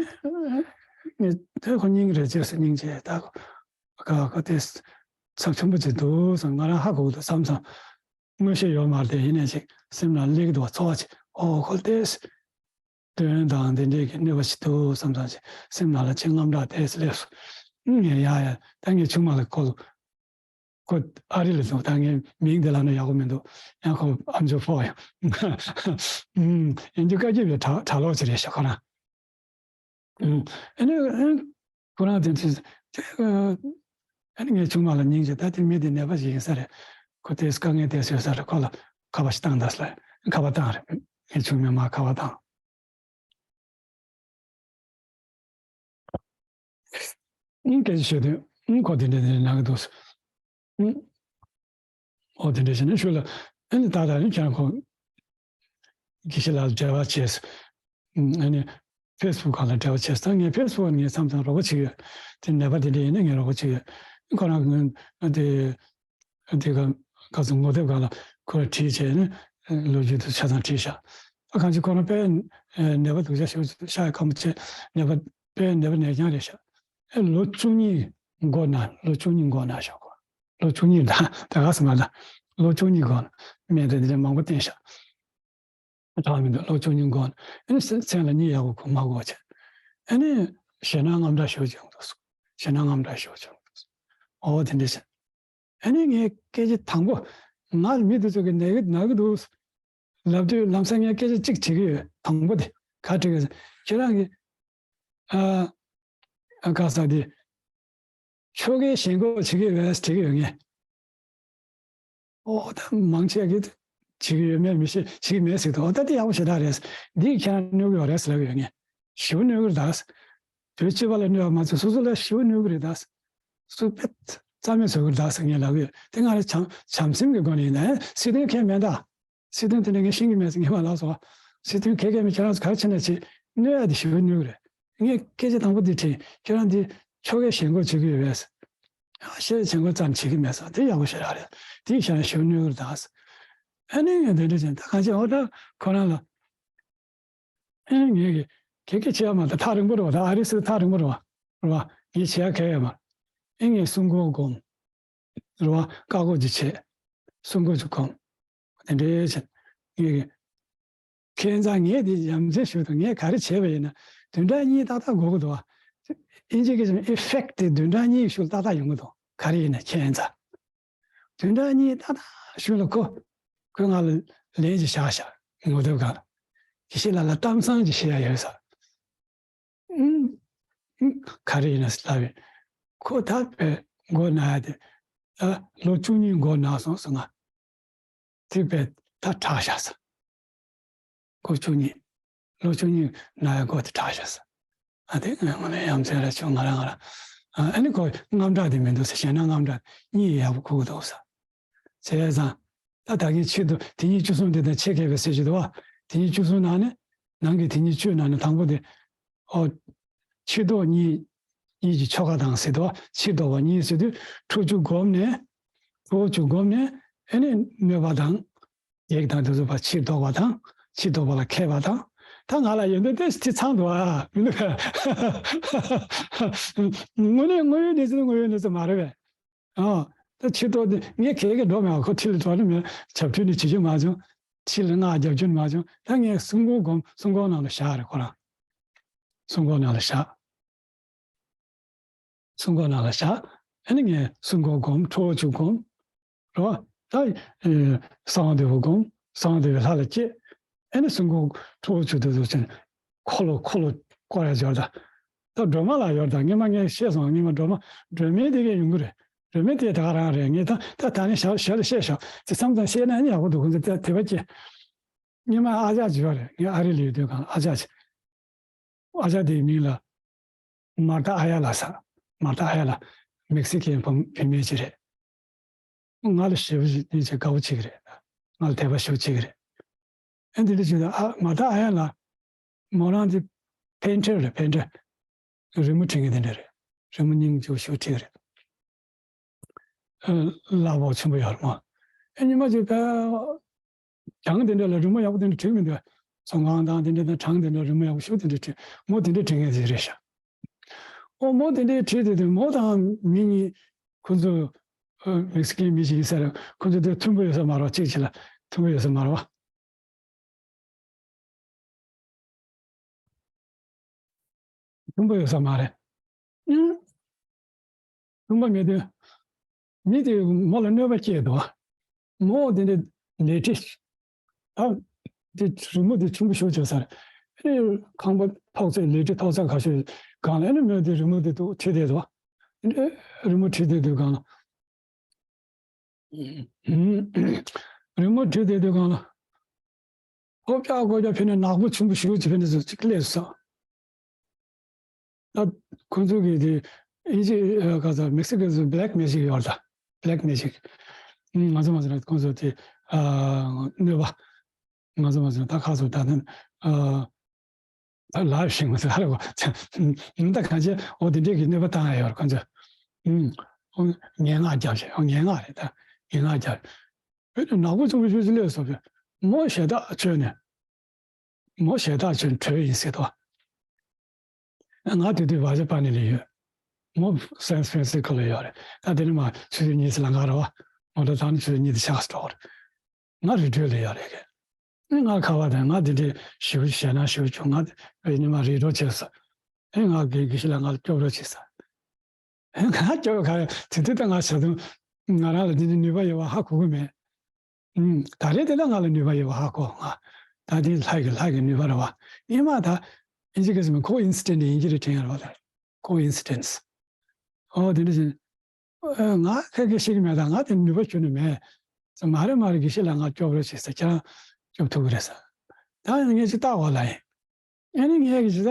ངས་ད་ཁོ་སྙིང་རེ་རྗེ་སུ་སྙིང་རྗེ་ད་ཁོ་ཁོ་དེ་ཚབས་ཆེན་པོ་ཅིག་འདུག་བསམ། ང་རང་ཧ་གོ་གི་འདུག་བསམ་བསམ། མངོན་ཤེས་ཡོད་མ་རེད་དེ། ཡིན་ནའི་ཅིག་སེམས་ལ་སླེབས་ཀྱི་འདུག་བ། ཚོར་བ་ཅིག་ཨོ་ཁོ་དེ་དོན་དང་དེ་འདྲའི་གི་གནོད་པ་ཅིག་འདུག་བསམ་བསམ་ཅིག་སེམས་ནང་ལ་ཅིག་དངངས་སྐྲག་དེ་སླེབས་སོང་། ངས་ཡ་ཡ་ད་ངས་ཆུང་མ་ལ་ཁོ་ཁོ་ཨ་རི་ལ་སོང་། ད་ངས་མིང་དེ་ལབ་ན་ཡག་པོ་མི་འདུག་ཡང་ཁོ་ཨམ་ཅོག་ཕོག་ཡང་། ཡིན་རྒྱུ་བཀའ་བརྒྱུད་པའི་གྲྭ་གྲྭ་ལོག་ཅིག་རེད་ཤག་ཁོ་རང་། ཨ་ནི་ཁོ་རང་དེ་དེ་ཨ་ནི་ངས་ཆུང་མ་ལ་སྙིང་རྗེ། ད་དེ་མི་དེ་ནད་པ་ཞིག་ཡིན་ས་རེད། ཁོ་དེ་དཀའ་ངལ་དེ་བཟོས་ས་རེད། ཁོ་ལ་ཁ་པར་ཞིག་བཏང་དང་ཟེར་ལ་ཁ་པར་བཏང་རེད། ངས་ཆུང་མ་མར་ཁ་པར་བཏང་། ཨང་སྐད་ཆ་ཤོད་དུས་ཨང་ཁོ་དེ་འདྲ་དེ་འདྲ་ན་གི་འདུག་ཨང་། ཨོ་དེ་འདྲ་བྱས་ནས་ཤུལ་ལ་ཨ་ནི་ད་ལྟ་ནི་ཁྱེད་རང་ཁོ་དགེ་བཤེས་ལགས་ལ་འབྲེལ་བ་བྱས། ཨ་ནི་ཕེ་སི་བུག་སྒང་ལ་འབྲེལ་བ་བྱས། ད་ངས་ཕེ་སི་བུག་ངས་མཚམས་མཚམས་རོགས་པ་བྱེད་ཀྱི་ཡོད། དེ་ནད་པ་དེ་འདྲ་ཡིན་ན་ངས་རོགས་པ་བྱེད་ཀྱི་ཡོད། ཁོ་རང་གི་དེ་དེ་ག་ག་ཚོད་ངོ་དེབ་སྒང་ལ་ཁོ་རང་བྲིས་བྱས་ནས་ལོ་རྒྱུས་དེ་ཆ་ཚང་བྲིས་ཤག་ཨ་གང་ཅི་ཁོ་རང་དཔེ་ནད་པ་སྡུག་ཅག་ཞིག་ཤ་ཡ་ཁམ་བྱས། ནད་པ་དཔེ་ནད་པ་ནད་རྐྱང་རེད་ཤག་ཨེ་ལོ་བཅུ་གཉིས་འགོར་ན། ལོ་བཅུ་གཉིས་འགོར་ན་ཤག་ཁོ་ལོ་བཅུ་གཉིས་ད་ད་ག་སེ་མ་ད་ལོ་བཅུ་གཉིས་འགོར་ན་སྨན་དེ་འདྲ་མང་པོ་བསྟེན་ཤག་དྲག་མི་འདུག་ལོ་བཅུ་གཉིས་འགོར་ན་ཨ་ནི་སེམས་ལ་གཉིད་ཡག་པོ་ཁུག་མ་དགོས་བྱས། ཨ་ནི་ཞེད་སྣང་དངངས་སྐྲག་ཞེ་པོ་ཅིག་ཡོང་འདུག་ཞེད་སྣང་དངངས་སྐྲག་ཞེ་པོ་ཅིག་ཡོང་འདུག་ཨོ་དེ་འདྲ་བྱས། ཨ་ནི་ངས་སྐད་ཆ་དང་པོ་ང་མི་དེ་ཚོ་གི་ནད་གི་ན་གི་འདུག་ལབ་དུས་ལམ་སང་ངས་སྐད་ཆ་གཅིག་དྲིས་ཀྱི་ཡོད། དང་པོ་དེ་ག་དྲིས་ཀྱི་ཟེར། ཁྱེད་རང་གི་ཨ་ཨ་ག་ས་དེ་ཁྱོ་གའི་ཞེན་ཁོག་བྱེད་ཀྱི་ཡོད་དྲིས་ཀྱི་ཡོད་ངས། ཨོ་ད་མང་ཆེ་གིས་བྱེད་ཀྱི་ཡོད་མེད་མི་ཤེས། བྱེད་ཀྱི་མེད་ཟེར་འདུག་ཨོ་ད་དེ་ཡག་པོ་ཞེ་དྲག་རེད། འདིས་ཁྱེད་རང་གནོད་ཀྱི་ཡོད་རེད་ཟེར་ལབ་ཀྱི་ཡོད་ངས། ཞེ་པོ་གནོད་ཀྱི་རེད་ད། བོད་སྤྱི་པ་ལ་གནོད་པ་མ་ཚད་སོ་སོ་ལ་ཞེ་པོ་གནོད་ཀྱི་རེད་ད། སུ་དཔེ་རྩ་མེད་བཟོ་གི་རེད་ད་ཟེར་ངས་ལབ་ཀྱི་ཡོད། དེ་ང་རང་བྱམས་བྱམས་སེམས་ཀྱི་སྒོ་ནས་ཡིན་ན། ཨེ་སྲིད་དོན་གལ་མེད་ད། སྲིད་དོན་དེ་འདྲ་ངས་ཤེས་ཀྱི་མེད་ཟེར་ངས་མ་ལབ་སོང་བ། སྲིད་དོན་གལ་གལ་མེད། ཁྱེད་རང་ཚོ་ག་རེ་བྱེད་ན་བྱེད། གནོད་ཡ་དེ་ཞེ་པོ་གནོད་ཀྱི་རེད། ངས་སྐད་ཆ་དང་པོ་འདི་དྲིས། ཁྱེད་རང་འདི་ཁྱོ་གའི་ཞེན་ཁོག་བྱེད་ཀྱི་ཡོད་པས། ཨ་ཤེས་ཞེན་ཁོག་ཙམ་བྱེད་ཀྱི་མེད་ཟེར། དེ་ཡག་པོ་ཞེ་དྲག་རེད། དེ་ཤ་ཞེ་པོ་གནོད་ཀྱི་རེད་ད། ཨ་ནི་ངས་དེ་འདྲ་བྱས་ད་གང་བྱས་འོ་ད་ཁོ་རང་ལ། ཨེ་ངས་གི་གེ་གེ་བྱས་ཡ་མ་ད་ཐག་རིང་པོ་རེད་བ། ད་ཨ་རི་སི་ཐག་རིང་པོ་རེད་བ། རེད་བ། ངས་བྱས་ཡ་གལ་ཡོད་མ། ཨེ་ངས་སྲུང་འཁོར་སྒོམ། རེད་བ། བཀའ་བསྒོ་ཅིག་བྱས། སྲུང་འཁོར་ཅིག་སྒོམ། དེ་འདྲའི་བྱས། ངས་གི་ཁྱེད་ཚང་ངས་འདི་ཡ་མཚན་ཞུ་དང་ངས་ག་རེ་བྱས་པ་ཡིན་ན་བདུན་ཕྲག་གཉིས་ཏག་ཏག་འགོར་གི་འདུག་བ། ཨིན་ཇི་སྐད་ཆ་ཨི་ཕེག་ཊི་དེ་བདུན་ཕྲག་གཉིས་ཤུལ་ཏག་ཏག་ཡོང་གི་འདུག་ག་རེ་ཡིན་ན་ཁྱེད་ཚང་། བདུན་ཕྲག་གཉིས་ཏག་ཏག་ཞུ་ལ་ཁོ། ཁོས་ང་ལ་ལན་ཅིག་བཞག་ཤག་ངོ་དེབ་སྒང་ལ། དགེ་བཤེས་ལགས་ལ་གཏམ་བཟང་ཅིག་བཤད་ཡ་ཡོད་ས། ཨུམ། ཨུམ། ག་རེ་ཡིན་ན་ལབ་པས། ཁོ་ད་དཔེ་མགོ་ན་ཡ་དེ། ཨ་ལོ་བཅུ་གཉིས་མགོ་ན་སོང་ཟེར་ང་། དེ་དཔེ་ད་དྲག་ཤག་ཟེར། ལོ་བཅུ་གཉིས། ལོ་བཅུ་གཉིས་ན་ཡ་མགོ་དེ་དྲག་ཤག་ཟེར། ཨ་དེ་ངས་དངོས་གནས་ཡ་མཚན་རེད་བྱུང་ང་རང་ང་རང་། ཨ་ཨ་ནི་ཁོ་དངངས་སྐྲག་དེ་མི་འདུག་ཟེར། ཞེད་སྣང་དངངས་སྐྲག་གཉིད་ཡག་པོ་ཁུག་གི་འདུག་ཟེར། བྱས་ཙང་། ད་ད་གིན་ཕྱི་ཟླ་དེ་ཉིད་བཅུ་གསུམ་དེ་དང་ཕྱེད་ཀ་བའི་ཟེར་གྱི་འདུག་བ། དེ་ཉིད་བཅུ་གསུམ་ནང་ནས་ནང་གི་དེ་ཉིད་བཅུ་ནང་ནས་དང་པོ་དེ། ཨོ། ཕྱི་ཟླ་གཉིས། གཉིས་ཀྱི་ཆོ་ག་དང་ཟེར་དུས་ཕྱིར་ལྡོག་པ་གཉིས་ཟེར་དུས་ཁྲོ་བཅུ་བསྒོམས་ནས་ཁྲོ་བོ་བཅུ་བསྒོམས་ནས་ཨ་ནི་གནོད་པ་དང་། བགེགས་དང་དེ་ཚོ་ཕར་ཕྱིར་ལྡོག་པ་དང་ཕྱིར་ལྡོག་པ་ལ་མཁས་པ་དང་། ད་ང་ལ་ཡོན་ཏན་ཏོག་ཙམ་ཚང་འདུག་ཨ། མི་འདུག་ག་དངོས་གནས་དངོས་ཡོད་གནས་ཚུལ་དངོས་ཡོད་གནས་ཚུལ་མ་རེད་པས། ཨ། ད་ཕྱིར་ལྡོག་དེ་ངས་ག་གེ་འགྲོ་མེད་པ། ཁོ་ཁྲིད་ལ་འགྲོ་ནི་མེད། བྱབས་ཁྲུས་ནི་བྱེད་རྒྱུ་མ་བྱུང་། ཁྲིད་ལ་སྔགས་རྒྱབ་རྒྱུ་ནི་མ་བྱུང་། ད་ངས་སྲུང་འཁོར་བསྒོམ། སྲུང་འཁོར་ནང་ལ་བཞག་རེད་ཁོ་རང་། སྲུང་འཁོར་ནང་ལ་བཞག་སྲུང་འཁོར་ནང་ལ་བཞག་ཨ་ནི་ངས་སྲུང་འཁོར་བསྒོམ། ཁྲོ་བོ་བཅུ་བསྒོམ། རོ། ད་ཨེ་གསང་བ་འདུས་པ་བསྒོམ། གསང་བ་འདུས་པའི་ལྷ་ལ་བསྐྱེད། ཨ་ནི་སྲུང་འཁོར་ཁྲོ་བོ་བཅུ་འདུས་སུ་ཕྱིན། འཁོར་ལོ་འཁོར་ལོ་བསྐོར་ཡ་སྦྱོར་ད། ད་སྒྲོལ་མ་ལ་ཡོད་ད། སྔོན་མ་ངས་བཤད་སོང་། སྔོན་མ་སྒྲོལ་མ་སྒྲོལ་མའི་དེ་གས་ཡོང་གི་རེད། སྒྲོལ་མའི་དེ་ད་ག་རང་རེད། ངས་ད་ད་ད་ནི་ཞར་ཞར་ལ་བཤད་ཤོག་དེ་མཚམས་མཚམས་བཤད་ན་ཨ་ནི་ཡག་པོ་འདུག་ཁོང་ཚོ་ད་དད་པ་སྐྱེ། སྔོན་མ་ཨ་ཅག་ཅིག་ཡོད་རེད། ངས་ཨ་རི་ལ་ཡོད་དུས་སྒང་ལ་ཨ་ཅག་ཅིག་ཨ་ཅག་དེའི་མིང་ལ་མར་ཏ་ཨ་ཡ་ལ་ཟེར། མར་ཏ་ཨ་ཡ་ལ་མེག་སི་ཀན་བུ་བུད་མེད་ཅིག་རེད། ང་ལ་ཞེ་པོ་ཅིག་དགའ་པོ་བྱེད་ཀྱི་རེད། ང་ལ་དད་པ་ཞེ་པོ་བྱེད་ཀྱི་རེད། ཨ་འདི་འདྲ་བྱས་ན་ཨ་མར་ཏ་ཨ་ཡ་ལ་མོ་རང་དེ་པེན་ཊར་རེད། པེན་ཊར། རི་མོ་འབྲི་མཁན་དེ་འདྲ་རེད། རི་མོ་སྙིང་རྗེ་པོ་ཞེ་པོ་འབྲི་གི་རེད། ཨ་གླ་ཕོགས་ཆེན་པོ་ཡོད་རེད་མོ། ཨ་ཉི་མ་ཅིག་ཕ་གྱང་དེ་འདྲ་ལ་རི་མོ་ཡག་པོ་དེ་འདྲ་བྲིས་མི་འདུག་ཚོང་ཁང་དང་དེ་འདྲ་དང་གྲངས་དེ་འདྲ་རི་མོ་ཡག་པོ་ཞེ་པོ་དེ་འདྲ་བྲིས། མོ་དེ་འདྲ་བྲིས་མཁན་ཅིག་རེད་ཤག་ཨོ་མོ་དེ་འདྲ་བྲིས་དེ་དུས་མོ་དང་མི་གཉིས་ཁོ་ཚོ་ཨ་མེག་སི་ཀན་མི་ཞིག་ཡིན་ས་རེད། ཁོ་ཚོ་དེ་མཐུན་པོ་ཡོད་ས་མ་རེད་པ། གཅིག་གཅིག་ལ་མཐུན་པོ་ཡོད་ས་མ་རེད་པ། མཐུན་པོ་ཡོད་ས་མ་རེད། ཨང་། མཐུན་པོ་མེད་དུས། མི་དེས་མོ་ལ་གནོད་པ་བསྐྱལ་འདུག་མོ་དེ་འདྲ་ལས་བྲེལ། ཨ། དེ་རི་མོ་དེ་ཆུང་པོ་ཞེ་པོ་བྱས་ས་རེད། ཨེ་ཁང་པ་ཐོག་ཚད་ལས་བྲེལ་ཐོག་ཚད་ག་ཤོད་སྒང་ལ་ཨ་ནི་མོས་དེ་རི་མོ་དེ་འདུག་བྲིས་བསྡད་འདུག་ཨེ་རི་མོ་བྲིས་བསྡད་དུས་སྒང་ལ། རི་མོ་བྲིས་བསྡད་དུས་སྒང་ལ། ཧོབ་ཅག་ཧོབ་ཅག་ཕེབས་ནས་ནག་པོ་ཆུང་པོ་ཞེ་པོ་ཅིག་ཕེབས་ནས་ཚུར་ཅིག་སླེབས་སོང་། ད་ཁོ་ཚོ་གིས་དེ་ཨིན་ཇི་ཨ་ག་ས་མེག་སི་ཀོ་ཚོ་བྷེ་ལེག་མེ་ཇིག་ཡོད་ད། བྷེ་ལེག་མེ་ཇིག་ང་ཚོ་མ་ཚོ་ན་ཁོ་ཚོ་དེ་ཨ་གནོད་པ། ང་ཚོ་མ་ཚོ་ད་ཁ་ཚོ་ད་ནི་ཨ། ད་ལབ་ཤེས་མ་སོང་། ཧ་ལས་པ། ད་གང་བྱས་འོ་དེ་འདྲས་ཀྱི་གནོད་པ་བཏང་ཡ་ཡོད་རེད་ཁོ་ཚོས། ཨུམ། ཨོ་ངན་སྔགས་རྒྱབ་ཤག་ཨོ་ངན་སྔགས་རེད་ད། ངན་སྔགས་རྒྱབ། བོད་དུ་ནག་པོ་ཆུང་པོ་ཤོས་ཅིག་སླེབས་སོང་བས། མོ་ཞེ་དྲག་ཆོས་ནས། མོ་ཞེ་དྲག་ཆོས་གྲོས་ཡིན་ཟེར་ཏོ། ང་དེ་དུས་བ་ཇ་པ་ནི་ལ་ཡོད། མོ་སན་ཕ་རན་སི་སི་ཀོ་ལ་ཡོད་རེད། ད་དེ་ནི་མ་ཆུ་ཚོད་གཉིས་ཙམ་ལ་ང་ར་བ། མོ་ཊ་ད་ནི་ཆུ་ཚོད་གཉིས་དང་ཕྱེད་ཀ་ཙམ་འགྲོ་གི་རེད། ང་རི་ཁྲོད་ལ་ཡོད་རེད་གས། ཨེ་ང་ཁ་བ་དང་ང་དེ་འདྲའི་ཞེ་པོ་ཞེད་སྣང་ཞེ་པོ་བྱུང་། ང་དེ་ཉི་མ་རི་ཁྲོད་བྱས་ས། ཨེ་ང་དགེ་དགེ་བཤེས་ལགས་ང་ལ་སྐྱོབ་རོགས་བྱས་ས། ཨེ་ང་སྐྱོབ་ག་དེ་དུས་ད་ང་བྱ་དུང་ང་རང་ལ་དེ་འདྲའི་ནུས་པ་ཡོད་པ་ཧ་གོ་གི་མེད། ཨུམ། ད་རེས་དེ་ལ་ང་ལ་ནུས་པ་ཡོད་པ་ཧ་གོ་ང་། ད་དེ་ལྷ་གི་ལྷ་གི་ནུས་པ་རེད་བ། ཨེ་མ་ད་ཨིན་ཇི་སྐད་ཟེར་མ་ཁོ་ཨིན་སི་ཊེན་ཊི་ཡིན་གྱི་རེད་དྲན་ཡོད་རེད་བ། ད་ཁོ་ཨིན་སི་ཊེན་ཊི། ཨོ་དེ་འདྲ་བཞིན། ཨ་ང་ཁ་སྐད་ཤེས་ཀྱི་མེད་ད། ང་དེ་ནུས་པ་ཁྱོན་ནས་མེད། ཟེར་མ་རེད་མ་རེད་དགེ་བཤེས་ལགས་ང་སྐྱོབ་རོགས་བྱེད་ཟེར། ཁྱེད་རང་སྐྱོབ་ཐུབ་ཀྱི་རེད་ཟེར། ད་ངས་ཅིག་བལྟ་བ་ལ་ཡིན། ཨ་ནི་ངས་ཀྱི་ཅིག་ད་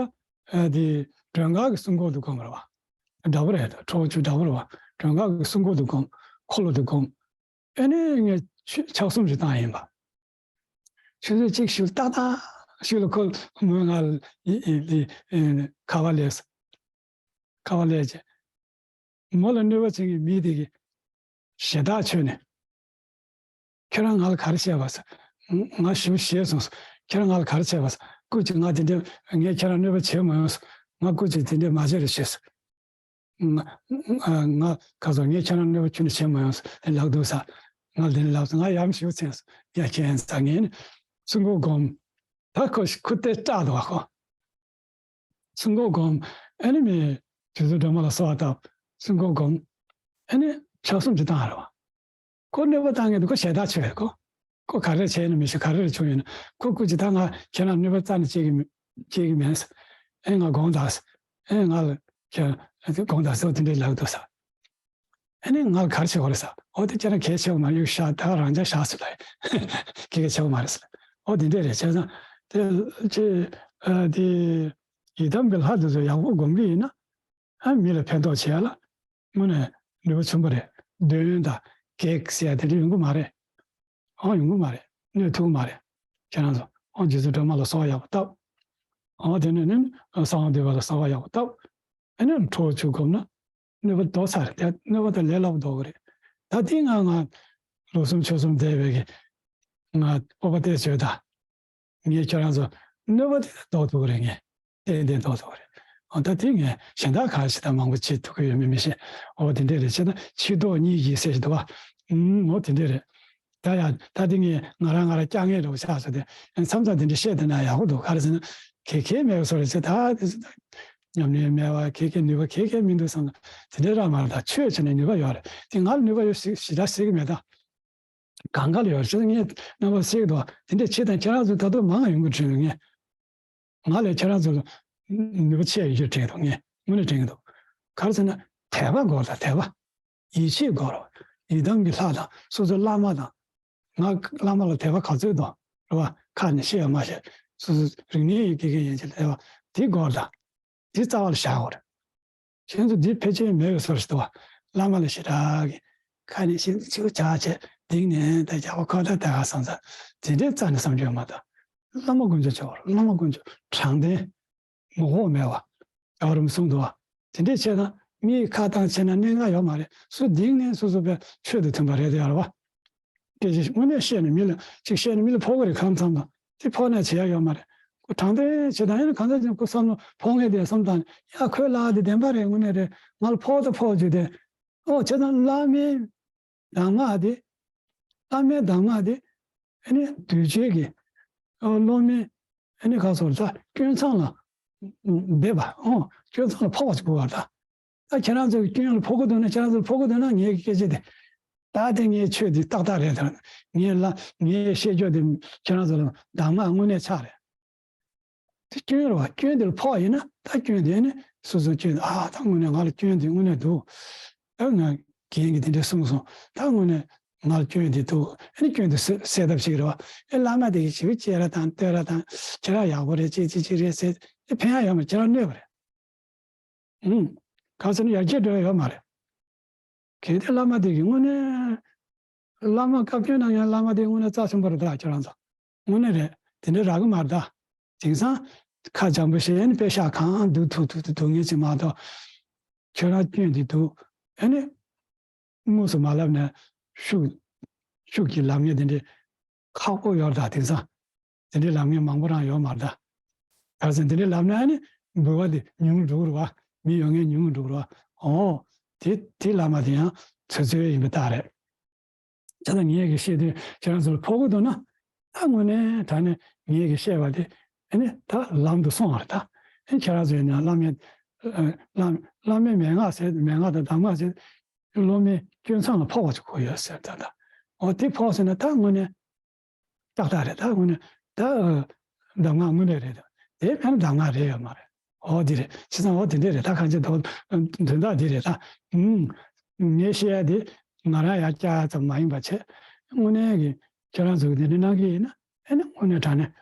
ཨ་དེ་མགྲོན་ཁང་གི་སྲུང་འཁོར་དུ་བསྒོམ་རེད་བ། འདྲ་པོ་རེད། ཁྲོ་བོ་ཆུ་འདྲ་པོ་རེད་བ། མགྲོན་ཁང་གི་སྲུང་འཁོར་དུ་བསྒོམ། འཁོར་ལོ་དུ་བསྒོམ། ཨ་ནི་ངས་ཆུ་ཕྱག་གསུམ་ཞིག་བཏང་ཡིན་པ། ཆུ་ཚོད་གཅིག་ཞིག་ཏག་ཏག་ཞིག་ལ་ཁོ་མོས་ང་ལ་ཡི་ཡི་ཡི་ཁ་བ་ལས། ཁ་བ་ལས་བྱས། མོ་ལ་གནོད་པ་བྱེད་མཁན་མི་དེ་གིས་ཞེ་དྲག་ཆོས་ནས། ཁྱེད་རང་ང་ལ་ག་རེ་བྱས་པ་ཟེར། ང་ཞེ་པོ་ཞེད་སོང་ཟེར། ཁྱེད་རང་ང་ལ་ག་རེ་བྱས་པ་ཟེར། སྐུ་མཁྱེན་ང་དེ་འདྲ་ངས་ཁྱེད་རང་གནོད་པ་བྱས་མ་ཡོང་ཟེར། ང་སྐུ་མཁྱེན་དེ་འདྲ་མ་བྱས་རེ་བྱས་ཟེར། ང་ང་ང་ག་ཚོད་ངས་ཁྱེད་རང་གནོད་པ་ཁྱོན་ནས་བྱས་མ་ཡོང་ཟེར་ལབ་འདུག་ཟེར། ང་དེ་ནས་ལབ་སོང་། ང་ཡ་མ་ཞེ་པོ་ཚིམས་སོང་། ཡ་ཁྱེད་ཟེར། ངས་ནི་སྲུང་འཁོར་བསྒོམ། ད་ཁོ་ཁོ་དེ་སྐྲག་འདུག་བ་ཁོ། སྲུང་འཁོར་བསྒོམ། ཨ་ནི་མི་རྗེ་བཙུན་སྒྲོལ་མ་ལ་གསོལ་བ་བཏབ། སྲུང་འཁོར་བསྒོམ། ཨ་ནི་ཕྱག་གསུམ་གྱི་བཏང་རེད་བ། ཁོ་གནོད་པ་བཏང་མཁན་དེ་ཁོ་ཞེ་དྲག་ཆེ་བས་ཁོ། ཁོ་ག་རེ་བྱས་ན་མི་ཤེས། ག་རེ་རེ་བྱུང་ཡོད་ན་ཁོ་སྐུ་མཁྱེན་ད་ང་ཁྱེད་རང་གནོད་པ་རྩ་ནས་བྱེད་ཀྱི་མི་བྱེད་ཀྱི་མེད། ཨེ་ང་དགོངས་དག། ཨེ་ང་ལ་ཁྱེད་དགོངས་དག་ཟེར་དེ་འདྲའི་ལབ་འདུག་ཟེར། ཨ་ནི་ང་ལ་ག་རེ་བྱེད་དགོས་རེད་ཟེར། ཨོ་དེ་ཁྱེད་རང་གལ་ཆེ་བ་མ་རེད། ཡུག་ཤ་ད་རང་ཅག་ཤ་ཟེར་ལ་གལ་ཆེ་བ་མ་རེད་ཟེར། ཨོ་དེ་འདྲས་རེད། བྱས་ཙང་དེ་ཅི་ཨ་དེ་ཡི་དམ་གྱི་ལྷ་དེ་ཚོ་ཡག་པོ་སྒོམ་གི་ཡིན་ན་ཨ་མི་ལ་ཕན་ཐོགས་བྱེད་ཡ་ལ་དངོས་གནས་ནུས་པ་ཆེན་པོ་རེད། འདོད་ཡོན་དང་གེགས་ཟེར་ཡ་དེ་འདྲ་ཡོང་གི་མ་རེད། ཨོ་ཡོང་གི་མ་རེད། གནོད་ཐུབ་ཀྱི་མ་རེད། ཁྱེད་རང་ཚོ་ཨོ་རྗེ་བཙུན་སྒྲོལ་མ་ལ་གསོལ་བ་ཡག་པོ་བཏབ། ཨོ་དེ་ནས་ནི་གསང་བ་འདུས་པ་ལ་གསོལ་བ་ཡག་པོ་བཏབ། ཨ་ནི་ཁྲོ་བཅུག་དགོས་ན་གནོད་པ་ལྡོག་ཚར་རེད། དེ་གནོད་པ་དང་ལས་སླ་པོ་ལྡོག་གི་རེད། ད་དེ་ང་ང་ལོ་གསུམ་ཕྱོགས་གསུམ་བསྡད་པའི་གི་ང་སྤོབས་པ་དེ་བྱོས་ད། ངས་ཁྱེད་རང་ཚོ་གནོད་པ་དེ་ལྡོག་ཐུབ་ཀྱི་རེད། ངས་ཏན་ཏན་ལྡོག་ཐུབ་ཀྱི་རེད། འོ་ད་དེ་ངས་གཞན་དག་གང་ཞིག་དང་མང་པོ་བྱེད་ཐུབ་ཀྱི་ཡོད་མེད་མི་ཤེས། འོ་དེ་འདྲས་རེད། བྱས་ན་ཕྱིར་ལྡོག་གཉིས་ཀྱིས་ཟེར་ཞིག་འདུག་བ། ཨུམ། འོ་དེ་འདྲས་རེད། ད་ཡང་ད་དེ་ངས་ང་རང་ང་རང་བསྐྱར་ངེས་འདྲ་བོ་ཆགས་སོང་སྟེ། མཚམས་མཚམས་དེ་འདྲས་བཤད་བསྡད་ན་ཡག་པོ་འདུག་ག་རེ་ཟེར་ན་གལ་གལ་མེད་པ་བཟོ་རེད་ཟེར། ད་དེ་ཚོ་ད་ཉམས་ལེན་མེད་པ་གལ་གལ་ནུས་པ་གལ་གལ་མི་འདུག་བསམ་ན་དེ་འདྲས་རང་མ་རེད། ད་ཆོས་བྱས་ནས་ནུས་པ་ཡོད་རེད། དེ་ང་ལ་ནུས་པ་ཡོད་ཞེ་དྲག་ཟེར་གྱི་མེད་ད། གང་ག་ལ་ཡོད་རེད། ངས་རྣམ་པ་གསལ་གྱི་འདུག་དེ་འདྲས་བྱེད་དང་། ཁྱེད་རང་ཚོ་ད་དུང་མང་ང་ཡོང་གི་དྲན་གྱི་འདུག་ངས། ང་ལས་ཁྱེད་རང་ཚོ་ལ་ནུས་པ་ཆེ་ཡོད་ཀྱི་དྲན་གྱི་འདུག་ངས་དངོས་གནས་དྲན་གྱི་འདུག་ག་རེ་ཟེར་ན་དད་པ་དགོས་ལ། དད་པ། ཡིད་ཆེས་དགོས་རེད། ཡི་དམ་གྱི་ལྷ་དང་སོ་སོའི་བླ་མ་དང་། ང་བླ་མ་ལ་དད་པ་ག་ཚོད་འདུག་རེད་བ། ཁ་ནས་བཤད་ཡ་མ་བཤད། སོ་སོ་རིག་གནས་ཡི་དགེ་རྒན་ཡན་ཆད་ལ་དད་པ་དེ་དགོས་རེད། དེ་རྩ་བ་ལ་བཞག་དགོས་རེད། ཁྱེད་ཚོ་འདི་ཕལ་ཆེར་མེད་པའི་བཟོ་ཞིག་འདུག་བ། བླ་མ་ལ་ཞེ་དྲག་གི་ཁ་ནས་ཤིན་ཏུ་ཆེ་བོ་ཆགས་བྱས་སྡིག་ནས་ད་རྒྱག་པ་ཁོ་ཐག་ད་ག་བསམ་ས་དེ་འདྲའི་རྩ་ནས་བསམ་རྒྱུ་ཡོད་མ་གཏོགས། བླ་མ་དཀོན་མཆོག་ཆེ་བ་རེད། བླ་མ་དཀོན་མཆོག་དྲང་བདེན་ངོ་ལྐོག་མེད་པ། རྒྱལ་བ་རིན་པོ་གསུངས་འདུག་བ། དེ་འདྲའི་བྱས་ན་མིའི་ཁ་བཏང་བྱས་ན་གནད་འགག་ཡོད་མ་རེད། སུ་སྡིག་ནས་སོ་སོ་པའི་ཆོས་དང་མཐུན་པ་རེད་དེ་ཡོད་རེད་བ། སྐད་ཆ་དངོས་གནས་བཤད་ནས་མི་ལ་ཅིག་བཤད་ནས་མི་ལ་ཕོག་གི་རེད། གང་འཚམ་དང་དེ་ཕོག་ནས་བྱེད་ཡ་ཡོད་མ་རེད། ཁོ་དྲང་བདེན་བྱེད་དང་། ཡིན་ན་གང་འཚམ་ཅིག་ཁོ་བསམ་བློ་ཕོག་མཁན་དེ་བསམ་བཏང་ནས། ཡ་ཁོའི་ལག་དེ་བདེན་པ་རེད། དངོས་གནས་རེད། ང་ལ་ཕོག་ད་ཕོག་རྒྱུ་དེ། ཨོ་བྱས་ཙང་བླ་མའི་གདམས་ངག་དེ། བླ་མའི་གདམས་ངག་དེ་ཨ་ནི་གདུལ་བྱའི་གི་ཨོ་སློབ་མའི་ཨ་ནི་ག་སོར་ད་སྐྱོན་མཚང་ལ་འབེབས་པ། ཨོ་སྐྱོན་མཚང་ལ་ཕོག་པ་ཅིག་དགོས་པ་ད། ད་ཁྱེད་རང་ཚོ་གི་སྐྱོན་ལ་ཕོག་གི་འདུག་ན། ཁྱེད་རང་ཚོ་ལ་ཕོག་གི་འདུག་ན་ངའི་སྐད་ཆ་དེ། ད་དེ་ངའི་ཆོས་དེ་ཏག་ཏག་རེད་དང་། ངའི་ལ་ངའི་བཤད་རྒྱུ་དེ་ཁྱེད་རང་ཚོ་ལ་གདམས་ངག་དངོས་གནས་ཆགས་རེད། དེ་སྐྱོན་རེད་བ། སྐྱོན་དེ་ལ་ཕོག་ཡིན་ན་ད་སྐྱོན་དེ་ནི་སོ་སོ་སྐྱོན། ཨ་ད་དངོས་གནས་ང་ལ་སྐྱོན་དེ་དངོས་གནས་འདུག་ད་ང་རྒན་གྱིས་དེ་འདྲ་གསུངས་སོང་། ད་དངོས་གནས་ང་ལ་སྐྱོན་དེ་འདུག་ཨ་ནི་སྐྱོན་དེ་སེལ་སེལ་ཐབས་ཤིག་རེད་བ། ཨེ་བླ་མ་དེ་གིས་ཞིབ་བྱས་ར་དང་ལྟོས་ར་དང་། ཁྱེད་རང་ཡག་པོ་རེད། ཅི་ཅི་ཅི་རེད་ཟེར་དེ་ཕན་ཡ་ཡོད་མ། ཁྱེད་རང་གནོད་པ་རེད། ཨུམ། གང་ཟེར་ན་ཡར་རྒྱས་འགྲོ་ཡ་ཡོད་མ་རེད། གལ་ཏེ་བླ་མ་དེ་གིས་དངོས་གནས། བླ་མ་བཀའ་བཀྱོན་གནང་ཡང་བླ་མ་དེ་དངོས་གནས་རྩ་ཆེན་པོ་རེད་ད། ཁྱེད་རང་ཚོ་དངོས་གནས་རེད། དེ་འདྲ་རག་གི་མ་རེད་ད། དེང་སང་ཁ་འཇམ་པོ་བྱས་ནས་དཔེ་ཤག་གང་བསྡུ་ཐུབ་ཐུབ་ཐུབ་བསྡུ་མཁན་ཅིག་མ་གཏོགས། ཁྱོད་རང་སྐྱོན་དེ་འདུག་ཨ་ནི་དངོས་སུ་མ་ལབ་ནས་ཤུགས་ཤུགས་ཀྱིས་ལབ་མཁན་དེ་འདྲའི་ཁག་པོ་ཡོད་རེད་ད། དེང་སང་དེ་འདྲའི་ལབ་མཁན་མང་པོ་རང་ཡོད་མ་རེད་ད། ག་ཚོད་དེ་འདྲའི་ལབ་ན་ཨ་ནི་འབུལ་བ་དེ་ཉུང་འགྲོ་གི་རེད་བ། མི་ཡོང་མཁན་ཉུང་འགྲོ་གི་རེད་བ། ཨོ། དེ་དེ་བླ་མ་དེ་ཡང་ཚོད་ཚོད་ཡིན་པའི་རྟགས་རེད། ད་ལྟ་ངས་ཀྱི་བཤད་དུས་ཁྱེད་རང་ཚོར་ཕོག་གི་འདུག་ན། ད་དངོས་གནས་དྲང་གནས་ངས་ཀྱི་བཤད་པ་དེ་ཨ་ནི་ད་ལམ་དུ་སོང་བ་རེད་ད། ཨ་ནི་ཁྱེད་རང་ཚོ་ཡིན་ན་བླ་མའི་བླ་བླ་མའི་མན་ངག་ཟེར། མན་ངག་དང་གདམས་ངག་ཟེར། སློབ་མའི་སྐྱོན་མཚང་ལ་ཕོག་པ་ཅིག་དགོས་ཡོད་ཟེར་ད་ལྟ། འོ་དེ་ཕོག་ཟེར་ན་ད་དངོས་གནས་ཏག་ཏག་རེད། ད་དངོས་གནས་ད་གདམས་ངག་དངོས་གནས་རེད། དེ་ཕན་གདམས་ངག་རེད་ཡོད་མ་རེད། འོ་འདི་རེད། བྱས་ཙང་འོ་དེ་འདྲས་རེད། ད་གང་ཅི་དོ་དོན་དག་འདི་རེད་ད། ཨུམ། ངས་བཤད་ཡ་དེ་ང་རང་ཡར་བསྐྱར་ཙམ་མ་ཡིན་པ་བྱས། དངོས་གནས་ཀྱི་ཁྱེད་རང་ཚོ་གིས་དེ་འདྲ་གནང་གི་ཡིན་ན་ཨ་ནི་དངོས་གནས་དྲང་གནས་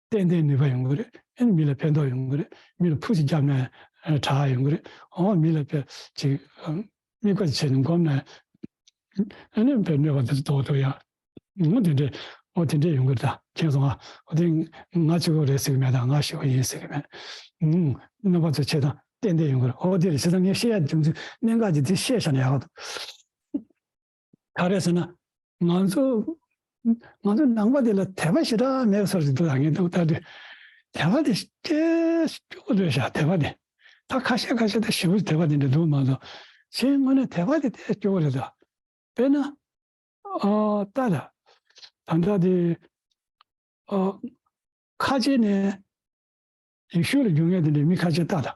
ཏན་ཏན་ནུས་པ་ཡོང་གི་རེད། ཨ་ནི་མི་ལ་ཕན་ཐོགས་ཡོང་གི་རེད། མི་ལ་ཕུ་ཞིག་བརྒྱབ་ན་དྲག་ཡོང་གི་རེད། འོ་མི་ལ་དཔེ་ཅིག་དམིགས་པ་བྱས་ནས་བསྒོམས་ན་ཨ་ནི་དཔེ་གནོད་པ་དེ་ལྡོག་ཐུབ་ཡ། འོ་དེ་འདྲས། འོ་དེ་འདྲས་ཡོང་གི་རེད་ད། མཁྱེན་སོང་ཨ། འོ་དེ་ང་གཅིག་པོ་རེད་ཟེར་གི་མེད་ད། ང་ཞེ་པོ་ཡིན་ཟེར་གི་མེད། ཨུམ། རྣམ་པ་ཚོ་བྱས་ཙང་ཏན་ཏན་ཡོང་གི་རེད། འོ་དེ་རེད། བྱས་ཙང་ངས་བཤད་ཡ་རྒྱུ་མཚན་གནད་འགག་ཅིག་དེ་བཤད་བཞག་ན་ཡག་པོ་འདུག་ག་རེ་ཟེར་ན། ང་ཚོ་ང་ཚོ་ནང་པ་དེ་ལ་དད་པ་ཞེ་དྲག་མེད་པ་བཟོ་འདྲ་ཞིག་འདུག་ད་ངས་འདུག་ལྟ་དུས། དད་པ་དེ་སྐྱེ་སྐྱོ་པོ་འདྲ་ཤག་དད་པ་དེ། ད་ཁ་ཤས་ཁ་ཤས་ད་ཞེ་པོ་དད་པ་དེ་འདྲ་འདུག་མ་གཏོགས། གཞན་དངོས་གནས་དད་པ་དེ་དེ་སྐྱོ་པོ་རེད་ད། དཔེར་ན། ཨ་ལྟ་ད། ད་ལྟ་དེ། ཨ། ཁ་ཆེ་ནས་ཡེ་ཤུ་ལ་རྒྱུག་མཁན་དེ་འདྲའི་མི་ཁ་ཆེ་ལྟ་ད།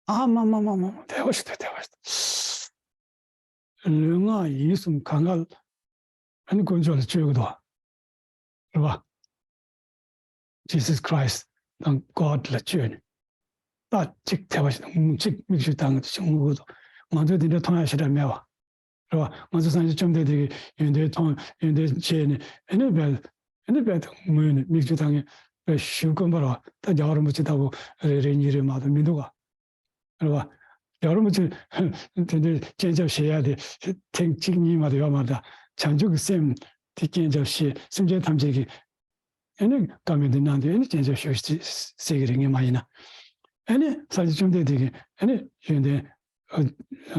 ཨ་མ་མ་མ་མ་མ། དད་པ་ཞིག་འདུག་དད་པ་ཞིག་འདུག་ལུས་ངག་ཡིད་གསུམ་གང་ག་ཨ་ནི་དཀོན་མཆོག་ལ་བཅོལ་གི་འདུག་རེད་བ། Jesus Christ དང་God ལ་བཅོལ་ནས། ད་གཅིག་དད་པ་ཞིག་དང་གཅིག་མིག་ཆུ་བཏང་གི་འདུག་ཅིག་ངུ་གི་འདུག་ང་ཚོས་དེ་འདྲ་མཐོང་ཡ་ཞེ་དྲག་མེད་བ། རེད་བ། ང་ཚོ་སངས་རྒྱས་བཅོམ་ལྡན་འདས་ཀྱི་ཡོན་ཏན་མཐོང་། ཡོན་ཏན་མཇལ་ནས་ཨ་ནི་དཔེ་ཨ་ནི་དཔེ་ངུས་ནས་མིག་ཆུ་བཏང་མཁན་དཔེ་ཞེ་པོ་དཀོན་པོ་རེད་བ། ད་རྒྱལ་བ་རིན་པོ་ཆེ་ལྟ་བུ་རེ་རེ་གཉིས་རེ་མ་གཏོགས་མི་འདུག་ག་རེད་བ། རྒྱལ་བ་རིན་པོ་ཆེ་དེ་འདྲའི་སྤྱན་ཆབ་བཞེས་ཡ་དེ་ཐེངས་གཅིག་གཉིས་མ་གཏོགས་ཡོད་མ་རེད། ད་བྱང་ཆུབ་ཀྱི་སེམས་དེ་སྤྱན་ཆབ་བཞེས། སེམས་ཅན་ཐམས་ཅད་ཀྱི་ཨ་ནི་བཀའ་མོལ་འདི་གནང་དུས་ཨ་ནི་སྤྱན་ཆབ་ཞུ་ཟེར་གྱི་རེད། ངས་མ་ཡིན་ན། ཨ་ནི་སངས་རྒྱས་བཅོམ་ལྡན་འདས་ཀྱིས་ཨ་ནི་ཡོན་ཏན་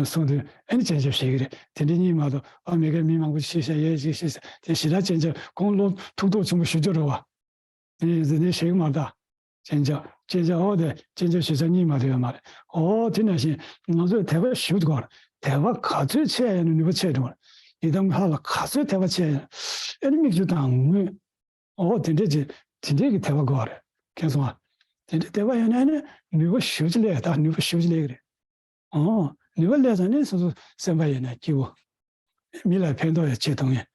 གསུངས་དུས་ཨ་ནི་སྤྱན་ཆབ་བཞེས་ཀྱི་རེད། དེ་འདྲ་གཉིས་མ་གཏོགས་ཨ་མི་དགེ་མི་མང་པོ་ཞིག་བཤད་ཡས་ཞིག་བཤད་དེ་ཞེ་དྲག་སྤྱན་ཆབ་ཁོང་བློ་ཐུགས་དོགས་ཆེན་པོ་ཞུ་རྒྱུ་རེད་བ། དེ་ནས་ཞིག་མ་གཏོགས། སྤྱན་ཆབ་སྤྱན་ཆབ་ཨོ་དེ་སྤྱན་ཆབ་ཞེ་ས་གཉིས་མ་གཏོགས་ཡོད་མ་རེད། ཨོ་དེ་ནང་བཞིན་ང་ཚོས་དད་པ་ཞུ་དགོས་རེད། དད་པ་ག་ཚོད་ཆེ་ཡང་ནུས་པ་ཆེ་འགྲོ་བ་རེད། ཡི་དམ་ལྷ་ལ་ག་ཚོད་དད་པ་ཆེ་ཡང་ཨ་ནི་མིག་ཆུ་དང་ངུས། ཨོ་དེ་འདྲས་ཀྱི་དེ་འདྲས་ཀྱི་དད་པ་དགོས་རེད། མཁྱེན་སོང་ཨ། དེ་འདྲས་དད་པ་ཡོད་ན་ནི་ནུས་པ་ཞེ་པོ་ཅིག་སླེབས་ད་ནུས་པ་ཞེ་པོ་ཅིག་སླེབས་ཀྱི་རེད། ཨོ་ནུས་པ་སླེབས་ཙང་ནི་སོ་སོ་སེམས་པ་ཡོད་ན་སྐྱིད་པོ། མི་ལ་ཕན་ཐོགས་ཡ་བྱེད་ཐུབ་ངེས།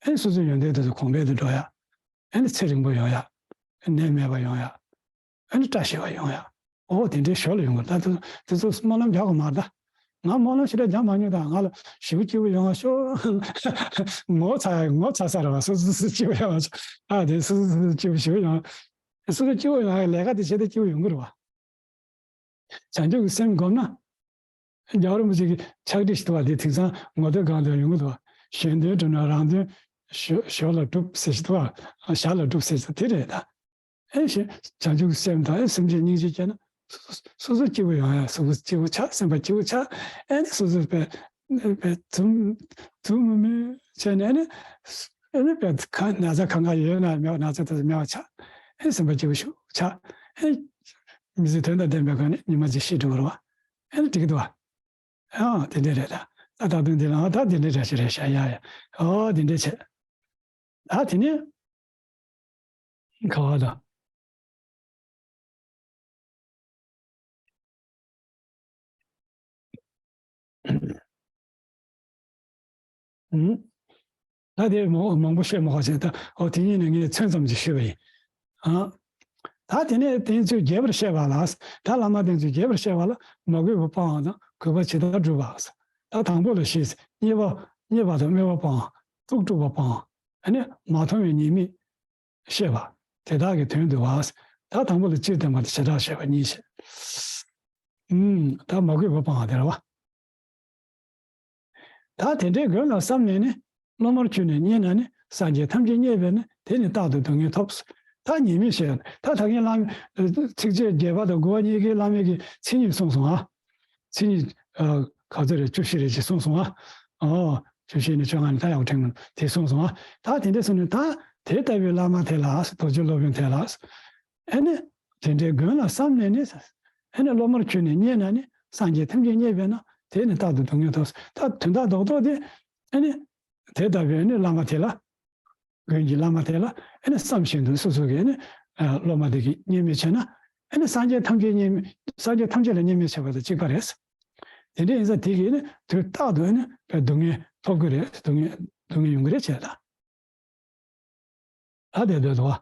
ཨེ་སོ་སོའི་ཡོན་ཏན་དེ་ཚོ་གོང་འཕེལ་དུ་འགྲོ་ཡ། ཨེ་ནི་ཚེ་རིང་པོ་ཡོང་ཡ། ནད་མེད་པ་ཡོང་ཡ། ཨ་ནི་བཀྲ་ཤིས་པ་ཡོང་ཡ། ཨོ་དེ་འདྲའི་ཞོར་ལ་ཡོང་གི་ད་དེ་དེ་ཚོ་སྨོན་ལམ་རྒྱག་དགོས་མ་རེད་ད། ང་སྨོན་ལམ་ཞེ་དྲག་རྒྱག་མ་མྱོང་ད་ང་ལ་ཞེ་པོ་སྐྱིད་པོ་ཡོང་བ་ཤོག་ངོ་ཚ་ངོ་ཚ་ས་རེད་བ། སོ་སོ་སོ་སྐྱིད་པོ་ཡོང་བ་ཤོག་ཨ་དེ་སོ་སོ་སོ་སྐྱིད་པོ་ཞེ་པོ་ཡོང་། སོ་སོ་སྐྱིད་པོ་ཡོང་ཡ་ལས་ཀ་དེ་བྱེད་དུས་སྐྱིད་པོ་ཡོང་གི་རེད་བ། བྱང་ཆུབ་ཀྱི་སེམས་བསྒོམས་ན། རྒྱལ་བ་རིན་པོ་ཆེ་གི་ཕྱག་བྲིས་ཤིག་འདུག་བ་དེ་དེང་སང་ངོ་དེབ་སྒང་དུ་ཡོང་གི་འདུག་བ། གཞན་དོན་གྲུབ་ན་རང་དོན་ཞོར་ཞོར་ལ་གྲུབ་ཟེར་ཞིག་འདུག་བ། ཞར་ལ་གྲུབ་ཟེར་ཞིག་དེ་རེད་ད། ཨེ་ཞེས་བྱང་ཆུབ་ཀྱི་སེམས་དང་ཨེ་སེམས་ཅན་སྙིང་རྗེ་སྐྱེས་ན་སོ་སོ་སོ་སོ་སྐྱིད་པོ་ཡོང་ཡ། སོ་སོ་སྐྱིད་པོ་ཆགས་སེམས་པ་སྐྱིད་པོ་ཆགས་ཨེ་ནི་སོ་སོ་པའི་པའི་ཐུམ་ཐུམ་མུ་མུ་བྱས་ནས་ཨེ་ནི་ཨེ་ནི་པའི་ཁ་ན་ཚ་གང་ག་ཡོད་ན་མེད་ན་ཚ་དེ་ཚོ་མེད་པ་ཆགས་ཨེ་སེམས་པ་སྐྱིད་པོ་ཞིག་ཆགས་ཨེ། མི་ཚེ་དོན་དང་ལྡན་པའི་སྒོ་ནས་ཉི་མ་གཅིག་ཤི་འགྲོ་བ་རེད་བ། ཨེ་ནི་འགྲིག་གི་འདུག་བ། ཨ་དེ་འདྲས་རེད་ད། ད་ད་དུང་འདི་ལ་ཨ་ད་དེ་འདྲས་འདྲ་ཞིག་རེད་ཤག་ཡ་ཡ། ཨོ་དེ་འདྲས་བྱས། ད་དེ་ནས་ག་བ་དང་། ཨུམ། ད་དེ་མང་མང་པོ་བཤད་མ་དགོས་ཟེར་ད་ཨོ་དེ་ཉིད་ནས་ངས་མཚོན་ཙམ་ཅིག་ཞུས་པ་ཡིན། ཨ། ད་དེ་ནས་བསྟན་བཅོས་རྒྱས་པར་བཤད་པ་ལ། ད་བླ་མ་བསྟན་བཅོས་རྒྱས་པར་བཤད་པ་ལ་མ་གུས་པ་སྤང་བ་དང་གུས་པ་ཇི་ལྟར་བསྒྲུབ་པ། ད་དང་པོ་ལ་ཞེས་རྙེད་པ་རྙེད་པ་དང་སྨོད་པ་སྤང་། ཐུགས་དཀྲུགས་པ་སྤང་། ཨ་ནི་མ་མཐོང་བའི་ཉེས་དམིགས་བཤད་པ། དེ་དག་གི་དོན་བསྡུ་བ། ད་དང་པོ་ལ་སྤྱིར་བསྟན་པ་དང་བྱེ་བྲག་བཤད་པ་གཉིས་བཤད། ཨུམ། ད་མ་གུས་པ་སྤང་བ་དེ་རེད་བ། ད་དེ་འདྲའི་དགོན་ལ་བསམ་ནས་ནི། སློབ་མར་གྱུར་ནས་རྙེད་ན་ནི། སངས་རྒྱས་ཐམས་ཅད་རྙེད་པས་ན། དེ་ནི་རྟག་ཏུ་སྡུག་བསྔལ་ཐོབ། ད་ཉེས་དམིགས་བཤད། ད་ད་གིན་བླ་མ་ཚིགས་བཅད་བརྒྱད་པ་དང་དགུ་པ་གཉིས་ཀའི་བླ་མའི་གི་མཚན་ཉིད་གསུངས་སོང་ཨ། མཚན་ཉིད་ཨ་ག་ཚོད་རེད། བཅུ་བཞི་རེད་ཅེས་གསུངས་སོང་ཨ། ཨོ། བཅུ་བཞི་ནས་བཅོ་ལྔ་ནས་ད་ཡག་དྲན་མི་འདུག་དེ་གསུངས་སོང་ཨ། ད་དེ་འདྲ་སོང་ནས་ད་དེ་ལྟ་བུའི་བླ་མ་དེ་ལ་རྡོ་རྗེ་སློབ་དཔོན་དེ་ལ། ཨེ་ནི། དེ་འདྲའི་དགོན་ལ་བསམ་ནས་ནི། ཨེ་ནི་སློབ་མར་གྱུར་ནས་རྙེད་ན་ནི། སངས་རྒྱས་ཐམས་ཅད་རྙེད་པས་ན། དེ་ནི་རྟག་ཏུ་སྡུག་བསྔལ་ཐོབ། ད་དོན་དག་རྡོག་རྡོག་དེ། ཨེ་ནི། དེ་ལྟ་བུའི་ནི་བླ་མ་དེ་ལ། དགོན་གྱི་བླ་མ་དེ་ལ་ཨེ་ནི་བསམ་བཞིན་དུ་སོ་སོ་གི་ཨེ་ནི་སློབ་མ་དེ་གི་བརྙས་སྨོད་བྱས་ན། ཨེ་ནི་སངས་རྒྱས་ཐམས་ཅད་བརྙས་སངས་རྒྱས་ཐམས་ཅད་ལ་བརྙས་སྨོད་བྱས་པ་དང་གཅིག་པ་རེད། དེ་འདྲ་ཡིན་ཙང་དེ་གི་ཨེ་ནི་དུས་རྟག་ཏུ་ཨེ་ནི་སྡུག་བསྔལ་ཐོབ་ཀྱི་རེད། སྡུག་བསྔལ་སྡུག་བསྔལ་ཡོང་གི་རེད་བྱས་ད། ད་དེ་འདོད་དོ།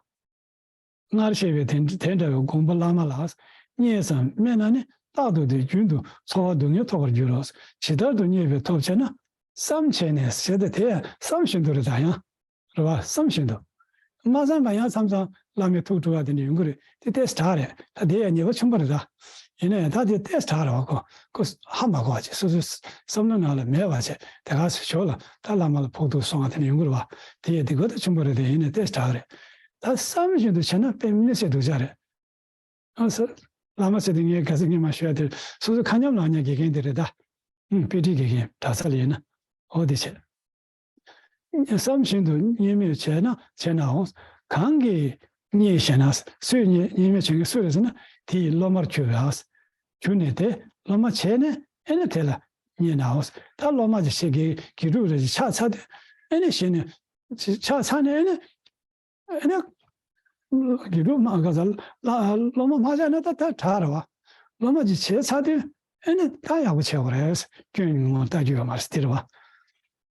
སྔར་བཤད་པའི་དེ་དེ་འདྲ་བའི་དགོངས་པ་བླ་མ་ལ་བརྙས་སམ་སྨད་ན་ནི་རྟག་ཏུ་དེ་རྒྱུན་དུ་ཚོར་བ་སྡུག་བསྔལ་ཐོབ་པར་འགྱུར་རོ། ཇི་ལྟར་དུ་རྙེད་པའི་ཐོབ་ཆེ་ན། བསམ་བྱས་ནས་ཟེར་ཏེ་དེ་ཡང་བསམ་བཞིན་དུ་རེད་ད་ཡང་། རེད་བ། བསམ་བཞིན་དུ། མ་བསམ་པ་ཡང་མཚམས་མཚམས་བླ་མའི་ཐུགས་དཀྲུག་པ་དེ་འདྲ་ཡོང་གི་རེད། དེ་ཏོག་ཙམ་དྲག་རེད། ད་དེ་ཡང་ཉེས་པ་ཆེན་པོ་རེད་ད། ཡིན་ན་ཡང་ད་དེ་ཏོག་ཙམ་དྲག་རེད་བ་ཁོ། ཁོ་ཧ་མ་གོ་བ་བྱས་སོ་སོའི་བསམ་བློ་ནང་ལ་མེད་པ་བྱས་དེ་ག་སེ་ཞོར་ལ་ད་བླ་མ་ལ་ཕོག་ཐུག་སོང་བ་དེ་འདྲ་ཡོང་གི་རེད་བ། དེ་ཡང་སྡིག་པ་ད་ཆེན་པོ་རེད་དེ་ཡིན་ན་ཏོག་ཙམ་དྲག་རེད། ད་བསམ་བཞིན་དུ་བྱས་ན་དཔེ་མི་སྲིད་སྡུག་ཅག་རེད། ཨ་ས། བླ་མ་ཟེར་དུས་ངས་ག་ཚོད་སྔོན་མ་ཞུ་ཡ་དེ་སོ་སོ་ཁ་ཉམས་ལངས་ཉག་དགེ་རྒན་དེ་རེད་ད། ཨུམ། དཔེ་ཁྲིད་དགེ་རྒན་གྲྭ་ས་ལ་ཡིན་ན། འོ་དེ་བྱས། བསམ་བཞིན་དུ་བརྙས་སྨོད་བྱས་ན་བྱས་ནའང་། གང་གིས་རྙེད་ཞེ་ན། སུས་རྙེད་རྙེད་སྨོད་བྱེད་མཁན་སུ་རེད་ཟེར་ན། དེ་ཡི་སློབ་མར་གྱུར་པའོ། གྱུར་ནས་དེ་སློབ་མ་བྱས་ནས་ཨེ་ནི་དེ་ལ་རྙེད་ནའོ། ད་སློབ་མ་དེ་ཞེ་དགེ་དགེ་ཕྲུག་རེ་ཞིག་ཆགས་ཚར་དུས་ཨེ་ནི་གཞི་ནས་ཆགས་ཚར་ནས་ཨེ་ནི། ཨེ་ནི། དགེ་ཕྲུག་མ་ག་ས་ལ་སློབ་མ་མ་ཆགས་ན་ད་ད་དྲག་རེད་བ། སློབ་མ་ཅིག་བྱས་ཚར་དུས་ཨེ་ནི་ད་ཡག་པོ་བྱས་པ་རེད། སྐྱོན་ཉུང་ངུ་ལྟ་རྒྱུ་ཡོད་མ་རེད་དེ་རེད་བ།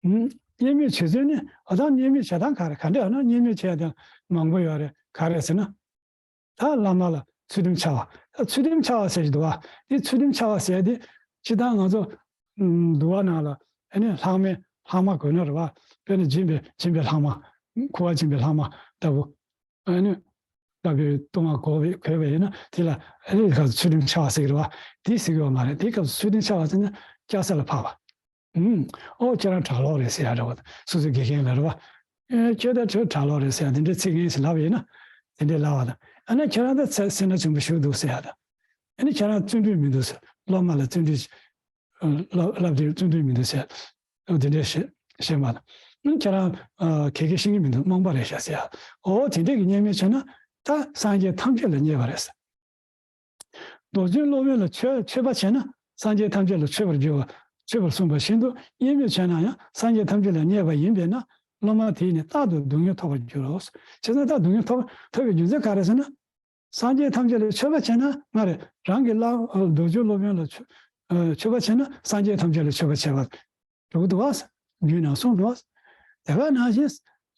ཨུམ། བརྙས་སྨོད་བྱེད་ཚུལ་ནི་ཨ་ད་བརྙས་སྨོད་བྱེད་སྟངས་ག་རེ་ག་འདྲ་ཡོད་ན་བརྙས་སྨོད་བྱེད་ཡ་དེ་མང་པོ་ཡོད་རེད། ག་རེ་ཟེར་ན། ད་བླ་མ་ལ་ཚུལ་ཁྲིམས་འཆལ་བ། ད་ཚུལ་ཁྲིམས་འཆལ་བ་ཟེར་གྱི་འདུག་བ། དེ་ཚུལ་ཁྲིམས་འཆལ་བ་ཟེར་དེ་སྤྱིར་བཏང་ང་ཚོ་ཨུམ་འདུལ་བ་ནང་ལ་ཨེ་ནི་ལྷག་མའི་ལྷག་མ་དགོས་ན་རེད་བ། དཔེར་ན་སྦྱིན་པའི་སྦྱིན་པའི་ལྷག་མ། ཁུ་བ་སྦྱིན་པའི་ལྷག་མ་ལྟ་བུ། ཨ་ནི། ལྟ་བུའི་ལྟུང་བ་གོ་བའི་གོས་པ་ཡིན་ན་དེ་ལ་ཨ་ནི་སྐབས་སུ་ཚུལ་ཁྲིམས་འཆལ་བ་ཟེར་གྱི་རེད་བ། དེ་ཟེར་གྱི་ཡོད་མ་རེད། དེ་སྐབས་སུ་ཚུལ་ཁྲིམས་འཆལ་བ་ཟེར་ན་སྐྱ་ས་ལ་ཕབ་པ། ཨུམ། ཨོ་ཁྱེད་རང་གྲྭ་ལོག་རེད་ཟེར་ཡ་རེད་བ། སོ་སོའི་དགེ་རྒན་ལ་རེད་བ། ཨེ་ཁྱོད་ད་ཁྱོད་གྲྭ་ལོག་རེད་ཟེར་ཡ་དེ་འདྲའི་ཚིག་ངན་ཞིག་ལབ་པ་ཡིན་ན། དེ་འདྲའི་ལབ་པ་དང་ཨ་ན་ཁྱེད་རང་ད་ཚེ་སེར་སྣ་ཆེན་པོ་ཞིག་འདུག་ཟེར་ཡ་དང་། ཨ་ནི་ཁྱེད་རང་བརྩོན་འགྲུས་མི་འདུག་ཟེར། སློབ་མ་ལ་བརྩོན་འགྲུས། ཨ། སློབ་སློབ་དེར་བརྩོན་འགྲུས་མི་འདུག་ཟེར། འོ་དེ་འདྲས་བཤད་བཤད་མ་ལ། ཨ་ནི་ཁྱེད་རང་ཨ་ག་གེ་ཤེས་ཀྱི་མི་འདུག་རྨོངས་པ་རེད་ཤག་ཟེར། འོ་དེ་འདྲས་ཀྱི་བརྙས་སྨོད་བྱས་ན་ད་སངས་རྒྱས་ཐམས་ཅད་ལ་བརྙས་པ་རེད་ཟེར། རྡོ་རྗེ་སློབ་དཔོན་ལ་མཆོད་མཆོད་པ་བྱས་ན་སངས་རྒྱས་ཐམས་ཅད་ལ་མཆོད་པར་འགྱུར་བ། མཆོད་པར་གསུངས་པ་བཞིན་དུ་བརྙས་སྨོད་བྱས་ན་ཡང་སངས་རྒྱས་ཐམས་ཅད་ལ་བརྙས་པ་ཡིན་པས་ན་སློབ་མ་དེས་ནི་རྟག་ཏུ་སྡུག་བསྔལ་ཐོབ་པར་འགྱུར་རོ། བྱས་ཙང་རྟག་སྡུག་བསྔལ་ཐོབ་ཐོབ་པའི་རྒྱུ་མཚན་ག་རེ་ཟེར་ན། སངས་རྒྱས་ཐམས་ཅད་ལ་མཆོད་པ་བྱས་ན་ང་རེ་རང་གི་བླ་རྡོ་རྗེ་སློབ་དཔོན་ལ་མཆོད་མཆོད་པ་བྱས་ན་སངས་རྒྱས་ཐམས་ཅད་ལ་མཆོད་པ་བྱས་པ་འགྲུབ་འདུག་བ། རྒྱུད་ནང་གསུངས་འདུག་བ། དེ་ག་ནང་བཞིན་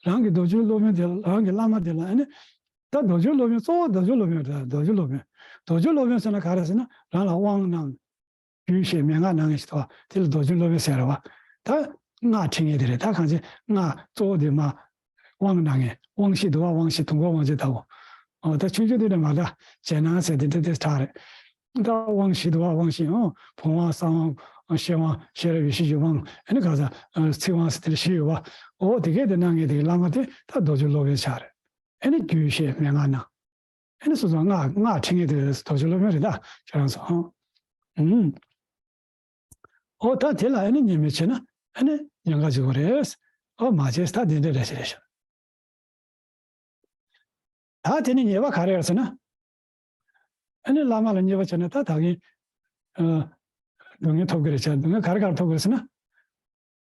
རང་གི་རྡོ་རྗེ་སློབ་དཔོན་དེ་ལ་རང་གི་བླ་མ་དེ་ལ་ཨ་ནི། ད་རྡོ་རྗེ་སློབ་དཔོན་གཙོ་བོ་རྡོ་རྗེ་སློབ་དཔོན་རེད། རྡོ་རྗེ་སློབ་དཔོན། རྡོ་རྗེ་སློབ་དཔོན་ཟེར་ན་ག་རེ་ཟེར་ན་རང་ལ་དབང་གནང་། རྒྱུད་བཤད་མན་ངག་གནང་མཁན་ཞིག་འདུག་བ། དེ་ལ་རྡོ་རྗེ་སློབ་དཔོན་ཟེར་རེད་བ། ད་སྔགས་ཁྲིད་མཁན་དེ་རེད། ད་གང་ཅི་སྔགས་གཙོ་བོ་དེ་མ་དབང་གནང་མཁན། དབང་བཞི་འདུག་བ། དབང་བཞི་དུས་འཁོར་དབང་བཞི་ལྟ་བུ། འོ་ད་ཆུང་ཆུང་དུས་ནས་མ་ད་རྗེས་གནང་ཟེར་དེ་འདྲ་དེ་གྲགས་རེད། ད་དབང་བཞི་འདུག་བ། དབང་བཞི། ཨོ་བུམ་དབང་གསང་དབང་ཤེར་དབང་ཤེས་རབ་ཡེ་ཤེས་ཀྱི་དབང་། ཨ་ནི་ག་ས་ཚིག་དབང་ཟེར་དེ་བཞི་ཡོད་བ། ཨོ་དེ་གས་དེ་གནང་མཁན་དེ་གི་བླ་མ་དེ་ད་རྡོ་རྗེ་སློབ་དཔོན་ཆགས་རེད། ཨ་ནི་རྒྱུད་བཤད་མན་ངག་གནང་། ཨ་ནི་སོ་སོ་སྔགས་སྔགས་ཁྲིད་མཁན་དེ་རྡོ་རྗེ་སློབ་དཔོན་རེད་ད་ཁྱེད་རང་ཚོ། ཨང་། ཨོ་ད་དེ་ལ་ཨ་ནི་བརྙས་སྨོད་བྱས་ན་ཨ་ནི་ཉེན་ཁ་ཆེ་བོ་རེད། ཨོ་མ་བྱས་ད་དེ་འདྲ་རེད་ཟེར་རེད་ཤག་ད་དེ་ནི་ཉེས་པ་ག་རེ་ཡོད་ཟེར་ན། ཨ་ནི་བླ་མ་ལ་བརྙས་པ་བྱས་ན་ད་ད་གིན་ཨ་སྡུག་བསྔལ་ཐོབ་ཀྱི་རེད་ཤག་སྡུག་བསྔལ་ག་རེ་ག་རེ་ཐོབ་ཀྱི་རེད་ཟེར་ན།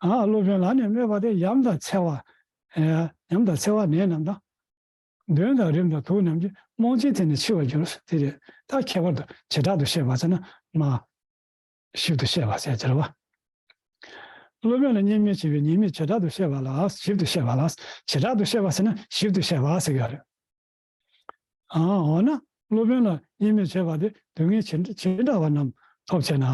ཨ་སློབ་དཔོན་ལ་ནི་སྨོད་པ་དེ་ཡམས་དང་འཚེ་བ། ཨ་ཡམས་དང་འཚེ་བ་ནད་རྣམས་དང་། གདོན་དང་རིམས་དང་དུག་རྣམས་ཀྱིས་རྨོངས་བྱེད་དེ་ནི་འཆི་བར་འགྱུར། དེ་རེད། ད་ཁྱད་པར་དུ་བྱེ་བྲག་ཏུ་བཤད་པ་ཟེར་ན་མ། ཞིབ་ཏུ་བཤད་པ་ཟེར་གྱི་རེད་བ། སློབ་དཔོན་ལ་བརྙས་སྨོད་བྱས་པའི་ཉེས་དམིགས་བྱེ་བྲག་ཏུ་བཤད་པ་ལ་ཞིབ་ཏུ་བཤད་པ་ལ། བྱེ་བྲག་ཏུ་བཤད་པ་ཟེར་ན་ཞིབ་ཏུ་བཤད་པ་ཟེར་གྱི་རེད། ཨ་འོ་ན་སློབ་དཔོན་ལ་བརྙས་སྨོད་བྱས་པ་དེ་སྡུག་བསྔལ་ཇི་ཇི་འདྲ་བ་རྣམས་ཐོབ་ཅེ་ན།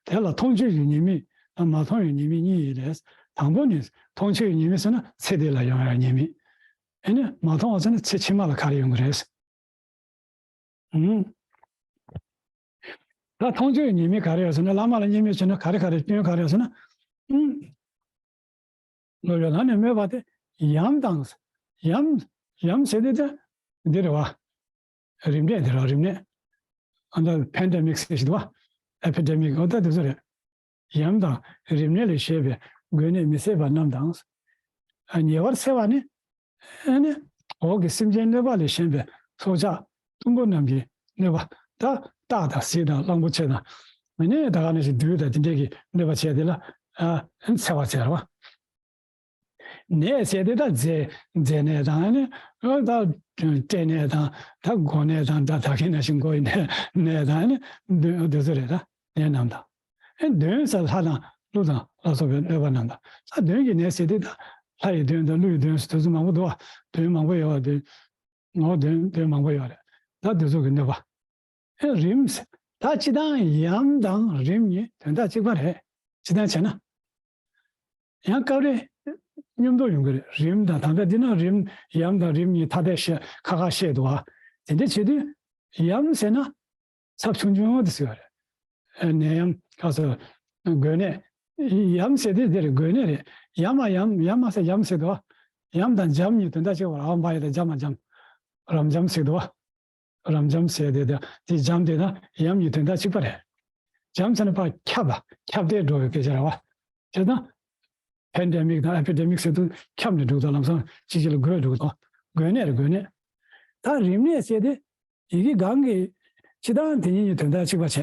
དེ་ལ་མཐོང་ཆོས་ཀྱི་ཉེས་དམིགས་དང་མ་མཐོང་བའི་ཉེས་དམིགས་གཉིས་ཡོད་རེད། དང་པོ་ནི་མཐོང་ཆོས་ཀྱི་ཉེས་དམིགས་ཟེར་ན་ཚེ་འདི་ལ་ཡོང་ཡག་ཉེས་དམིགས། ཨ་ནི་མ་མཐོང་བ་ཟེར་ན་ཚེ་ཕྱི་མ་ལ་ག་རེ་ཡོང་གི་རེད། ཨང་། ད་མཐོང་ཆོས་ཉེས་དམིགས་ག་རེ་ཡོད་ཟེར་ན། བླ་མ་ལ་བརྙས་སྨོད་བྱས་ན་ག་རེ་ག་རེ་སྐྱོན་ག་རེ་ཡོད་ཟེར་ན། ཨང་། སློབ་དཔོན་ལ་ནི་སྨོད་པ་དེ་ཡམས་དང་། ཡམས་ཡམས་ཟེར་དུས་དེ་འདི་རེད་བ། རིམས་ནད་དེ་རེད་བ། རིམས་ནད། ཨ་ད་ཕན་ཌེ་མིག་ཟེར་ཞིག་འདུག་བ། ཨེ་པི་ཌེ་མིག་འོ་ད་དེ་ཚོ་རེད། ཡམས་དང་རིམས་ནད་ལས་བྱེད་པའི་འགོས་ནད་མི་བཟད་པ་རྣམས་དང་། ཨ་ཉེ་བར་འཚེ་བ་ནི། ཨ་ནི་འོག་གི་སེམས་ཅན་གནོད་པ་ལས་གཞན་པའི་སྲོག་ཆགས་གཏུམ་པོ་རྣམས་ཀྱི་གནོད་པ། ད་སྟག་དང་གཟིག་དང་གླང་པོ་ཆེ་དང་། ཨ་ནི་ད་ག་ནང་བཞིན་བདུད་དང་དེ་འདྲས་ཀྱི་གནོད་པ་བྱས་དེ་ལ་ཨ་འཚེ་བ་ཟེར་བ། ནད་ཟེར་དེ་ད་མཛེ་མཛེ་ནད་དང་ཨ་ནི་ད་སྤྲེའུ་ནད་དང་ད་མགོ་ནད་དང་ད་ད་ག་ནང་བཞིན་མགོ་ཡི་ནད་ནད་དང་ཨ་ནི་འདི་འདི་ཚོ་རེད་ད། ནད་རྣམས་དང་། ཨེ་གདོན་ཟེར་ལྷ་དང་ཀླུ་དང་ལ་སོགས་པའི་གནོད་པ་རྣམས་དང་། ད་གདོན་གྱི་ནད་ཟེར་དེ་ད་ལྷ་ཡི་གདོན་དང་ཀླུ་ཡི་གདོན་ཟེར་དུས་ཚོད་མང་པོ་འདུག་བ། གདོན་མང་པོ་ཡོད་བ། གདོན་ངོ་གདོན་གདོན་མང་པོ་ཡོད་རེད། ད་དེ་ཚོ་གི་གནོད་པ། ཨེ་རིམས་ཟེར་ད་སྤྱི་བཏང་ཡམས་དང་རིམས་གཉིས་དོན་དག་གཅིག་པ་རེད། སྤྱི་བཏང་བྱས་ན། ཡང་སྐབས་རེ་མཉམ་དུ་ཡོང་གི་རེད། རིམས་དང་ད་ལྟ་འདི་ན་རིམས་ཡམས་དང་རིམས་གཉིས་ཐ་དད་བཤད་ཁ་ཁ་བཤད་འདུག་བ། དེ་འདྲ་བྱེད་དུས་ཡམས་ཟེར་ན། ཚབས་ཆུང་ཆུང་དེ་ཟེར་བ་རེད། ནད་ཡམས་ག་ས་འགོས་ནད། ཡམས་ཟེར་དེ་དེ་རེད། འགོས་ནད་རེད། ཡ་མ་ཡམ་ཡ་མ་ས་ཡམ་ཟེར་དོ། ཡམ་དང་འཇམ་གཉིས་དོན་དག་གཅིག་པ་རེད། ཨ་བ་ཡ་དང་འཇམ་མ་འཇམ། རབ་འཇམ་ཟེར་དོ། རབ་འཇམ་ཟེར་དེ་དང་དེ་འཇམ་དེ་དང་ཡམ་གཉིས་དོན་དག་གཅིག་པ་རེད། འཇམ་ཟེར་ན་ཕར་ཁྱབ་པ་ཁྱབ་གདལ་འགྲོ་བའི་སྐད་ཆ་རེད་བ། བྱས་ཙང་། ཕན་ཌེ་མིག་དང་ཨེ་པི་ཌེ་མིག་ཟེར་དུས་ཁྱབ་ནས་འགྲོ་དང་ལམ་སང་གཅིག་གཅིག་ལ་འགོས་འགྲོ་དང་། འགོས་ནད་རེད། འགོས་ནད། ད་རིམས་ནད་ཟེར་དེ། ཡི་གེ་གང་གི་སྤྱི་བཏང་དེ་གཉིས་གཉིས་དོན་དག་གཅིག་པ་བྱས།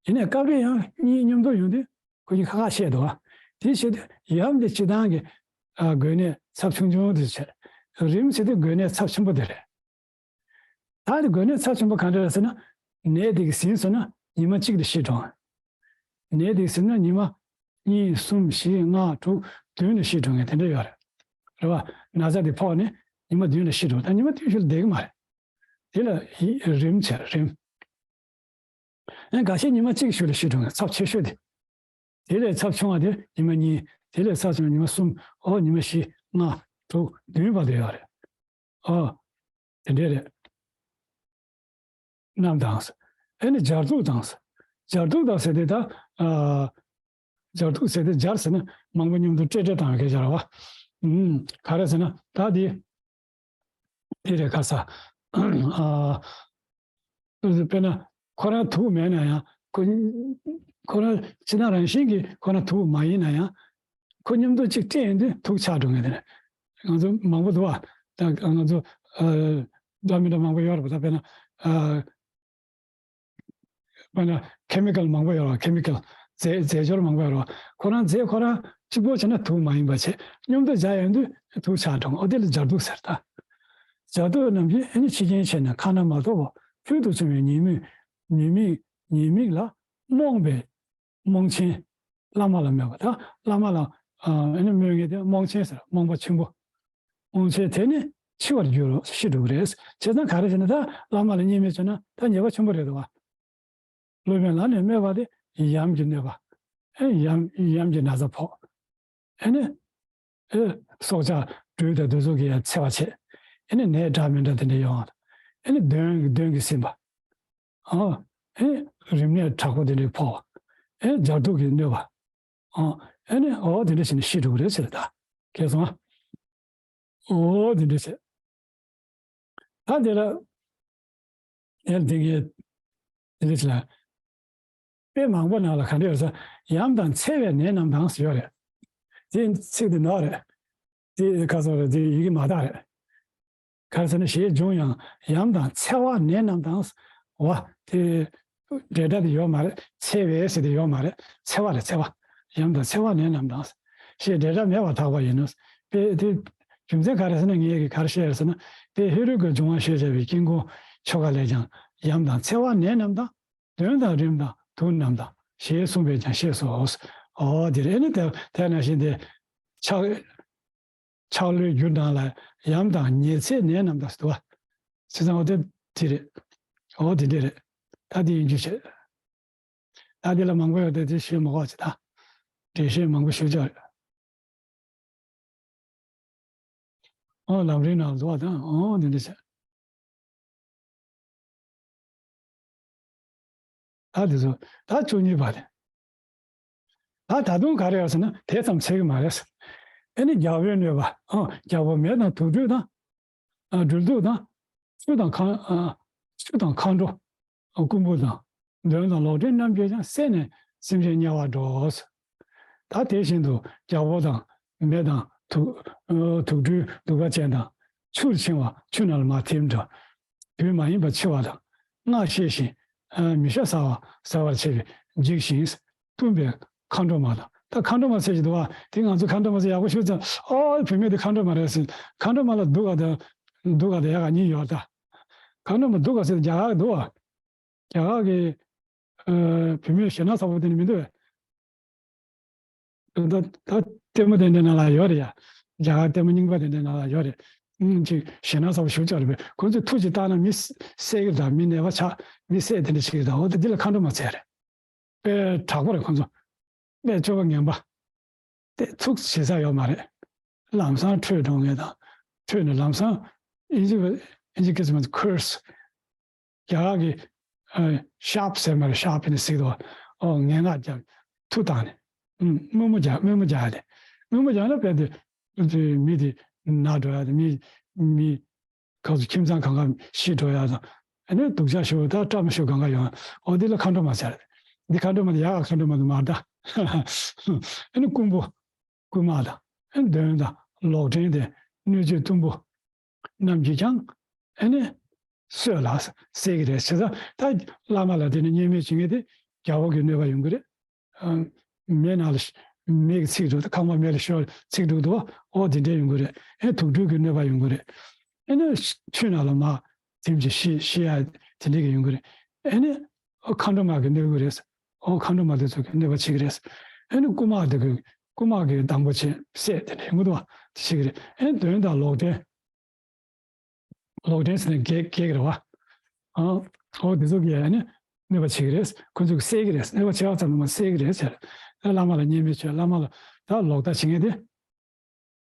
ཡིན་ནའི་སྐབས་རེ་ཡང་གཉིས་མཉམ་དུ་ཡོང་དུས་ཁོ་གཉིས་ཁ་ཁ་བཤད་འདུག་བ། དེ་བྱེད་དུས་ཡམས་དེ་སྤྱི་བཏང་གི་ཨ་འགོས་ནད་ཚབས་ཆུང་ཆུང་དེ་བྱས། རིམས་ཟེར་དུས་འགོས་ནད་ཚབས་ཆེན་པོ་དེ་རེད། ད་དེ་འགོས་ནད་ཚབས་ཆེན་པོ་གང་འདྲ་རེད་ཟེར་ན། ནད་དེ་གིས་ཟིན་སོང་ན་ཉི་མ་གཅིག་དེ་ཤི་འགྲོ། ནད་དེ་གིས་ཟིན་ན་ཉི་མ་གཉིས་གསུམ་བཞི་ལྔ་དྲུག་བདུན་ལ་ཤི་འགྲོ་མཁན་དེ་འདྲ་ཡོད་རེད། རེད་བ། ན་ཚ་དེ་ཕོག་ནས་ཉི་མ་བདུན་ལ་ཤི་འགྲོ། ད་ཉི་མ་བདུན་ཤུལ་བསྡད་ཀྱི་མ་རེད། དེ་ལ་ཡི་རིམས་བྱས་རིམས། ཨ་འགའ་ཤས་ཉི་མ་གཅིག་ཤུལ་ལ་ཤི་འགྲོ་མཁན་ཚབས་ཆེ་ཤོས་དེ། དེ་ལས་ཚབས་ཆུང་བ་དེ་ཉི་མ་གཉིས། དེ་ལས་ཚབས་ཆུང་བ་ཉི་མ་གསུམ། ཨོ་ཉི་མ་བཞི་ལྔ་དྲུག་བདུན་བར་དུ་ཡོད་རེད། ཨོ། དེ་འདྲས་རེད། རྣམས་དང་། ཨེ་ནི་སྦྱར་དུག་དང་། སྦྱར་དུག་དང་ཟེར་དེ་ད། ཨ། སྦྱར་དུག་ཟེར་དེ་སྦྱར་ཟེར་ན་མང་པོ་མཉམ་དུ་སྤྲེལ་སྤྲེལ་བཏང་བའི་སྐད་ཆ་རེད་བ། ཨུམ། ག་རེ་ཟེར་ན་ད་དེ། དེ་རེད་ག་ས། ཨ། དཔེར་ན། ཁོ་རང་དུག་མེད་ན་ཡང་ཁོ་ཁོ་རང་ཕྱི་ནང་རང་བཞིན་གྱིས་ཁོ་རང་དུག་མ་ཡིན་ན་ཡང་། ཁོ་མཉམ་དུ་གཅིག་སྤྲད་ཡོང་དུས་དུག་ཆགས་འགྲོ་ངེས་དེ་རེད། ང་ཚོ་མང་པོ་འདུག་བ། ད་ང་ཚོ་ཨ་འདྲ་མི་འདྲ་མང་པོ་ཡོད་རེད་པ། ད་དཔེར་ན་ཨ་དཔེར་ན་ཁེ་མི་ཀལ་མང་པོ་ཡོད་རེད་བ། ཁེ་མི་ཀལ་རྫས་རྫས་སྦྱོར་མང་པོ་ཡོད་རེད་བ། ཁོ་རང་རྫས་ཁོ་རང་གཅིག་པོ་བྱས་ན་དུག་མ་ཡིན་པ་བྱས། མཉམ་དུ་སྦྱར་ཡོང་དུས་དུག་ཆགས་འགྲོ། འོ་དེ་ལ་སྦྱར་དུག་ཟེར། ད་སྦྱར་དུག་རྣམས་ཀྱིས་ཨ་ནི་འཆི་རྐྱེན་བྱས་ནས་ཁ་ན་མ་ཐོ་བ་ཕུལ་དུ་བྱུང་བའི་ཉེས་དམིགས་ཉེས་དམིགས་ཉེས་དམིགས་ལ་རྨོངས་པའི་རྨོངས་ཆེན། བླ་མ་ལ་སྨོད་པ། ད་བླ་མ་ལ་ཨ་ནི་སྨོད་མཁན་དེ་རྨོངས་ཆེན་ཟེར། རྨོངས་པ་ཆེན་པོ། རྨོངས་ཆེན་དེ་ནི་འཆི་བར་འགྱུར་རོ། ཤི་འགྲོ་གི་རེད། བྱས་ཙང་ག་རེ་བྱས་ན་ད་བླ་མ་ལ་བརྙས་སྨོད་བྱས་ན་ད་ཉེས་པ་ཆེན་པོ་རེད་འདུག་བ། སློབ་དཔོན་ལ་ནི་སྨོད་པ་དེ་ཡམས་ཀྱི་གནོད་པ། ཨེ་ཡམས་ཡམས་ཀྱི་ན་ཚ་ཕོག་ཨེ་ནི་ཨེ་སྲོག་ཆགས་སྦྲུལ་དང་དེ་ཚོ་གི་ཡང་འཚེ་བ་བྱེད། ཨེ་ནི་ནད་འདྲ་མི་འདྲ་དེ་འདྲ་ཡོང་། ཨེ་ནི་གདོན་གདོན་གྱིས་ཟིན་པ། ཨ། ཨེ། རིམས་ནད་དྲག་པོ་དེ་འདྲའི་ཕོག་ཨེ། སྦྱར་དུག་གིས་གནོད་པ། ཨ། ཨེ་ནི་འོ་དེ་འདྲ་བྱས་ནས་ཤི་འགྲོ་གི་རེད་ཟེར། ད་གས་སོང་ཨ། འོ་དེ་འདྲ་བྱས། ད་དེ་ལ་ཡར་འདི་གའི་དེ་འདྲ་བྱས་ལ། དཔེ་མང་པོ་ནང་ལ་ག་འདྲ་ཡོད་ཟེར། ཡམས་དང་འཚེ་བའི་ནད་རྣམས་དང་ཟེར་ཡོད་རེད། དེ་ཚིག་དེ་ནོར་རེད། དེ་ག་ཚོད་རེད། དེ་ཡི་གེ་མ་དག་རེད། ག་རེ་ཟེར་ན་ཞེས་འབྱུང་ཡང་ཡམས་དང་འཚེ་བ་ནད་རྣམས་དང་། བ་དེ་འབྲེལ་སྒྲ་དེ་ཡོད་མ་རེད། འཚེ་བའི་ཟེར་དེ་ཡོད་མ་རེད། འཚེ་བ་རེད། འཚེ་བ། ཡམས་དང་འཚེ་བ་ནད་རྣམས་དང་། ཞེས་འབྲེལ་སྒྲ་མེད་པར་བཏགས་པ་ཡིན་ནོ། དཔེ་དེ་རྒྱུ་མཚན་ག་རེ་ཟེར་ན་ངས་ཀྱི་ག་རེ་བཤད་ཟེར་ན། དཔེ་ཧེ་རུ་ཀའི་འབྱུང་བ་ཞེས་བྱ་བའི་དཀྱིལ་འཁོར་ཆོ་ག་ལས་ཀྱང་ཡམས་དང་འཚེ་བ་ནད་རྣམས་དང་། གདོན་དང་རིམས་དང་དུག་རྣམས་དང་ཞེས་གསུངས་པས་ཀྱང་ཤེས་སོ། འོ་དེ་རེད། ཨེ་ནི་དེ་དེ་ནང་བཞིན་དེ་ཆགས་ཆགས་ལུས་རྒྱུ་འབྲང་ལ་ཡམས་དང་ཉེར་འཚེའི་ནད་རྣམས་དང་ཟེར་བ། བྱས་ཙང་འོ་དེ་དེ་རེད། འོ་དེ་འདྲ་རེད། ད་དེ་ཡིན་རྒྱུ་བྱེད། ད་དེ་ལ་མང་པོ་ཡོད་དེ་དེ་བཤད་མ་དགོས་ཅི། ད་འགྲེལ་བཤད་མང་པོ་ཞུ་ཆོག་རེད། ཨོ་ལམ་རིམ་ནང་ལ་འདུག་བ་དང་། ཨོ་འདི་འདྲ་བྱས། ད་འདི་ཚོ་ད་བཅུ་གཉིས་པ་རེད། ད་ད་དུང་ག་རེ་ཡོད་ཟེར་ན་དེ་ཙམ་ཚད་ཀྱི་མ་རེད། ཨེ་ནི་རྒྱལ་པོའི་གནོད་པ། ཨ་རྒྱལ་པོ་མེ་དང་དུག་སྦྲུལ་དང་། ཨ་སྦྲུལ་གདུག་དང་། ཆུ་དང་མཁའ་ཨ་ཆུ་དང་མཁའ་འགྲོ། ཨ་རྐུན་པོ་དང་། གདོན་དང་ལོག་འདྲེན་རྣམས་ཀྱིས་ཀྱང་བསད་ནས་སེམས་ཅན་དམྱལ་བར་འགྲོ། ད་དེ་བཞིན་དུ་རྒྱལ་པོ་དང་མེ་དང་དུག་ཨ་དུག་སྦྲུལ་གདུག་པ་ཅན་དང་། ཆུར་འཆིང་བ་ཆུ་ནང་ལ་མར་ཐིམ་འགྲོ། དུས་མ་ཡིན་པར་འཆི་བ་དང་། སྔར་བཤད་བཞིན་ཨ་མི་ཤ་ཟ་བ་ཟ་བར་བྱེད་པའི་འཇིགས་ཤིང་གཏུམ་པའི་མཁའ་འགྲོ་མ་དང་། ད་མཁའ་འགྲོ་མ་ཟེར་གྱི་འདུག་བ། དེ་ང་ཚོ་མཁའ་འགྲོ་མ་ཟེར་ཡག་པོ་ཞུ་ཙང་། ཨོ་བུད་མེད་དེ་མཁའ་འགྲོ་མ་རེད་ཟེར། མཁའ་འགྲོ་མ་ལ་གདུགས་དཀར་དང་གདུགས་དཀར་དང་ཡག་ག་གཉིས་ཡོད་ད། མཁའ་འགྲོ་མ་གདུགས་དཀར་ཟེར་རྒྱ་གར་འདུག་བ། རྒྱ་གར་གྱི་ཨ་བུད་མེད་ཞེ་ན་ཚ་པོ་དེ་ནི་མི་འདུག་བས། ད་ད་ལྟད་མོ་དེ་འདྲའི་ནང་ལ་ཡོད་རེད་ཡ། རྒྱ་གར་ལྟད་མོ་རྙིང་པ་དེ་འདྲའི་ནང་ལ་ཡོད་རེད། ཨུམ་ཅིག་ཞེ་ན་ཚ་པོ་ཞེ་པོ་ཅིག་རེད་པས། ཁོ་ཚོས་ཐུགས་ཅིག་བཏང་ན་མི་བསད་ཀྱི་རེད་ད། མི་ནད་པ་ཆགས་མི་བསད་དེ་འདྲ་བྱེད་ཀྱི་རེད་ད། འོ་ད་འདི་ལ་མཁའ་འགྲོ་མ་ཟེར་རེད། དཔེ་དྲག་པོ་རེད་ཁོ་ཚོ། དཔེ་སྤྱོད་པ་ངན་པ། དེ་ཚུགས་བྱེད་ས་ཡོད་མ་རེད། ལམ་སང་ཁྲོས་འགྲོ་ངེས་དང་། ཁྲོས་ནས་ལམ་སང་ཨིན་ཇི་ཨིན་ཇི་སྐད་ཚིག་མ་ཚིག་ཁོར་སི། རྒྱ་གར་གྱི་ཨ་ཤར་པ་ཟེར་མ་རེད། ཤར་པ་ནི་གཟིགས་དོ། ཨོ་ངན་སྔགས་རྒྱབ། མཐུ་བཏང་ནས། ཨུམ་དམོད་མོ་རྒྱག་དམོད་མོ་རྒྱག་ཡ་དེ། དམོད་མོ་རྒྱག་ན་དཔེ་དེ་དེ་མི་དེ་ན་འགྲོ་ཡ་དེ། མི་མི་ག་ཚོད་ཁྱིམ་ཚང་གང་ག་ཤི་འགྲོ་ཡ་དང་། ཨ་ནི་སྡུག་ཅག་ཞེ་པོ་ད་བཀྲ་མ་ཤིས་པ་གང་ག་ཡོང་། ཨོ་འདི་ལ་མཁའ་འགྲོ་མ་ཟེར། འདི་མཁའ་འགྲོ་མ་དེ་ཡག་ག་མཁའ་འགྲོ་མ་དེ་མ་རེད་ད། ཨ་ནི་རྐུན་པོ། རྐུན་མ་དང་། ཨ་ནི་གདོན་དང་ལོག་འདྲེན་དེ་གནོད་བྱེད་གཏུམ་པོ་རྣམས་ཀྱིས་ཀྱང་ཨ་ནི་གསོད་ལ་བསད་ཀྱི་རེད། བྱས་ཙང་ད་བླ་མ་ལ་དེ་ནི་བརྙས་སྨོད་བྱེད་མཁན་དེ་རྒྱལ་པོ་གི་གནོད་པ་ཡོང་གི་རེད། ཨ་མེ་ནང་ལ་ཤ་མེ་གི་ཚིག་འགྲོ། ཁང་པ་མེ་ལ་ཤོར་ཚིག་འགྲོ་འདུག་བ། ཨོ་དེ་འདྲས་ཡོང་གི་རེད། ཨེ་དུག་སྦྲུལ་གྱི་གནོད་པ་ཡོང་གི་རེད། ཨེ་ནི་ཆུ་ནང་ལ་མར་ཐིམ་གྱིས་ཤི་ཤི་ཡ་དེ་འདྲས་ཀྱི་ཡོང་གི་རེད། ཨེ་ནི་ཨོ་མཁའ་འགྲོ་མ་གི་གནོད་གི་རེད། ཨོ་མཁའ་འགྲོ་མ་དེ་ཚོ་གི་གནོད་པ་བྱེད་ཀྱི་རེད། ཨེ་ནི་རྐུན་མ་དེ་གི་རྐུན་མ་གི་སྡང་པོ་བྱེད་བསད་དེ་འདྲས་ཡོང་གི་འདུག་བ། དེ་བྱེད་ཀྱི་རེད། ཨེ་ནི་གདོན་དང་ལོག་འདྲེན། ལོག་འདྲེན་ཟེར་ནས་གེགས་གེགས་རེད་བ། ཨ། ཨོ་དེ་ཚོ་གིས་ཨ་ནི་གནོད་པ་བྱེད་ཀྱི་རེད། ཁོ་ཚོ་གིས་བསད་ཀྱི་རེད། གནོད་པ་བྱེད་པ་ཙམ་མ་བསད་ཀྱི་རེད་ཟེར། ཨ་བླ་མ་ལ་བརྙས་སྨོད་བྱས། བླ་མ་ལ་ད་ལོག་ལྟ་བྱེད་མཁན་དེ།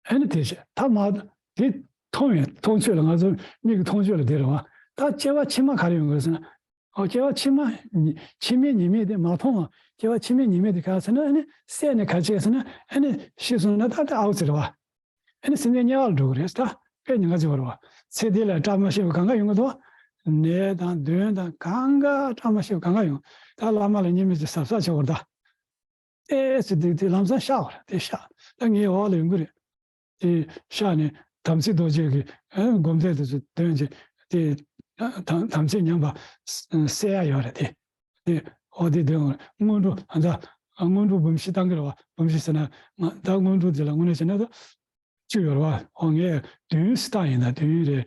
ཨ་ནི་དེ་བྱས་ད་མ་དེ་མཐོང་བས་མཐོང་ཆོས་ལ་ང་ཚོ་མིག་གི་མཐོང་ཆོས་ལ་དེ་རེད་བ། ད་སྐྱེ་བ་ཕྱི་མ་ག་རེ་ཡོང་གི་རེད་ཟེར་ན། ཨོ་སྐྱེ་བ་ཕྱི་མ་ཕྱི་མའི་ཉེས་དམིགས་དེ་མ་མཐོང་བ། སྐྱེ་བ་ཕྱི་མའི་ཉེས་དམིགས་དེ་ག་རེ་ཟེར་ན། ཨ་ནི་བསད་ནས་ག་བྱེད་ཟེར་ན། ཨ་ནི་ཤི་སོང་ན་ད་ད་ཨའུ་ཙི་རེད་བ། ཨ་ནི་སེམས་ཅན་དམྱལ་བར་འགྲོ་གི་རེད། ད་དཔེ་ཉེན་ཁ་ཆེ་བ་རེད་བ། ཚེ་འདི་ལ་བཀྲ་མ་ཤིས་པ་གང་ག་ཡོང་གི་འདུག་ནད་དང་གདོན་དང་གང་ག་བཀྲ་མ་ཤིས་པ་གང་ག་ཡོང་། ད་བླ་མ་ལ་བརྙས་སྨད་ཅིག་གཟབ་གཟབ་བྱེད་དགོས་རེད་ད། ཨེ་ཙི་དེ་དེ་ལམ་སང་ཤག་བ་རེད། དེ་ཤག་ད་ངའི་འོག་ལ་ཡོང་གི་རེད། དེ་ཤག་ནས་དམ་ཚིག་རྡོ་རྗེ་གི་ཨེ་སྒོམ་བཟླས་དེ་ཚོ་འདོན་བྱས། དེ་དམ་དམ་ཚིག་ཉམས་པ་སེལ་ཡ་ཡོད་རེད་དེ། དེ་འོ་དེ་འདོན་དགོས་རེད། སྔོན་འགྲོ་ཨ་ད་སྔོན་འགྲོ་འབུམ་བཞི་བཏང་གི་རེད་བ། འབུམ་བཞི་ཟེར་ན་ང་ད་སྔོན་འགྲོ་དེ་ལ་དངོས་གནས་བྱས་ན་ད་བཅུ་ཡོད་རེད་བ། འོ་ངས་བདུན་ཙམ་བཏང་ཡིན་ད། བདུན་རེད།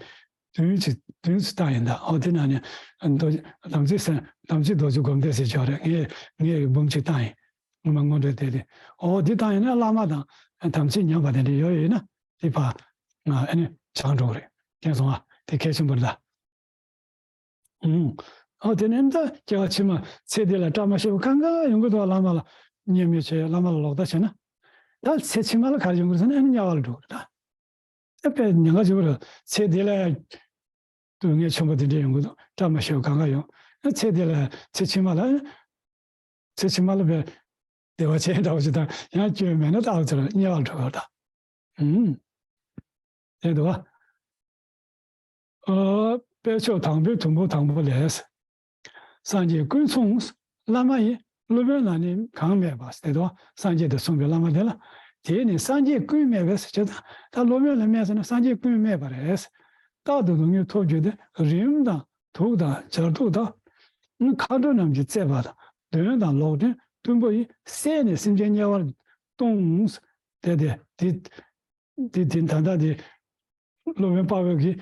བདུན་ཅིག་བདུན་ཙམ་བཏང་ཡིན་ད། འོ་དེ་ནང་ནས་རྡོ་དམ་ཚིག་སེམས་དམ་ཚིག་རྡོ་རྗེ་སྒོམ་བཟླས་ཟེར་ཅིག་ཡོད་རེད། ངས་ངས་འབུམ་གཅིག་བཏང་ཡིན། སྔོན་མ་སྔོན་འགྲོ་དེ་དེ། འོ་འདི་བཏང་ཡིན་ན་བླ་མ་དང་དམ་ཚིག་ཉམས་པ་དེ་འདྲ་ཡོད་ཡོད་ན་དེ་ཕར་ང་ཨ་ནི་བྱང་འགྲོ་གི་རེད། མཁྱེན་སོང་ཨ། དེ་གལ་ཆེན་པོ་རེད་ད། ཨུམ། ཨོ་དེ་ནས་ད་སྐྱེ་བ་ཕྱི་མ་ཚེ་འདི་ལ་བཀྲ་མ་ཤིས་པ་གང་ག་ཡོང་གི་འདུག་བླ་མ་ལ་བརྙས་སྨད་བྱས། བླ་མ་ལ་ལོག་ལྟ་བྱས་ན། ད་ཚེ་ཕྱི་མ་ལ་ག་རེ་ཡོང་གི་རེད་ཟེར་ན་ཨ་ནི་དམྱལ་བ་ལ་འགྲོ་གི་རེད་ད། ད་དཔེ་ཉེན་ཁ་ཆེ་པོ་རེད། ཚེ་འདི་ལ་ཡང་སྡུག་བསྔལ་ཆེན་པོ་འདི་འདྲ་ཡོང་གི་འདུག་བཀྲ་མ་ཤིས་པ་གང་ག་ཡོང་། ཚེ་འདི་ལ་ཚེ་ཕྱི་མ་ལ་ཚེ་ཕྱི་མ་ལ་བས་བདེ་བ་ཅན་འདྲ་བོ་ཞིག་དང་ཡང་སྐྱོན་མེད་ན་ད་ཨ་ཚོ་ལ་དམྱལ་བར་འགྲོ་བར་དང་། ཨུམ། དེ་འདུག་བ། ཨ། དཔལ་མཆོག་དང་པོའི་དུམ་བུ་དང་པོ་ལས། སངས་རྒྱས་ཀུན་མཚུངས་བླ་མ་ཡི། སློབ་དཔོན་ལ་ནི་གང་སྨྲས་པ་དེ་འདུག་བ། སངས་རྒྱས་དང་གསུངས་པའི་བླ་མ་དེ་ལ། དེས་ནི་སངས་རྒྱས་ཀུན་སྨྲས་པས་ཟེར་ད་སློབ་དཔོན་ལ་སྨྲས་ཟེར་ན་སངས་རྒྱས་ཀུན་སྨྲས་པ་རེད། རྟག་ཏུ་སྡུག་བསྔལ་ཐོབ་གྱུར་ཏེ། རིམས་དང་དུག་དང་སྦྱར་དུག་དང་། མཁའ་འགྲོ་རྣམས་ཀྱིས་གཙེས་པ་དང་གདོན་དང་ལོག་འདྲེན་གཏུམ་པོ་ཡིས། བསད་ནས་སེམས་ཅན་དམྱལ་བར་ལྟུང་། དེ་དེ་དེ་དེ་དེ་ད་ལྟ་དེ་སློབ་དཔོན་དཔའ་བོས་ཀྱིས་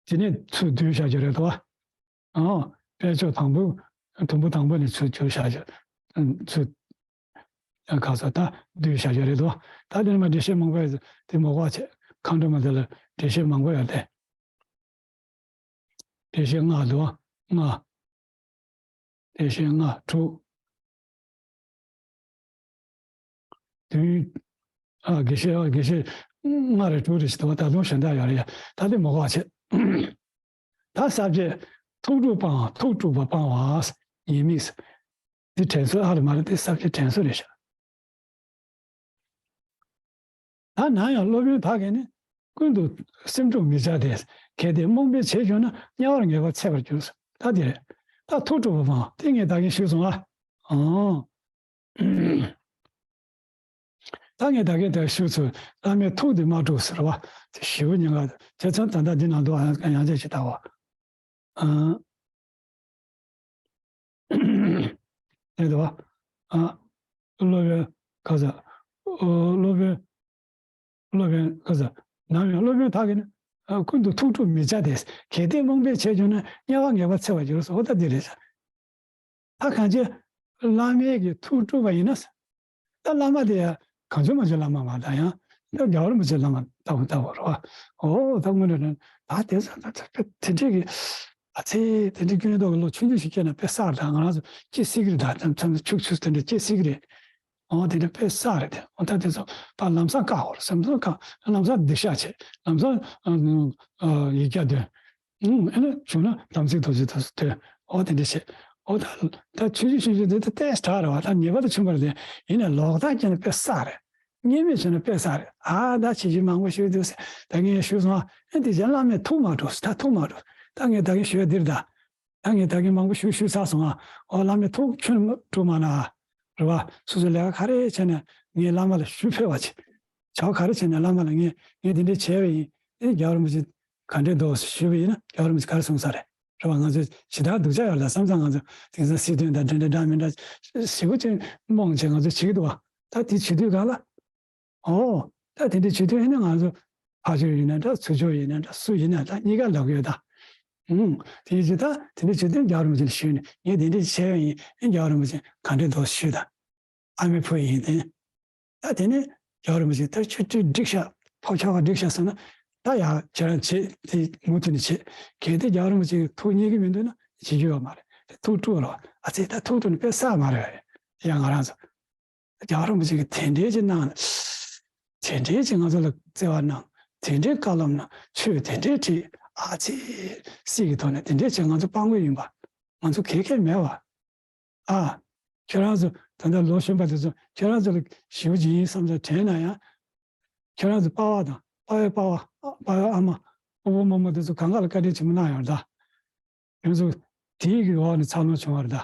དེ་ནས་ཚུར་བསྡུས་བཞག་རྒྱུ་རེད་དོ། ཨ། དཔལ་མཆོག་དང་པོ་དུམ་བུ་དང་པོ་ནས་ཚུར་བསྡུས་བཞག་རྒྱུ། ཚུར་ག་ས་ད་བསྡུས་བཞག་རྒྱུ་རེད་དོ། ད་དེ་ནས་མ་འགྲེལ་བཤད་མང་པོ་ཡོད་དེ་མ་གོ་བ་བྱེད། མཁའ་འགྲོ་མ་དེ་ལ་འགྲེལ་བཤད་མང་པོ་ཡོད་དེ། འགྲེལ་བཤད་ལྔ་འདུག་ལྔ། འགྲེལ་བཤད་ལྔ་དྲུག་བདུན། ཨ། དགེ་བཤེས། ཨ། དགེ་བཤེས་ལྔ་རེ་དྲུག་རེ་ཞིག་འདུག་ད་དུང་གཞན་དག་ཡོད་རེད་ཡ། ད་དེ་མ་གོ་བ་བྱེད། ད་ས་བཅད། ཐུགས་སྒྲུབ་སྤང་བ། ཐུགས་སྒྲུབ་པ་སྤང་བ། ཉེས་དམིགས། འདི་དྲན་གསོ་ཧ་ལས་མ་རེད་དེ། ས་བཅད་དྲན་གསོ་རེད་ཤག་ད་ནང་ཡང་སློབ་དཔོན་དག་གིས་ནི། ཀུན་ཏུ་སེམས་སྒྲུབ་མི་བྱ་སྟེ། གལ་ཏེ་རྨོངས་པས་བྱས་གྱུར་ན། དམྱལ་བར་ངེས་པར་འཚེ་བར་འགྱུར། ད་དེ་རེད། ད་ཐུགས་སྒྲུབ་པ་སྤང་བ་དེ་ངས་ད་གིན་ཞུས་སོང་ཨ། ཨང་། ད་ངས་ད་གིན་ད་ཞུས་ཚུལ། བླ་མའི་ཐུགས་འདི་མ་དཀྲུགས་ཟེར་བ། དེ་ཞེ་པོ་ཉེན་ཁ་བྱས་ཙང་ད་ལྟ་འདི་ནང་དུ་ཡང་བསྐྱར་ཞིག་ལྟ་བ། ཨ། དེ་འདུག་བ། ཨ། སློབ་དཔོན་ག་ས། སློབ་དཔོན། སློབ་དཔོན་ག་ས། ནམ་ཡང་སློབ་དཔོན་དག་གིས་ནི། ཨ། ཀུན་ཏུ་ཐུགས་སྒྲུབ་མི་བྱ་སྟེ། གལ་ཏེ་རྨོངས་པས་བྱས་གྱུར་ན། དམྱལ་བར་ངེས་པར་འཚེ་བར་འགྱུར་ཟེར་བ་ད་འདི་རེད་ཤག་ད་གང་ཅི། བླ་མའི་གི་ཐུགས་སྒྲུབ་པ་ཡིན་ན། ད་བླ་མ་དེ་ཡང་གང་བྱུང་མང་བྱུང་བླ་མ་མ་ལྟ་ཡང་། ད་རྒྱལ་བ་རིན་པོ་ཆེ་བླ་མ་ལྟ་བུ་ལྟ་བུ་རེད་བ། འོ་ད་དངོས་གནས་ད་དེ་ས་ད་དེ་འདྲས་ཀྱི། ཨ་ཙི། དེ་འདྲས་སྐྱོན་ཏོག་གི་ལོ་ཆུང་ཆུང་ཞིག་སྐྱེས་ན་དཔེ་བསགས་རེད། ང་རང་ཚོ་སྐྱེ་སྲིད་ཀྱི་རེད། ད་ད་ཚང་ཚོ་ཆུག་ཆུག་དེ་འདྲས་སྐྱེ་སྲིད་ཀྱི་རེད། འོ་དེ་འདྲས་དཔེ་བསགས་རེད་དེ། འོ་ད་དེ་ཚོ་ཕར་ལམ་སང་བཀག་འོ་རེད། ལམ་སང་བཀག་ལམ་སང་སྡིག་བཤགས་བྱེད། ལམ་སང་ཨ་ཨ་ཡིག་བརྒྱ་འདོན། ཨུམ། ཨེ་ན་བྱུང་ན་དམ་ཚིག་རྡོ་རྗེ་ཐོག་སུ་ཐོན། འོ་དེ་འདྲ་བྱེད། འོ་ད་ད་ཆུང་ཆུང་ཆུང་ཆུང་དེ་ད་ཏོག་ཙམ་དྲག་རེད་བ། ད་ངེས་པར་དུ་ཆུང་བ་རེད་དེ། ཡིན་ནའི་ལོག་ལྟ་སྐྱེས་ན་དཔེ་བསགས་རེད། ངེས་མེད་བྱུང་ན་དཔེ་བསགས་རེད། ཨ་ད་བྱས་རྗེས་མང་པོ་ཞུས་འདུག་ཟེར། ད་ངས་ཞུས་སོང་ཨ། ཨེ་དེ་བཞིན་བླ་མས་ཐུགས་མ་དཀྲུགས། ད་ཐུགས་མ་དཀྲུགས། ད་ངས་ད་གིན་ཞུས་འདིར་ད། ད་ངས་ད་གིན་མང་པོ་ཞུ་ཞུས་ཚར་སོང་ཨ། འོ་བླ་མས་ཐུགས་ཁྱོད་དཀྲུགས་མ་ན། རེད་བ། སོ་སོ་ལས་ཀ་ག་རེ་བྱས་ན་ངས་བླ་མ་ལ་ཞུ་ཕེབས་པ་བྱེད། བྱ་བ་ག་རེ་བྱས་ན་བླ་མ་ལ་ངས་ངས་འདི་འདྲ་བྱས་པ་ཡིན། ཨེ་རྒྱལ་བ་རིན་པོ་ཆེ་ག་འདྲས་འདུག་ཞུས་པ་ཡིན་ན་རྒྱལ་བ་རིན་པོ་ཆེ་ག་རེ་གསུངས་ས་རེད། རེད་བ། ང་ཚོ་ཇི་ལྟར་སྡུག་ཅག་ཡོད་ལ་བསམ་ཙང་ང་ཚོ་དེང་སང་སྲིད་དོན་དང་འབྲེལ་འདྲ་འདྲ་མི་འདྲ་ཞེ་པོ་ཅིག་རྨོངས་བྱས་ང་ཚོ་བྱེད་ཀྱི་འདུག་བ། ད་དེ་བྱེད་དུས་ག་ལ། ཨོ། ད་དེ་འདྲ་བྱེད་དུས་ཨེ་ན་ང་ཚོ་ཕར་ཕྱོགས་ཡིན་ན་འདྲ་ཚུར་ཕྱོགས་ཡིན་ན་འདྲ་སུ་ཡིན་ན་ད་གཉིས་ཀ་ལབ་ཀྱི་ཡོད་ད། ཨུང་། དེ་ཡིན་ཙང་ད་དེ་འདྲ་བྱེད་དུས་རྒྱལ་བ་རིན་པོ་ཆེ་ལ་ཞུས་ནས་ངས་དེ་འདྲ་བྱས་པ་ཡིན། ཨེ་རྒྱལ་བ་རིན་པོ་ཆེ་ག་འདྲས་འདུག་ཞུས་ད། ཨ་མའི་བུ་ཡིན་ཏེ། ད་དེ་ནས་རྒྱལ་བ་རིན་པོ་ཆེ་ད་ཆུ་ཁྲི་འགྲིག་ཤག་ཕོ་ཁྱོ་ག་འགྲིག་ཤག་ཟེར་ན། ད་ཡ་ཁྱེད་རང་བྱེད་དེ་མུ་མཐུད་ནས་བྱེད། གལ་ཏེ་རྒྱལ་བ་རིན་པོ་ཆེ་གི་ཐུགས་མཉེས་ཀྱི་མི་འདུག་ན་བྱེད་རྒྱུ་ཡོད་མ་རེད། དེ་ཐུགས་དཀྲུགས་རོགས། ཨ་ཙི་ད་ཐུགས་དཀྲུགས་ནས་དཔེ་བསགས་མ་རེད། ཡ་ང་རང་ཚོ་རྒྱལ་བ་རིན་པོ་ཆེ་གི་དེ་འདྲའི་ཅིག་གནང་། དེ་འདྲའི་ཅིག་ང་ཚོ་ལ་བརྩེ་བ་གནང་། དེ་འདྲའི་བཀའ་སློབ་གནང་། ཆོས་དེ་འདྲའི་ཁྲིད། ཨ་ཙི། སྲིད་ཀྱི་ཐོག་ནས་དེ་འདྲའི་ཅིག་ང་ཚོ་སྤང་དགོས་ཡིན་པ། ང་ཚོ་གལ་གལ་མེད་པ། ཨ། ཁྱོད་རང་ཚོ་ད་ལྟ་ལོ་གཞོན་པ་དེ་ཚོ་ཁྱོད་རང་ཚོ་ལ་ཞེ་པོ་ཅིག་ཡིན་བསམ་ཚུལ་དྲན་ན་ཡང་། ཁྱོད་རང་ཚོ་པ་ཕ་དང་པ་ཕའི་པ་ཕ། པ་ཕའི་ཨ་མ། ཕུ་བོ་རྨོ་མོ་དེ་ཚོ་གང་ག་ལ་བཀའ་དྲིན་ཆེན་པོ་གནང་ཡོད་རེད་ད། ཡོངས་སུ་དེའི་གི་འོག་ནས་འཚར་ལོངས་བྱུང་བ་རེད་ད།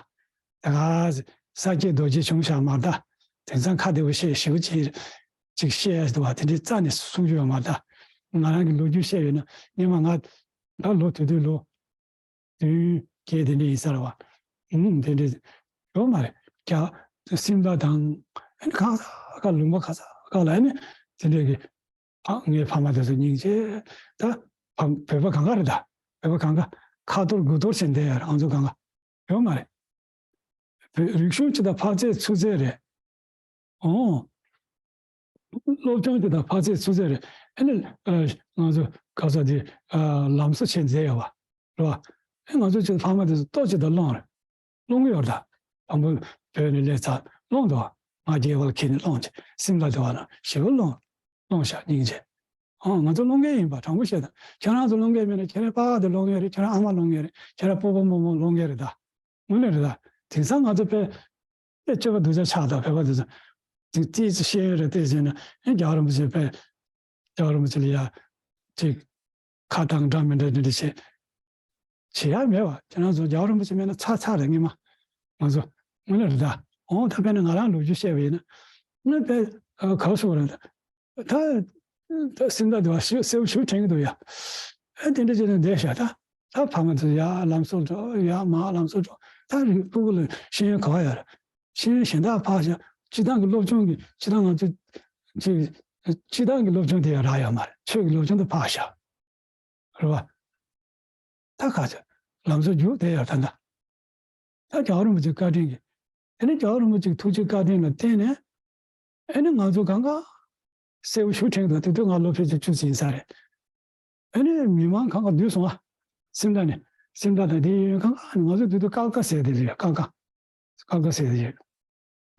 ད་ག་ས་སྐྱེས་རྡོ་རྗེ་བྱུང་བཞག་མ་རེད་ད། དེང་སང་ཁ་བདེ་པོ་བཤད་ཞིབ་ཅིག་ཅིག་བཤད་ཡ་འདུག་བ། དེ་འདྲའི་རྩ་ནས་གསུང་རྒྱུ་ཡོད་མ་རེད་ད། ང་རང་གི་ལོ་རྒྱུས་བཤད་ཡོད་ན་སྔོན་མ་ང་ད་ལོ་དེ་དུས་ལོ་བདུན་བརྒྱད་དེ་འདྲ་ཡིན་ས་རེད་བ། ཨུམ། དེ་འདྲ་ཡོད་མ་རེད། རྒྱ་སིམ་ལ་དང་ཨ་ནི་གང་ས་ག་ལུང་པ་ག་ས་ག་ལ་ཨ་ནི་དེ་འདྲ་གི་ཨ། ངའི་ཕ་མ་དེ་ཚོ་སྙིང་རྗེ། ད་བོད་པ་གང་ག་རེད་ད། བོད་པ་གང་ག་ཁ་གཏོར་དགུ་གཏོར་བྱས་བསྡད་ཡོད་རེད། ང་ཚོ་གང་ག་ཡོད་མ་རེད། བོད་རིག་གཞུང་སྤྱི་དང་འཕགས་ཚད་ཚུགས་ཚད་རེད། ཨོ། སློབ་སྦྱོང་དེ་དང་འཕགས་ཚད་ཚུགས་ཚད་རེད། ཨ་ནི་ཨ། ང་ཚོ་ག་ས་དེ་ཨ། ལམ་བཟོ་བྱས་མཛད་ཡོད་པ་རེད་པ། ཨ། ང་ཚོ་ཅིག་ཕ་མ་དེ་ཚོ་ལྟོ་ཅིག་དང་སློང་རེད། སློང་གི་ཡོད་རེད་ད། དང་པོ་བོད་ནས་སླེབས་ཚར་སློང་འདུག་བ། ང་རྒྱལ་བ་ལ་ཁྱེར་ནས་སློང་ཅིག་སིམ་ལ་དེ་བ་ན་ཞེ་པོ་སློང་། སློང་ཤག་སྙིང་རྗེ། ཨ། ང་ཚོ་སློང་མཁན་ཡིན་པ་དྲང་པོ་བཤད་དང་། ཁྱེད་རང་ཚོ་སློང་མཁན་མེད་ན་ཁྱེད་རང་པ་ཕ་དེ་སློང་མཁན་རེད། ཁྱེད་རང་ཨ་མ་སློང་མཁན་རེད། ཁྱེད་རང་སྤོ་བོ་རྨོ་མོ་སློང་མཁན་རེད་ད། དངོས་གནས་རེད་ད། དེང་སང་ང་ཚོ་དཔེ་དཔེ་སྤྱོད་པ་སྡུག་ཅག་ཆགས་དང་བོད་པ་དེ་ཚོ། དེ་ཏིས་ཤེས་ཡོན་རེ་ཏིས་ཟེར་ན་ཨེ་རྒྱལ་བ་རིན་པོ་ཆེ་དཔེ། རྒྱལ་བ་རིན་པོ་ཆེ་ལ་ཡ་ཅིག་ཁ་བཏང་འདྲ་མི་འདྲ་འདི་འདྲ་བྱེད། བྱེད་ཡ་མེད་བ། ཁྱེད་རང་ཚོ་རྒྱལ་བ་རིན་པོ་ཆེ་མེད་ན་ཚར་ཚར་རེད་སྔོན་མ། ང་ཚོ་དངོས་གནས་རེད་ད། འོང་ད་དཔེར་ན་ང་རང་ལོ་རྒྱུས་བཤད་པ་ཡིན་ན། ང་དཔེ་ཨ། ག་སོང་རེད་ད། ད་ད་སེམས་ཐག་དེ་བ་ཤི་སེའུ་ཤུགས་དྲན་གྱི་འདུག་ཡ། ཨ། དེ་འདྲ་བྱས་ནས་བསྡད་ཤག་ད། ད་ཕ་མ་ཚོ་ཡར་ལམ་བཟོ་འགྲོ་ཡར་མར་ལམ་བཟོ་འགྲོ། ད་རིགས་སྤུ་གུ་ལ་ཤེས་ཡོན་ག་བ་ཡོད་རེད། ཤེས་ཡོན་གཞན་དག་ཕར་བཞག་སྤྱི་བཏང་གི་སློབ་སྦྱོང་གི་སྤྱི་བཏང་ང་ཚོ་ཅིག་སྤྱི་བཏང་གི་སློབ་སྦྱོང་དེ་ཡང་རག་ཡོད་མ་རེད། ཆོས་ཀྱི་སློབ་སྦྱོང་དེ་ཕར་བཞག་རེད་བ། ད་ག་ཚོད་ལམ་བཟོ་རྒྱུགས་དེ་ཡང་ད་ད། ད་རྒྱལ་བ་རིན་པོ་ཆེའི་བཀའ་དྲིན་གྱིས། དེ་ནས་རྒྱལ་བ་རིན་པོ་ཆེའི་ཐུགས་རྗེ་བཀའ་དྲིན་ལ་བརྟེན་ནས། ཨ་ནི་ང་ཚོ་གང་ག་སེའུ་ཤུགས་དྲན་འདུག་དེ་དུས་ང་ལོ་ཕལ་ཆེར་བཅུ་ཙམ་ཡིན་ས་རེད། ཨ་ནི་མི་མང་གང་ག་འདུས་སོང་ཨ། སེམས་ཐག་ནས་སེམས་ཐག་དང་དེ་ཡོད་གང་ག་ང་ཚོ་དེ་དུས་ཀ་ཀ་ཟེར་དེ་རེད། ཀ་ཀ་ཀ་ཀ་ཟེར་དེ་རེད།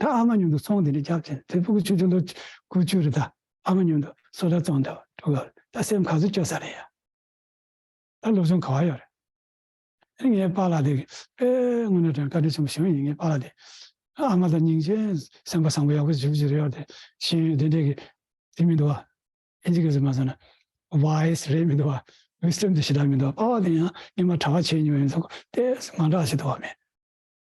ད་ཨ་མ་མཉམ་དུ་ཚོང་དེ་འདྲ་རྒྱབ་བྱས་དེ་ཕྲུ་གུ་ཆུང་ཆུང་ལོ་དགུ་བཅུ་རེད་ད། ཨ་མ་མཉམ་དུ་སོ་ལྟ་བཙོང་འདྲ་བ་འགྲོ་གི་རེད། ད་སེམས་ག་ཚོད་སྐྱོ་ས་རེད་ཡ། ད་སློབ་སྦྱོང་ག་བ་ཡོད་རེད། ཨེ་ངའི་པཱ་ལགས་དེ་དཔེ་དངོས་གནས་དྲང་བཀའ་དྲིན་ཆེན་པོ་ཞེ་པོ་ཡིན། ངའི་པཱ་ལགས་དེ་ཨ་མ་དང་སྙིང་རྗེ་སེམས་པ་བཟང་པོ་ཡག་པོ་ཞེ་པོ་ཅིག་རེད་ཡོད་དེ། ཤེས་ཡོན་དེ་འདྲས་ཀྱི་དེ་མི་འདུག་བ། ཨིན་ཇི་སྐད་ཚོ་མ་སོང་ན་ཝའི་སི་རེད་མི་འདུག་བ། ཝི་སི་ཊམ་དེ་ཞེ་དྲག་མི་འདུག་བ། པཱ་ལགས་དེ་ཡང་སྔོན་མ་གྲྭ་པ་བྱས་མྱོང་ཡིན་ཙང་དེ་མ་འདྲ་ཞིག་འདུག་བ་མེད།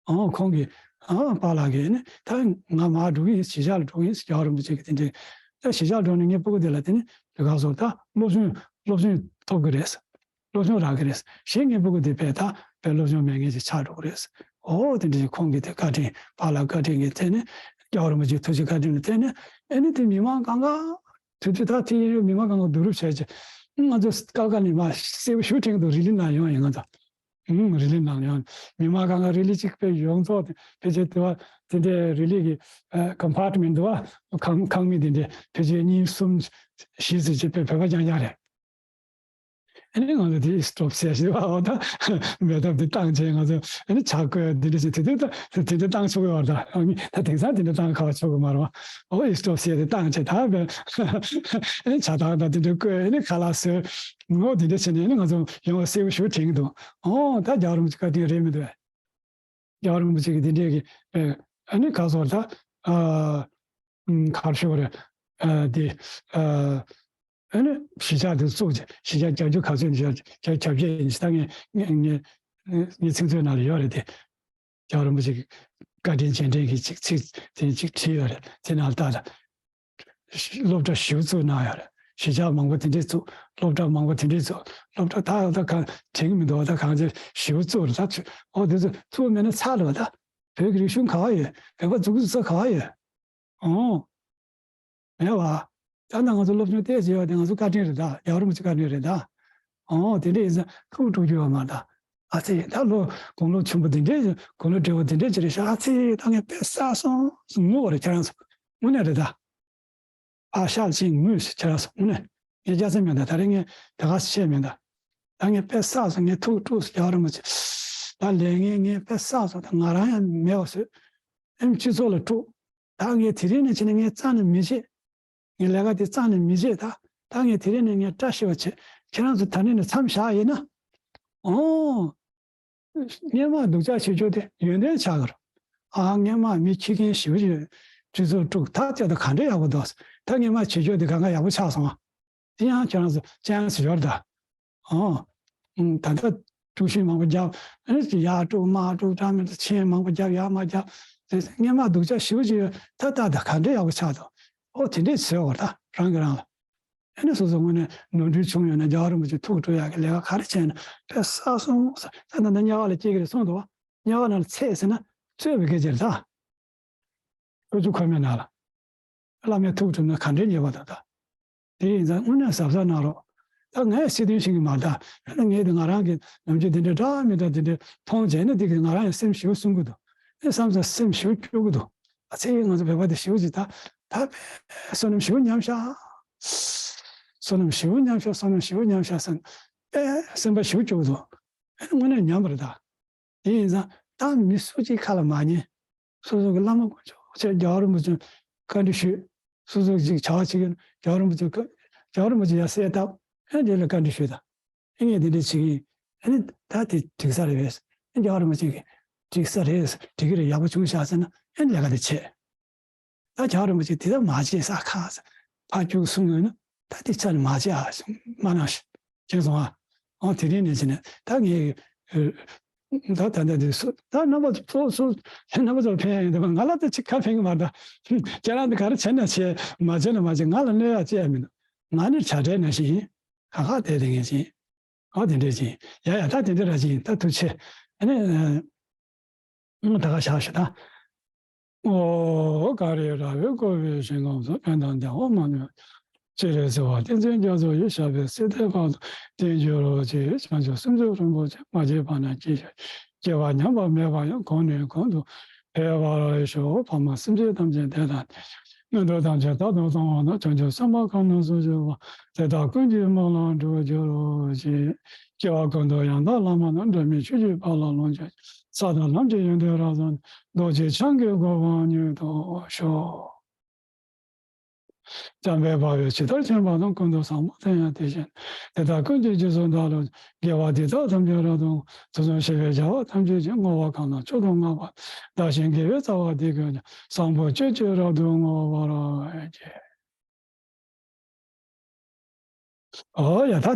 ཨང་། ཁོང་གིས་ཨང་། པཱ་ལགས་ཀྱིས་ནི་ད་ང་མར་འགྲོ་གི་ཡིན། གཞིས་ཆགས་ལ་འགྲོ་གི་ཡིན་ཟེར། རྒྱལ་བ་རིན་པོ་ཆེ་གིས་དེ་འདྲའི་ད་གཞིས་ཆགས་འགྲོ་ནས་ངའི་སྤུ་གུ་དེ་ལ་དེ་ནི་དེ་ག་སོགས་ད་སློབ་སྦྱོང་སློབ་སྦྱོང་ཐོབ་གི་རེད། སློབ་སྦྱོང་རག་གི་རེད། གཞན་ངའི་སྤུ་གུ་དེ་དཔེ་ད་དཔེ་སློབ་སྦྱོང་མེད་མཁན་ཞིག་ཆགས་འགྲོ་གི་རེད། ཨོ་དེ་འདྲའི་ཁོང་གིས་དེ་བཀའ་དྲིན་པཱ་ལགས་བཀའ་དྲིན་གྱིས་དེ་ནི་རྒྱལ་བ་རིན་པོ་ཆེའི་ཐུགས་རྗེ་བཀའ་དྲིན་གྱིས་དེ་ནི་ཨེ་ནི་དེ་མི་མང་གང་ག་དུས་ཚོད་ད་དེ་ཡིན་རུང་མི་མང་གང་ག་བསྡུ་རུབ་བྱས་ཀྱི་ང་ཚོ་ཀ་ཀ་ནས་མར་སེའུ་ཤུགས་དྲན་གྱི་འདུག་རི་ལི་ནང་ཡོང་ཡིན་ང་ཚོ། ཨུམ། རི་ལི་ནང་ཡང་མི་མང་གང་ག་རི་ལི་གཅིག་པའི་ཡོངས་རྫོགས་དེ་ཕལ་ཆེར་དེ་བ་དེ་འདྲའི་རི་ལི་གི་ཨ་ཀོམ་པཱར་ཊི་མེན་ཊི་དེ་བ་ཁང་ཁང་མིག་དེ་འདྲའི་ཕལ་ཆེར་གཉིས་གསུམ་བཞི་ཙམ་ཅིག་པའི་བོད་པ་རྐྱང་རྐྱང་རེད། ཨ་ནི་ང་ཚོ་དེ་སི་ཊོབ་ཟེར་ཞིག་བ་འོ་ད་མེ་ཏོག་དེ་བཏང་བྱས་ང་ཚོ་ཨ་ནི་ཇ་བསྐོལ་དེ་འདྲ་ཞིག་དེ་དུས་ད་དེ་འདྲ་བཏང་ཆོག་གི་བར་ད་ཨ་ནི་ད་དེང་སང་དེ་འདྲ་བཏང་ཁ་བ་ཆོག་གི་མ་རེད་བ། ཨོ་སི་ཊོབ་ཟེར་དེ་བཏང་བྱས་ད་བས་ཨ་ནི་ཇ་དང་ད་དེ་འདྲ་བསྐོལ་ཨ་ནི་ཁ་ལག་བཟོས། ངོ་དེ་འདྲ་བྱས་ནས་ནི་ང་ཚོ་ཡོང་བ་སེའུ་ཤུགས་དྲན་གྱི་འདུག་ཨོ་ད་རྒྱལ་བ་རིན་པོ་ཆེ་བཀའ་དྲིན་རེད་མི་འདུག་ཨེ། རྒྱལ་བ་རིན་པོ་ཆེ་གི་དེ་འདྲས་ཀྱི་ཨ་ནི་ག་སོགས་ད་ཨ་གར་ཤོག་རེད། ཨ་དེ་ཨ་ཨ་ནི་གཞིས་ཆགས་དེ་བཙུགས་ཀྱི་གཞིས་ཆགས་བརྒྱད་ཅུ་ག་ཚོད་ནས་བརྒྱ་བརྒྱད་ཡིན་ཞིག་ད་ངས་ངས་ངས་ངས་ཚིག་མཛོད་ནང་ལ་ཡོད་རེད་དེ། རྒྱལ་བ་རིན་པོ་ཆེ་གི་བཀའ་དྲིན་རྗེས་དྲན་གྱི་ཚིག་ཚིག་དེ་ཅིག་བྲིས་ཡོད་རེད། དེ་ནང་ལྟ་ད། སློབ་གྲྭ་ཞིག་བཙུགས་གནང་ཡོད་རེད། གཞིས་ཆགས་མང་པོ་དེ་འདྲས་བཙུགས། སློབ་གྲྭ་མང་པོ་དེ་འདྲས་བཙུགས། སློབ་གྲྭ་ད་ད་གང་དྲན་གྱི་མི་འདུག་ད་གང་ཅི་ཞིག་བཙུགས་རེད་ད། ཨོ་དེ་ཚོ་བཙུགས་མེད་ན་ཚར་རེད་བ་ད། བོད་ཀྱི་རིག་གཞུང་ག་བ་ཡོད། བོད་པ་འཛུགས་ས་ག་བ་ཡོད། ཨོ། མེད་བ། ད་ནང་ང་ཚོ་སློབ་སྦྱོང་ཏོག་ཙམ་ཡོད་དེ་ང་ཚོ་བཀའ་དྲིན་རེད་ད། རྒྱལ་བ་རིན་པོ་ཆེ་བཀའ་དྲིན་རེད་ད། ཨོ་དེ་འདྲས་ཡིན་ཙང་ཐུགས་སྤྲོ་རྒྱུ་ཡོད་མ་རེད་ད། ཨ་ཙི་ད་ལོ་དགུང་ལོ་ཆེན་པོ་དེ་འདྲས་དགུང་ལོ་བགྲེས་པོ་དེ་འདྲས་ཅིག་རེད་ཤག་ཨ་ཙི་ད་ངས་དཔེ་བསགས་སོང་ངུ་བ་རེད་ཁྱེད་རང་ཚོ། དངོས་གནས་རེད་ད། ཨ་ཤག་ཅིག་ངུས་ཁྱེད་རང་ཚོ་དངོས་གནས། ངས་སྐྱག་རྫུན་མེད་ད། ད་རེས་ངས་ད་ག་བཤད་མེད་ད། ད་ངས་དཔེ་བསགས་སོང་། ངས་ཐུགས་དཀྲུགས་སོང་། རྒྱལ་བ་རིན་པོ་ཆེ། ད་ལས་ངན་ངས་དཔེ་བསགས་སོང་། ད་ང་རང་ཡང་མེད་པ་བཟོས། ཨེམ་སྤྱི་ཚོགས་ལ་དཀྲུགས། ད་ངས་དེ་རིང་ནས་བྱས་ནས་ངས་རྩ་ནས་མི་བྱེད། ངས་ལས་ཀ་དེ་རྩ་ནས་མི་བྱེད་ད། ད་ངས་དེ་རིང་ནས་ངས་བཀྲ་ཤིས་པ་བྱེད། ཁྱེད་རང་ཚོ་ད་ནས་ནས་མཚམས་བཞག་ཡིན་ན། ཨོ། སྔོན་མ་སྡུག་ཅག་བྱེད་རྒྱུ་དེ་ཡོན་ཏན་ཆགས་ཀྱི་རེད། ཨ་སྔོན་མ་མི་ཁྱི་རྒན་ཞེ་པོ་ཅིག་སྤྱི་ཚོགས་དཀྲུགས་ད་བྱས་ད་ག་འདྲ་ཡག་པོ་འདུག་ད་སྔོན་མ་བྱེད་རྒྱུ་དེ་གང་ག་ཡག་པོ་ཆགས་སོང་ཨ། དེ་ཡང་ཁྱེད་རང་ཚོ་ཅན་སི་ཡོད་རེད་ད། ཨོ། ད་ལྟ་ དཀྲུག་ཤིང་མང་པོ་བརྒྱབ། ཨ་ནི་ཡར་དཀྲུག་མར་དཀྲུག་འདྲ་མི་འདྲ་མཆན་མང་པོ་བརྒྱབ། ཡར་མར་བརྒྱབ། དེ་སྔས་མ་སྡུག་ཅག་ཞེ་པོ་ཅིག་ཡོད། ད་ལྟ་ད་ག་འདྲས་ཡག་པོ་ཆགས་འདུག། ཨོ་དེ་འདྲས་བཟོས་བར་ད་རང་གིས་རང་ལ། ཨ་ནི་སོ་སོ་དངོས་གནས་ནོར་འཁྲུལ་བྱུང་ཡོད་ན་རྒྱལ་བ་རིན་པོ་ཆེ་ཐུགས་སྤྲོ་ཡག་གི་ལས་ཀ་ག་རེ་བྱས་ན་དཔེ་བསགས་སོང་ཟེར། ད་ད་ད་དམྱལ་བ་ལ་སྐྱེ་གི་རེད་གསུངས་འདུག་བ། དམྱལ་བ་ནང་ལ་ཚེ་ཟེར་ན་རྩོད་པའི་སྐད་ཆ་རེད་ད། ཁོ་ཚོ་ཁོ་མའི་ནང་ལ། བླ་མའི་ཐུགས་ཁྲོམ་ན་ག་འདྲའི་ཉེས་པ་དང་ད། དེ་ཡིན་ཙང་དངོས་གནས་གཟབ་གཟབ་གནང་རོགས། ད་ངས་སྲིད་དོན་ཤེས་ཀྱི་མ་རེད་ད། ད་ངས་དེ་ང་རང་གི་ནམ་རྒྱུན་དེ་འདྲའི་འདྲ་མི་འདྲ་དེ་འདྲའི་མཐོང་བྱས་ན་དེ་གིས་ང་རང་ཡང་སེམས་ཞེ་པོ་བསུན་གྱི་འདུག། ཨེ་བསམ་ཙང་སེམས་ཞེ་པོ་སྐྱོ་གི་འདུག། ཨ་ཚེ་ཡིན་ང་ཚོ་བོད་པ་དེ་ཞེ་པོ་ཅིག་ད་ད་བསོད་ནམས་ཞེ་པོ་ཉམས་ཤག། བསོད་ནམས་ཞེ་པོ་ཉམས་ཤག། བསོད་ནམས་ཞེ་པོ་ཉམས་ཤག་བསམ། ཨེ་སེམས་པ་ཞེ་པོ་སྐྱོ་གི་འདུག། ཨེ་དངོས་གནས་ཉམས་པ་རེད་ད། དེ་ཡིན་ཙང་ད་མི་སུ་གཅིག་ཁ་ལ་མ་ཉན། སོ་སོ་གི་བླ་མ་དཀོན་མཆོག་ཆེ་རྒྱལ་བ་རིན་པོ་ཆེ་བཀའ་འདྲི་ཞུས། སོ་སོ་གཅིག་བྱ་བ་བྱེད་ཀྱི་རྒྱལ་བ་རིན་པོ་ཆེ་བཀའ་རྒྱལ་བ་རིན་པོ་ཆེ་ཡར་གསལ་བཏབ། ཨེ་འདི་ལ་བཀའ་འདྲི་ཞུས་དང་། ཨེ་ངས་འདི་འདྲ་བྱེད་ཀྱི་ཡིན། ཨེ་ནི་ད་དེ་འགྲིག་ས་རེད་པས། ཨེ་རྒྱལ་བ་རིན་པོ་ཆེ་གིས་འགྲིག་ས་རེད། འགྲིག་གི་རེད། ཡག་པོ་བྱུང་ཤག་ཟེར་ན་ཨེ་ལས་ཀ་དེ་བྱེད། ད་རྒྱལ་བ་རིན་པོ་ཆེ་དེ་ལྟར་མ་བྱས་ས་ཁག་ཕར་རྒྱུགས་གསུང་ཡོད་ན་ད་དེ་ཆ་ནས་མ་བྱས་ཨ་མ་གནང་ཞིག་བྱས་སོང་ཨ། ཨང་དེ་རིང་ནས་བྱས་ནས་ད་ངས་ད་ད་ད་དེ་སུ་ད་རྣམ་པ་ཚོ་སུ་རྣམ་པ་ཚོར་ཕན་ཡོད་འདུག། ང་ལ་ད་ཅི་ག་ཕན་གི་མ་རེད་ད། ཁྱེད་རང་ད་ག་རེ་བྱས་ན་བྱས་མ་བྱས་ན་མ་བྱས་ང་ལ་གནོད་ཡག་ཅི་ཡང་མི་འདུག། ང་ནི་བྱ་བྲལ་ནང་བཞིན་ཡིན། ཁ་ཁ་དེ་དེ་ངས་བྱིན། ཨ་དེ་འདྲས་བྱིན། ཡ་ཡ་ད་དེ་འདྲས་ར་བྱིན་ད་ཐུགས་ཆེ། ཨ་ནི། ད་ག་བཞག་ཞུ་ད། ཨོ་ཀ་རེ་ར་བས་བསྐོར་བའི་ཞིང་ཁམས་སུ། ཕན་དང་བདེ་བ་མ་ལུས་ཅེས་གསོལ་བ་ཏིང་འཛིན་རྒྱ་མཚོ་ཡི། ཞབས་པད་སྲིད་མཐའི་བར་དུ་བརྟན་གྱུར་ཅིག། བྱང་ཆུབ་སེམས་མཆོག་རིན་པོ་ཆེ། མ་སྐྱེས་པ་ནས་སྐྱེས་ཤིང་། སྐྱེ་བ་ཉམས་པ་མེད་པ་ཡང་། གོང་ནས་གོང་དུ་འཕེལ་བར་ཤོག། ཕ་མ་སེམས་ཅན་ཐམས་ཅད་བདེ་དང་ལྡན་ཞིང་། གནོད་འགྲོ་ཐམས་ཅད་རྟག་ཏུ་སྟོང་བ་དང་། བྱང་ཆུབ་སེམས་དཔའ་ཁམས་རྣམས་སུ་སྐྱེ་བ། དེ་དག་ཀུན་གྱི་སྨོན་ལམ་འགྲུབ་གྱུར་ཅིག། སྐྱེ་བ་ཀུན་ཏུ་ཡང་དག་བླ་མ་རྣམས། འབྲལ་མེད་ཆོས་ཀྱི་དཔལ་ལ་ལོངས་སྤྱོད་ཅིང་། ས་དང་ལམ་གྱི་ཡོན་ཏན་རབ་རྫོགས་ནས། རྡོ་རྗེ་འཆང་གི་གོ་འཕང་མྱུར་ཐོབ་ཤོག། འཇམ་དཔལ་དཔའ་བོས་ཇི་ལྟར་མཁྱེན་པ་དང་། ཀུན་ཏུ་བཟང་པོ་དེ་ཡང་དེ་བཞིན་ཏེ། དེ་དག་ཀུན་གྱི་རྗེས་སུ་བདག་སློབ་ཅིང་། དགེ་བ་འདི་དག་ཐམས་ཅད་རབ་ཏུ་བསྔོ། དུས་གསུམ་གཤེགས་པའི་རྒྱལ་བ་ཐམས་ཅད་ཀྱང་། བསྔོ་བ་གང་ལ་མཆོག་ཏུ་བསྔགས་པ་དེས། བདག་གཞན་དགེ་བའི་རྩ་བ་འདི་ཀུན་ཀྱང་། བཟང་པོ་སྤྱོད་ཕྱིར་རབ་ཏུ་བསྔོ་བར་བགྱི། ཨོ་ཡ་ད་